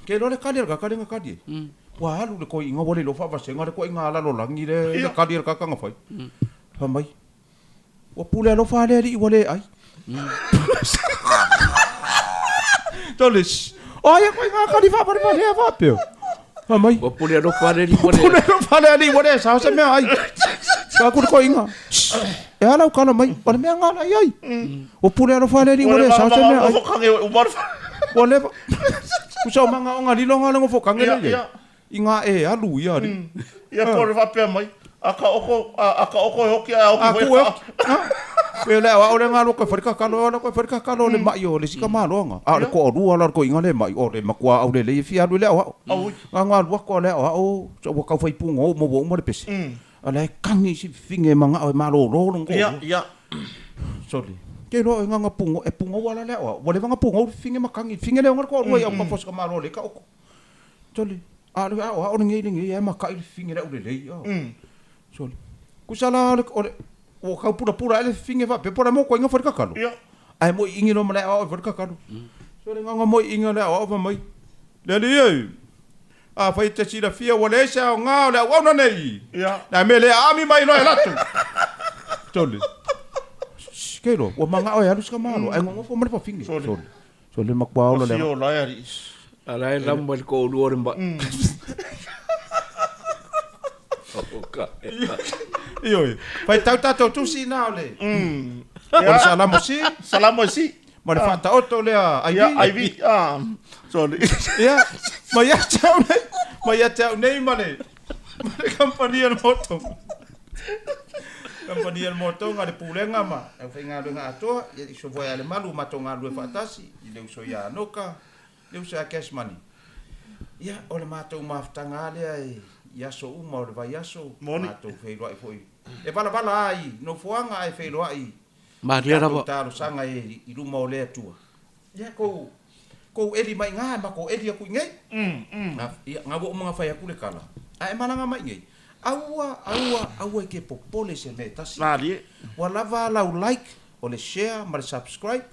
Ke iloa le kali a le kaka lea na kali ai. Ua alu le koiinga ua le iloa faavasega le koiinga lalolagi le le kali a le kaka na fai. Fai mai, ua pule alofa le alii ua le ai. Tole, o ai a koiinga kali faavalevalea faapea? Fai mai, Ua pule alofa le alii ua le pule alofa le alii ua le sao se mea ai. Fai atu le koiinga, e a lau kala mai, o le mea gala i ai. Ua pule alofa le alii ua le sao se mea ai. Ua leva. Usa o magaoga lilo nga le gofokange le ia. I nga e alu ia alii. Ia po o le faapea mai, a ka oko, a ka oko e oki ae a oki foi e ka. Pe o le aoao le nga loko e fai le kakalo, e loko e fai le kakalo o le mai o le isi tamaloaga. A o le toalua la o le toeaina le mai, o le matua aulelei e fia alu i le aoao. Nga nga alu atu a le aoao, ua tau fai pugo maua uma le pese. A la e kagi si fifine e manao e malolo lona toalua. Sole, ke iloa oe nga pugo, e pugoua la le aoao. Ua leva ona pugou le fifine ma kagi. Fifine le oga le toalua i autafa o si tamaloa le ka oko. Sole, a o le aoao lenei lenei ae makai le fifine le aulelei. Sole, kusa la o le, o le, ua tau pulapula ae le fifine faapea po o le a mo koiga fai le kakalo. Ae moiiigi loa ma le aoao e fai le kakalo. Sole, nga moiiigi o le aoao fai mai, Le alii e, afai e te silafia ua leai se aoga o le auauna nei, le a mea le aami mai loa e latou. Sole, Ke iloa, ua magao e alu si tamaloa, ae nonofo ma le fafine. Sole. Sole le matua ola leaga. Afio la e alii. A la e lama i le toalua o le mai. Ioe. Faitau tatou tusi na o le. O le Salamo si. Salamo si. Ma le faataoto lea IV. Ia, IV. Ah, sorry. Ia, ma ia te au nei, ma ia te au nei ma le, ma le kamupani a le moto. Kamupani a le motoga, le pulega ma le aufaigaluega atoa, ia i sofoa ia Lemalu matou galulue faatasi, i le uso ia Anoka, le uso ia Cash Money. Ia, o le matou mafutaga lava lea i aso uma o le vaiaso, matou feiloai foi. E valavala lava i nofoaga ae feiloai i Malie tatou lava. talosaga i luma o le Atua. Ia, kou, kou eli mai iga ae matou eli atu i inei. Ia, na ua uma ona fai atu le tala, ae malaga mai inei. Aua, aua, aua e te popole i se mea e tasi. Malie. Ua lava lau like, o le share ma le subscribe.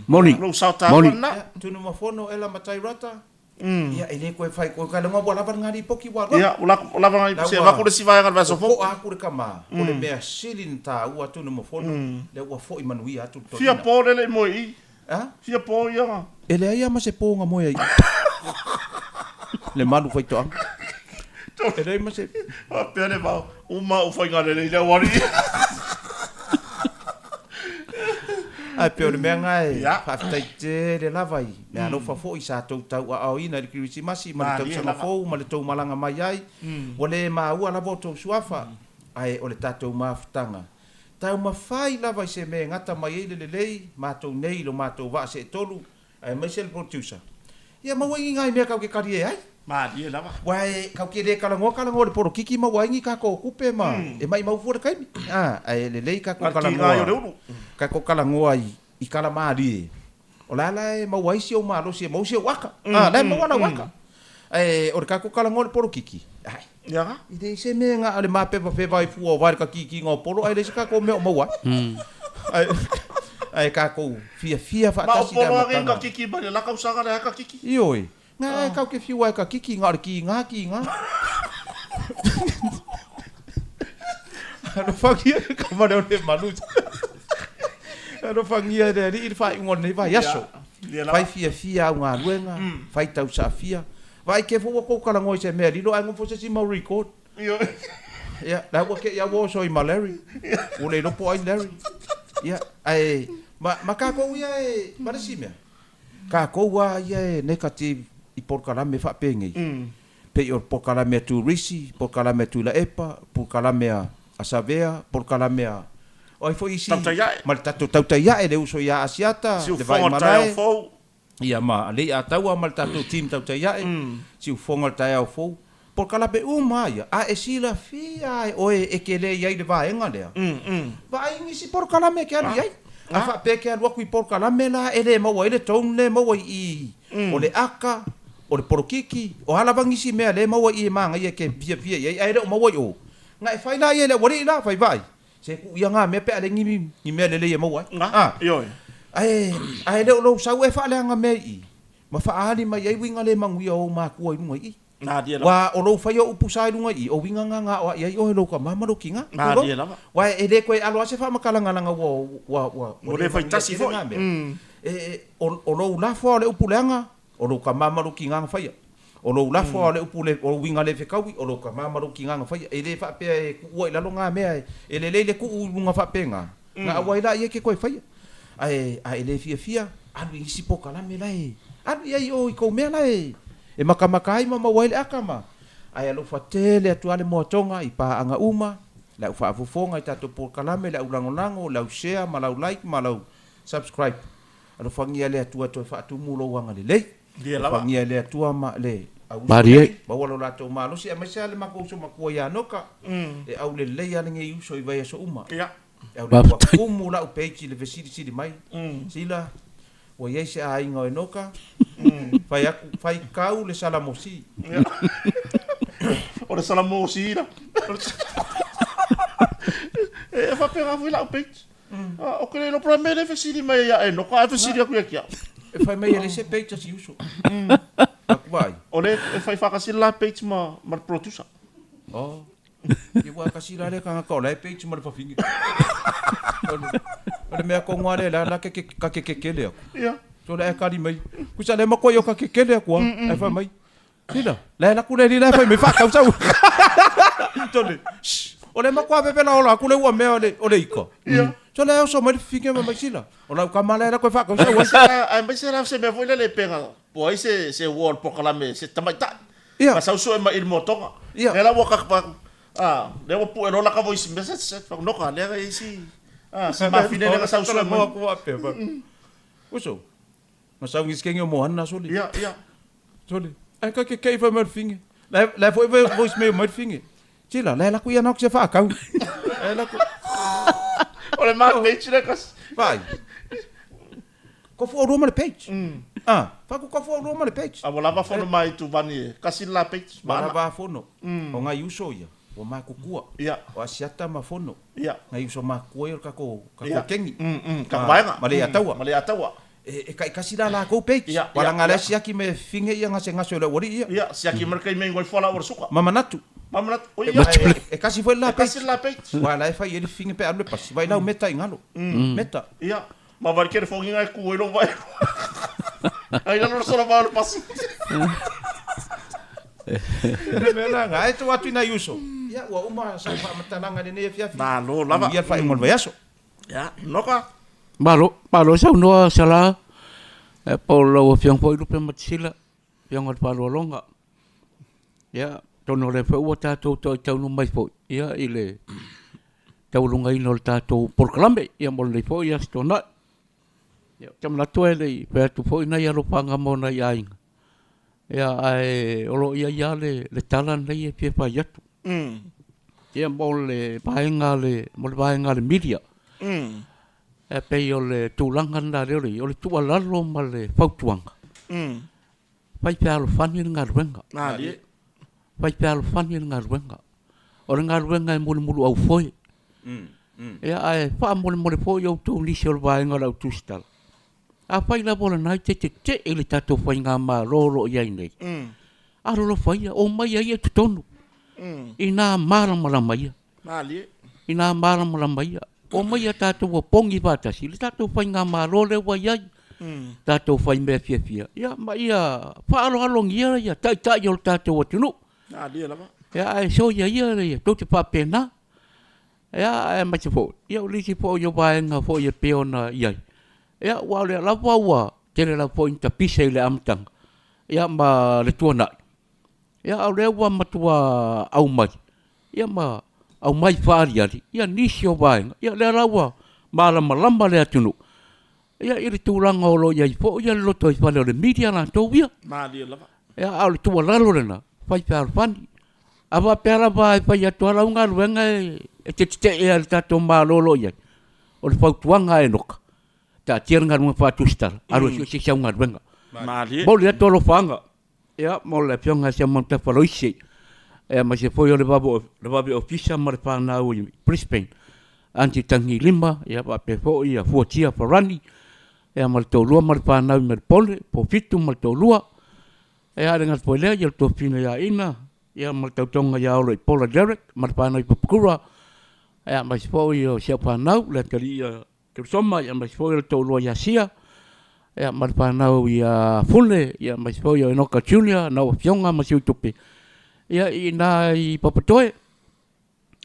Moni. Lou sao taua Moni. lena. Ia, Tunumafono, Ella Matai Rata. Ia, e le toe fai koe ka leaga ua lava lena lipoti ua alu atu. Ia, ua lava lena, se avatu le isi vaega i le vaiaso fou. Ua po'a atu le tama, o le mea sili na taua Tunumafono, lea ua fo'i manuia atu le Fia toeaina. po le le i moe i i. A? Fia po ia na. E leai lava ma se po na moe ai i Lemalu faitoaga. E leai ma se. Faapea le vao, uma ou faiga lelei i le aualii. Ae pei o le mea lena e Ia. faafetai tele lava i meaalofa foi sa tou tauaaoina i le Kerisimasi ma le Malie tausaga lava. fou ma le tou malaga mai ai. Ua le maua lava outou suafa, ae o le tatou mafutaga taumafai lava i se mea e gata mai ai le lelei matou nei i lo matou vaa seetolu aemaise le producer. Ia maua ai ni nai mea kau ke talie ai. Malie lava. Ua e kau ke le talanoa talanoa i le polokiki maua ai ni kakou tupe ma e maimau fua le taimi. A, ae lelei kakou talanoa, kakou talanoa i i tala malie. O la la e maua ai si ou malosi e maua si ou aka. A, la e maua lau aka. Ae o le kakou talanoa i le polokiki, ai, i leai se mea na o le mapefafefa ai fua o vae le kakikiga o polo ae leai se kakou mea o maua ai. Ae, ae kakou fiafia Ma o faatasi i le polo age amataga. ka kiki mai le la kausaga lea ka kiki. Ioe. Nga e kau ke fiu ai ka kiki nga o le ki nga ki nga. Alofagia ka male o le malu. Alofagia e le Alii le faaiuga o lenei vaiaso. Fai fiafia au galuega, fai tausaafia. Vaai ke fou ua kou talanoa i se mea lilo ae nofo se isi mau record. Ia, la ua kei a ua oso ai ma Larry. Ua le iloa po o ai Larry. Ia, ae ma, ma kakou ia e, ma le isi mea, Kakou a ia e negative i polokalame faapenei, pei o le polokalame a Turisi, polokalame a Tuilaepa, polokalame a Savea, polokalame a o ai foi isi Tautai ae. ma le tatou tautai ae, le uso ia Asiata, le Siufofoga o le taeao Vaimalae, fou. ia ma Aleiataua ma le tatou team tautai ae, Siufofoga o le taeao fou. Polokalame uma lava ia, a e silafia lava e oe e te le i ai i le vaega lea, vaai nisi polokalame e te alu i ai. A faapea e te alu atu i polokalame la e le maua ai le tone le maua i i, o le aka, o le polokiki, o a lava nisi mea le maua i i e manaia e te fiafia i ai ae le o maua i o, na e fai la ia i le aualii la, fai vaai, se tuu ia na mea pe a leai ni mea lelei e maua ai. A, ae, ae le o lou sau e faaleaga mea i i, ma faaali mai ai uiga le manuia o ou matua i luga i i. Malie lava. Ua o lou faia o upu sa i luga i i, o uiga na na aoaʻi ai oe lou tama ma lou tiga. Tulou. Malie lava. Ua e le toe alo lava se faamatalagalanga ua ua ua Ua le le manuia faitasi tele foi. na mea. E e o o lou lafo lava o le upu leaga, o lou tama ma lou tiga na faia. O lou lafo lava o le upu le o uiga le fetaui, o lou tama ma lou tiga na faia. E le faapea e tuua i lalo na mea e lelei le tuu i luga faapena, na aua ai laia e ke toe faia. Ae a e le fiafia, alu i isi polokalame la e alu i ai i o i kou mea la e e makamaka ai ma maua ai le aka ma ae alofa tele atu lava le moatoga i paaga uma, le au faafofoga i tatou polokalame, le au lagolago, le au share ma lau like ma lau subscribe. Alofagia e le Atua e toe faatumu lou agalelei. Alofagia e le Atua ma le au uso nei, maua lo latou malosi aemaise lava le matou uso matua ia Noka, e aulelei lava lenei uso i vaiaso uma. E aulelei ua tumu lau page i le fesilisili mai, Sila, ua i ai se aiga o Enoka, fai atu, faitau le Salamosi. O le Salamosi la. E faapena foi lau page. Ou te le iloa po o le a le mea lea e fesili mai ai ia Enoka ae fesili atu ia te au. E fai mai e leai se page a si uso. Aku vaai. O lea e fai faatasi le la page ma le producer. Oh. Ia ua tasi la lea tagata o la e page ma le fafine. O le mea tonu lava lea la ka te kekele atu. Sole ae tali mai, Kusa lea matua i o ka kekele atu a. Ae fai mai, Sila, la e alu atu le alii la e fai mai faatau sau. Sole, shh, o lea matua vevela ola atu le ua mea o le ika. Sole ae oso mai le fifine ma mai, Sila, o lau tama la e alu atu e faatau sau ai. Aemaise la o se mea foi lele pe na po ai se uo o le polokalame se tamaitai. Na sau sue mai i le motoga. Lea la ua ka A, lea ua pue loa laka voice message, fai noka, lea e i si, a, si mafine lea na sau sue mai. Aku faapea, fai, Uso, na sau ngisi kenge o Moana sole. Ia, ia. Sole, ae ka kekei fai mai le finge. La la foi vai voice mail mai le finge. Tila, la la ku ia na ku se whaakau. La la ku. O le ma page le kas. Vai. Kofu aurua ma le page. Ah, fa ku kofu aurua ma le page. A ua lava fono mai Tuvani e kasi le la page. Ua lava fono. O ngai uso ia, ua makukua. O Asiata ma fono. Ngai uso makukua ia o le kako kako kengi. Kako vaega. Ma le Ataua. Ma le Ataua. E kaikasi la lakou page. Ua laga lea siaki me finge ia gasegase o le aualii ia. Ia, siaki ma le taimi e ingo ai fua la ua le suka. Ma manatu. Ma manatu. Oi ia. E kasi foi le la page. E kasi le la page. Ua la e fai ai le finge pe alu le pasi. Vai lau meta i galo. Meta. Ia. Ma vai kere fongi ngai ku ai lo vai. Ai lalo solo va lo pasi. Le mea la nga e tu atu ina uso. Ia ua uma sa faamatalaga lenei afiafi. Malo lava. Ia faaiuga o le vaiaso. Ia, noka. Malo, malo saunoa Sala, e po o lau Afioga foi Lupe Matasila, Afioga i le Faaaloaloga. Ia, atonu o lea foi ua tatou toe taunuu mai foi, ia, i le taualugaina o le tatou polokalame, ia, mo lenei foi Aso Toonai. Ia, ou te manatu e le i fai atu foi nai alofaga mo nai aiga, ia, ae o lo o i ai lava le, le tala lenei e fia fai atu. Ia, mo le vaega a le, mo le vaega a le media. E pei o le tulaga lena lea o le i ai, o le tuualalo ma le fautuaga. Fai fealofani le galuega. Malie. Fai fealofani le galuega. O le galuega e mulumuluaufoe. Ia, ae faamolemole foi outou nisi o le vaega o le au tusitala, afai lava o lena e te tetee i le tatou faigamalo o lo o i ai nei, alolofa ia, omai ia i totonu, ina malamalama ia. Malie. Ina malamalama ia. Omai a tatou opogi faatasi le tatou faigamalo lea ua i ai. Tatou fai mea fiafia, ia, ma ia faaaloalogia ia taitai o le tatou atunuu. Malie lava. Ia, ae soia ia ia tou te faapena. Ia, aemaise foi, ia o le isi foi o vaega foi e pei ona i ai, ia, aua o lea lava ua tele lava foi ina tapisa i le amataga, ia, ma le tuanai. Ia, a o lea ua matua aumai, ia ma aumai faaaliali ia nisi o vaega, ia lea la ua malamalama le atunuu, ia i le tulaga o lo o i ai foi le lotoifale o le media latou ia. Malie lava. Ia, a o le tuualalo lena, fai fealofani. A faapea lava e fai atu lava lau galuega e te tetee lava i le tatou Malo o lo o i ai, o le fautuaga a Enoka, taatia le galuega faatusitala, alu e sue se isi au galuega. Malie. Momoli atu alofaaga. Ia, mo le Afioga ia Siamanu Aloisi, aemaise foi o le vave ofisa ma le fanau i Brisbane, Aunty Tagilima, ia faapea foi ia Fuatia Farani, ia ma le toalua ma le fanau i Melbourne, Pofitu ma le toalua. Ia, e le gata foi i lea, ia le toafina ia Ina, ia ma le tautoga ia Olo i Paula Derek ma le fanau i Papakura, ia aemaise foi o si au fanau, le atalii ia Keresoma, aemaise foi o le toalua ia Sia, ia, ma le fanau ia Fune, ia, aemaise foi o Enoka Junior, nau afioga ma si tupe, ia, i ina i Papatoe,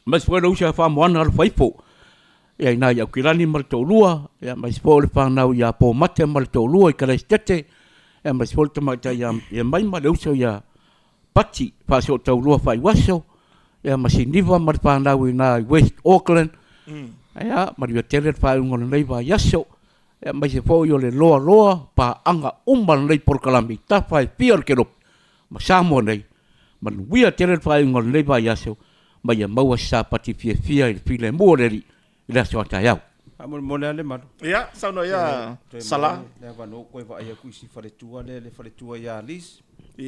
aemaise foi o le uso ia Faamoana Alofaifo, ia, i ina i Aukilani ma le toalua, ia, aemaise foi o le fanau ia Pomate ma le toalua i Kalaisitete, ia, aemaise foi o le tamaitai ia, ia Maima, le uso ia Pati, Faasootauloa Faaiuaso, ia ma Siniva ma le fanau i ina i West Auckland. Ia, manuia tele le faaiuga o lenei vaiaso, aemaise foi o le loaloa paaga uma o lenei polokalame i tafa e fia o le kelope ma Samoa nei. Manuia tele le faaiuga o lenei vaiaso, ma ia maua se sapati fiafia i le filemu o le Alii i le aso a taeao. Faamolemole lava Lemalu. Ia, saunoa ia Sala. Le avanoa ua toe vaai atu i si faletua lea, le faletua ia Liz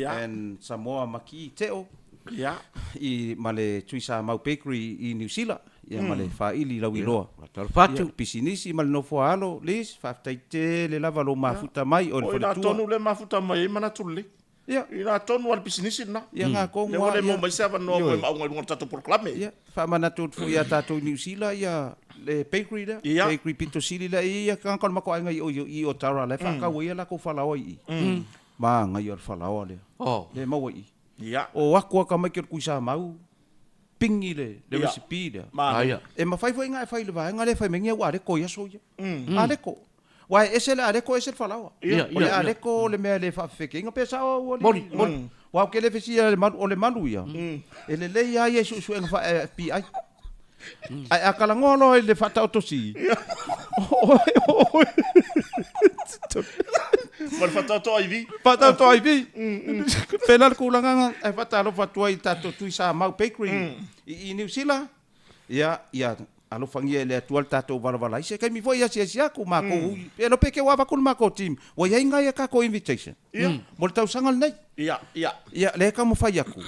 and Samoa Makii Teo. Ia. I ma le Tuisamau Bakery i Niu Sila, ia ma le faili lauiloa. Talofa atu. Ia, pisinisi ma le nofoa alo, Liz, faafetai tele lava lou mafuta mai, o le faletua. O i latou le mafuta mai ai manatu lelei. Ia. I na tonu a le pisinisi lena. Ia nga tonu Lea ua le maua mai se avanoa mo Moemauga i luga o le tatou polokalame. Ia, faamanatu atu foi ia tatou i Niu Sila ia le bakery lea, Ia. bakery pito sili lea e i ai tagata o le matou aiga i o i Otara la e faatau ai a latou falaoa i i. Manaia o le falaoa lea. Lea e maua i i. Ia. O atu lava tamaiti o le Tuisamau pigi le Ia. recipe lea. Manaia. E mafai foi ona e fai i le vaega lea e fai mai ni au aleko i aso ia. Aleko. Aua e ese le aleko ese le falaoa. Ia, O le ia, ia. aleko o le mea e le faafefekeina pe sao au alii? Moni, moni. Aua ou te le fesili le malu, o le malu ia, e lelei lava ia i suesuega faa-FBI. Ae a talanoa loa i le faataoto si, Ma le faataoto IV. Faataoto IV. Pēlā le tulaga lena. Ae faatalofa atu ai i le tatou Tuisamau Bakery i Niu Sila. Ia, ia alofagia e le Atua le tatou valavala ai. Se taimi foi e asiasi atu matou, e iloa pe te ua avatu le matou team, ua i ai nai a tatou invitation mo le tausaga lenei. Ia, ia. Ia, lea e taumafai atu,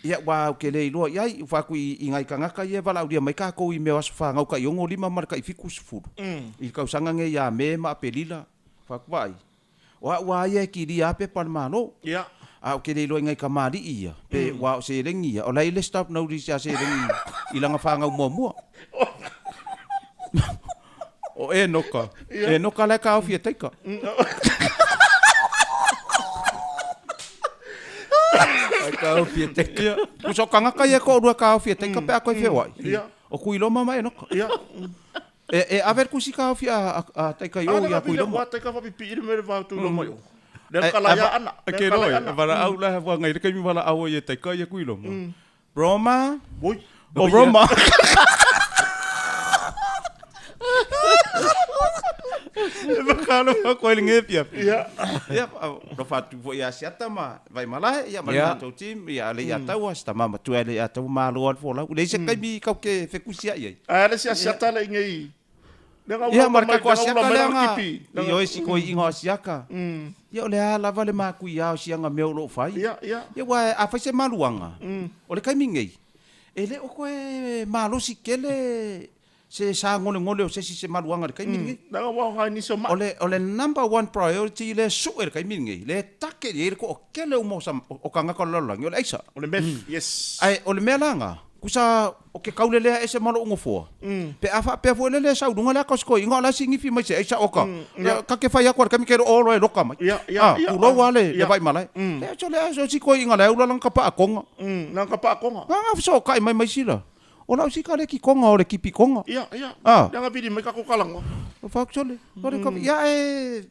ia, aua ou te le iloa i ai, ua fai atu i nai tagata ia e valaaulia mai tatou i mea o aso fanau tai 65 ma le tai 70 i le tausaga lenei ia Me ma Aperila, fai atu, vaai, O au lava ia e kilia lava pepa a le Malo. Ia. A ou te le iloa i nai kamali'i ia, pe ua o seleni ia, o la e i le stop notice ia seleni i lana fanau muamua. O Enoka, Enoka la e taofi e Taika. Ai taofi e Taika. Ia, tusa o tagata ia e toalua e taofi e Taika pe a toe feoai. Ia. O Tuiloma ma Enoka. Ia. E, e ave le tusi taofi a, a, a Taika i o ia Tuiloma. Ua Taika faapipii le mea le va o Tuiloma i o. Lea kala ia ana. E ke roi, e valaau la hua ngai le kaimi valaau ai e Taika ia Tuiloma. Roma. Oi. O Roma. E whakaalofa koe le ngepia. Ia. Ia, alofa atu foi ia Asiata ma Vaimalae, ia ma le matou team, ia Leiataua, si tama matua e Leiataua, malo lava le folau. Leai se taimi kau ke fekusia'i ai. Ae le si Asiata le ingei. Ia, ma le tatou Asiaka lea na, ioe si toeaiina o Asiaka. Ia, o le a lava le matuia o siaga mea o lo o fai. Ia, ia. Ia, aua a fai se maluaga, o le taimi nei, e le o toe malosi tele se sagolegole o se isi se maluaga i le taimi lenei. Leaga ua aoga i nisi o mai. O le, o le number one priority lea e sue i le taimi lenei, lea e take i ai le toatele uma o sa, o tagata o le lalolagi, o le aisa. O le meth, yes. Ae o le mea la lena, kusa o ke kaulelea ese ma lou nofoa, pe a faapea foi lele e sau i luga le ata o si toeaina o la e sinifi mai se aisa oka, ka ke fai atu a le taimi ke loo loa e loka mai. Ia, ia, ia. Tulou lava le, le vaimalae. Lea, so lea, so si toeaina la e ula lana kapaakoga. Lana kapaakoga. Lana fesootai mai ma isi la. O lau sika le kikoga o le kipikoga. Ia, ia. Ah. Leaga vili mai kako kalagoa. O fau sole. Sole ka ia e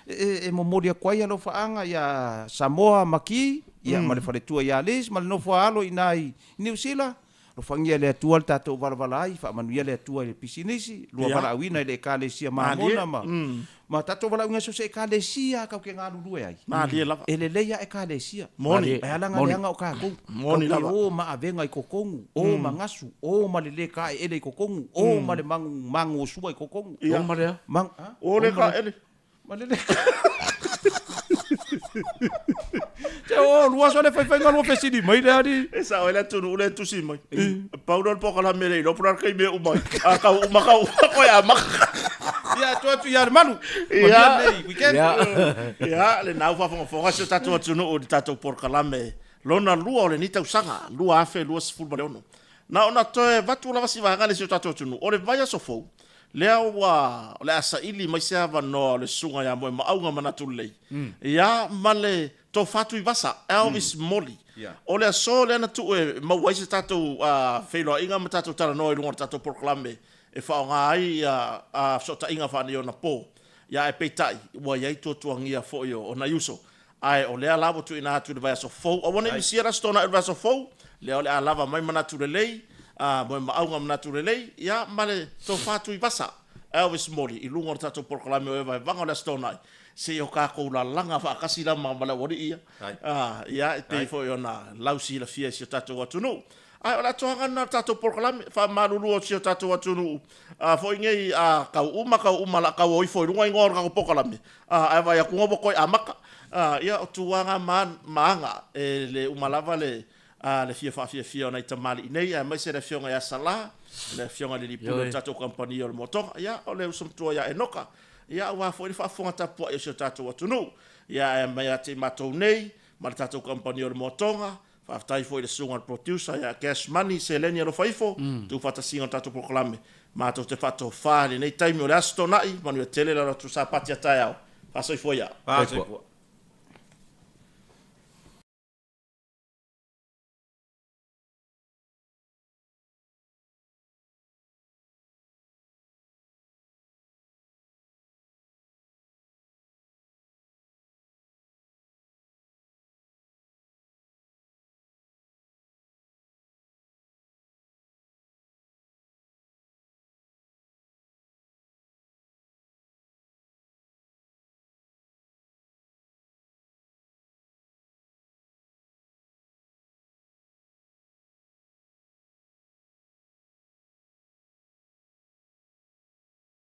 e e momoli atu ai alofaaga ia Samoa ma Ki, ia ma le faletua ia Liz ma le nofo a alo i ina i Niu Sila. Alofagia e le Atua le tatou valavala ai, faamanuia le Atua i le pisinisi, lua valaauina i le Ekalesia Mamona ma Ma tatou valaauina so o se Ekalesia kau ke galulue ai. Malie lava. E lelei a Ekalesia. Moni. E ala nga leaga o tatou. Moni Kau ke lava. o ma avega i kokogu, o ma gasu, o ma le le kaeele i kokogu, o ma le magu magu o sua i kokogu. Ia. O ma le a? Mang, ha? O le kaele. Ma le le Te o lua so le faifaiga lua fesili mai le ali. E sao ai le atunuu lea e tusi mai. Pau lea o le polokalame le iloa po o le a le taimi e uma ai. A tau uma tau uma koe amata. Ia atu atu ia le malu. Ia. Manuia lenei weekend. Ia, lena ua faafogafoga si o tatou atunuu i le tatou polokalame lona lua o lenei tausaga 2026. Na ona toe avatu lava si vaega lea i si o tatou atunuu, o le vaiaso fou, Lea ua, o le a saili mai se avanoa o le Susuga ia Moemaauga Manatu Lelei, ia, ma le Tofa Tuivasa, Elvis Moli. O le aso lea na tuu e maua ai se tatou feiloaiga ma tatou talanoa i luga o le tatou polokalame e faaaoga ai ia fesootaiga faaneionapo. Ia, ae peitai, ua i ai tuatuagia foi o nai uso. Ae o lea la ua tuuina atu i le vaiaso fou, aua ne i misia le Aso Toonai o le vaiaso fou, lea o le a lava mai manatu lelei, a, moemaauga manatu lelei, ia, ma le tofa Tuivasa, Elvis Moli, i luga o le tatou polokalame o Evaevaga o le Aso Toonai, se i o tatou lalaga faatasi la ma le aualii ia, a, ia, e pei foi ona lausilafia e si o tatou atunuu. Ae o le atoaga lena o le tatou polokalame, faamalulu o si o tatou atunuu, a, foi nei, a, kau uma, kau uma, la kau o ifo i luga igoa o le tatou polokalame, A, ae vaai atu ua toe amata. A, ia, o tuaga ma, ma aga, e le uma lava le, a, le fia faafiafia o nai tamalii nei, aemaise le Afioga ia Sala, le Afioga i le Alii Pule o le tatou kamupani o le Motoga, ia, o le uso matua ia Enoka, ia, aua foi le faafofoga tapuai o si o tatou atunuu. Ia, ae mai ia te i matou nei, ma le tatou kamupani o le Moatoga. Faafetai foi i le susuga i le producer ia Cash Money Seleni Alofa Ifo, tuufaatasiga o le tatou polokalame. Matou te faatofa i lenei taimi o le Aso Toonai, manuia tele le alo atu Sapati a taeao. Faasoifua ia. Faasoifua.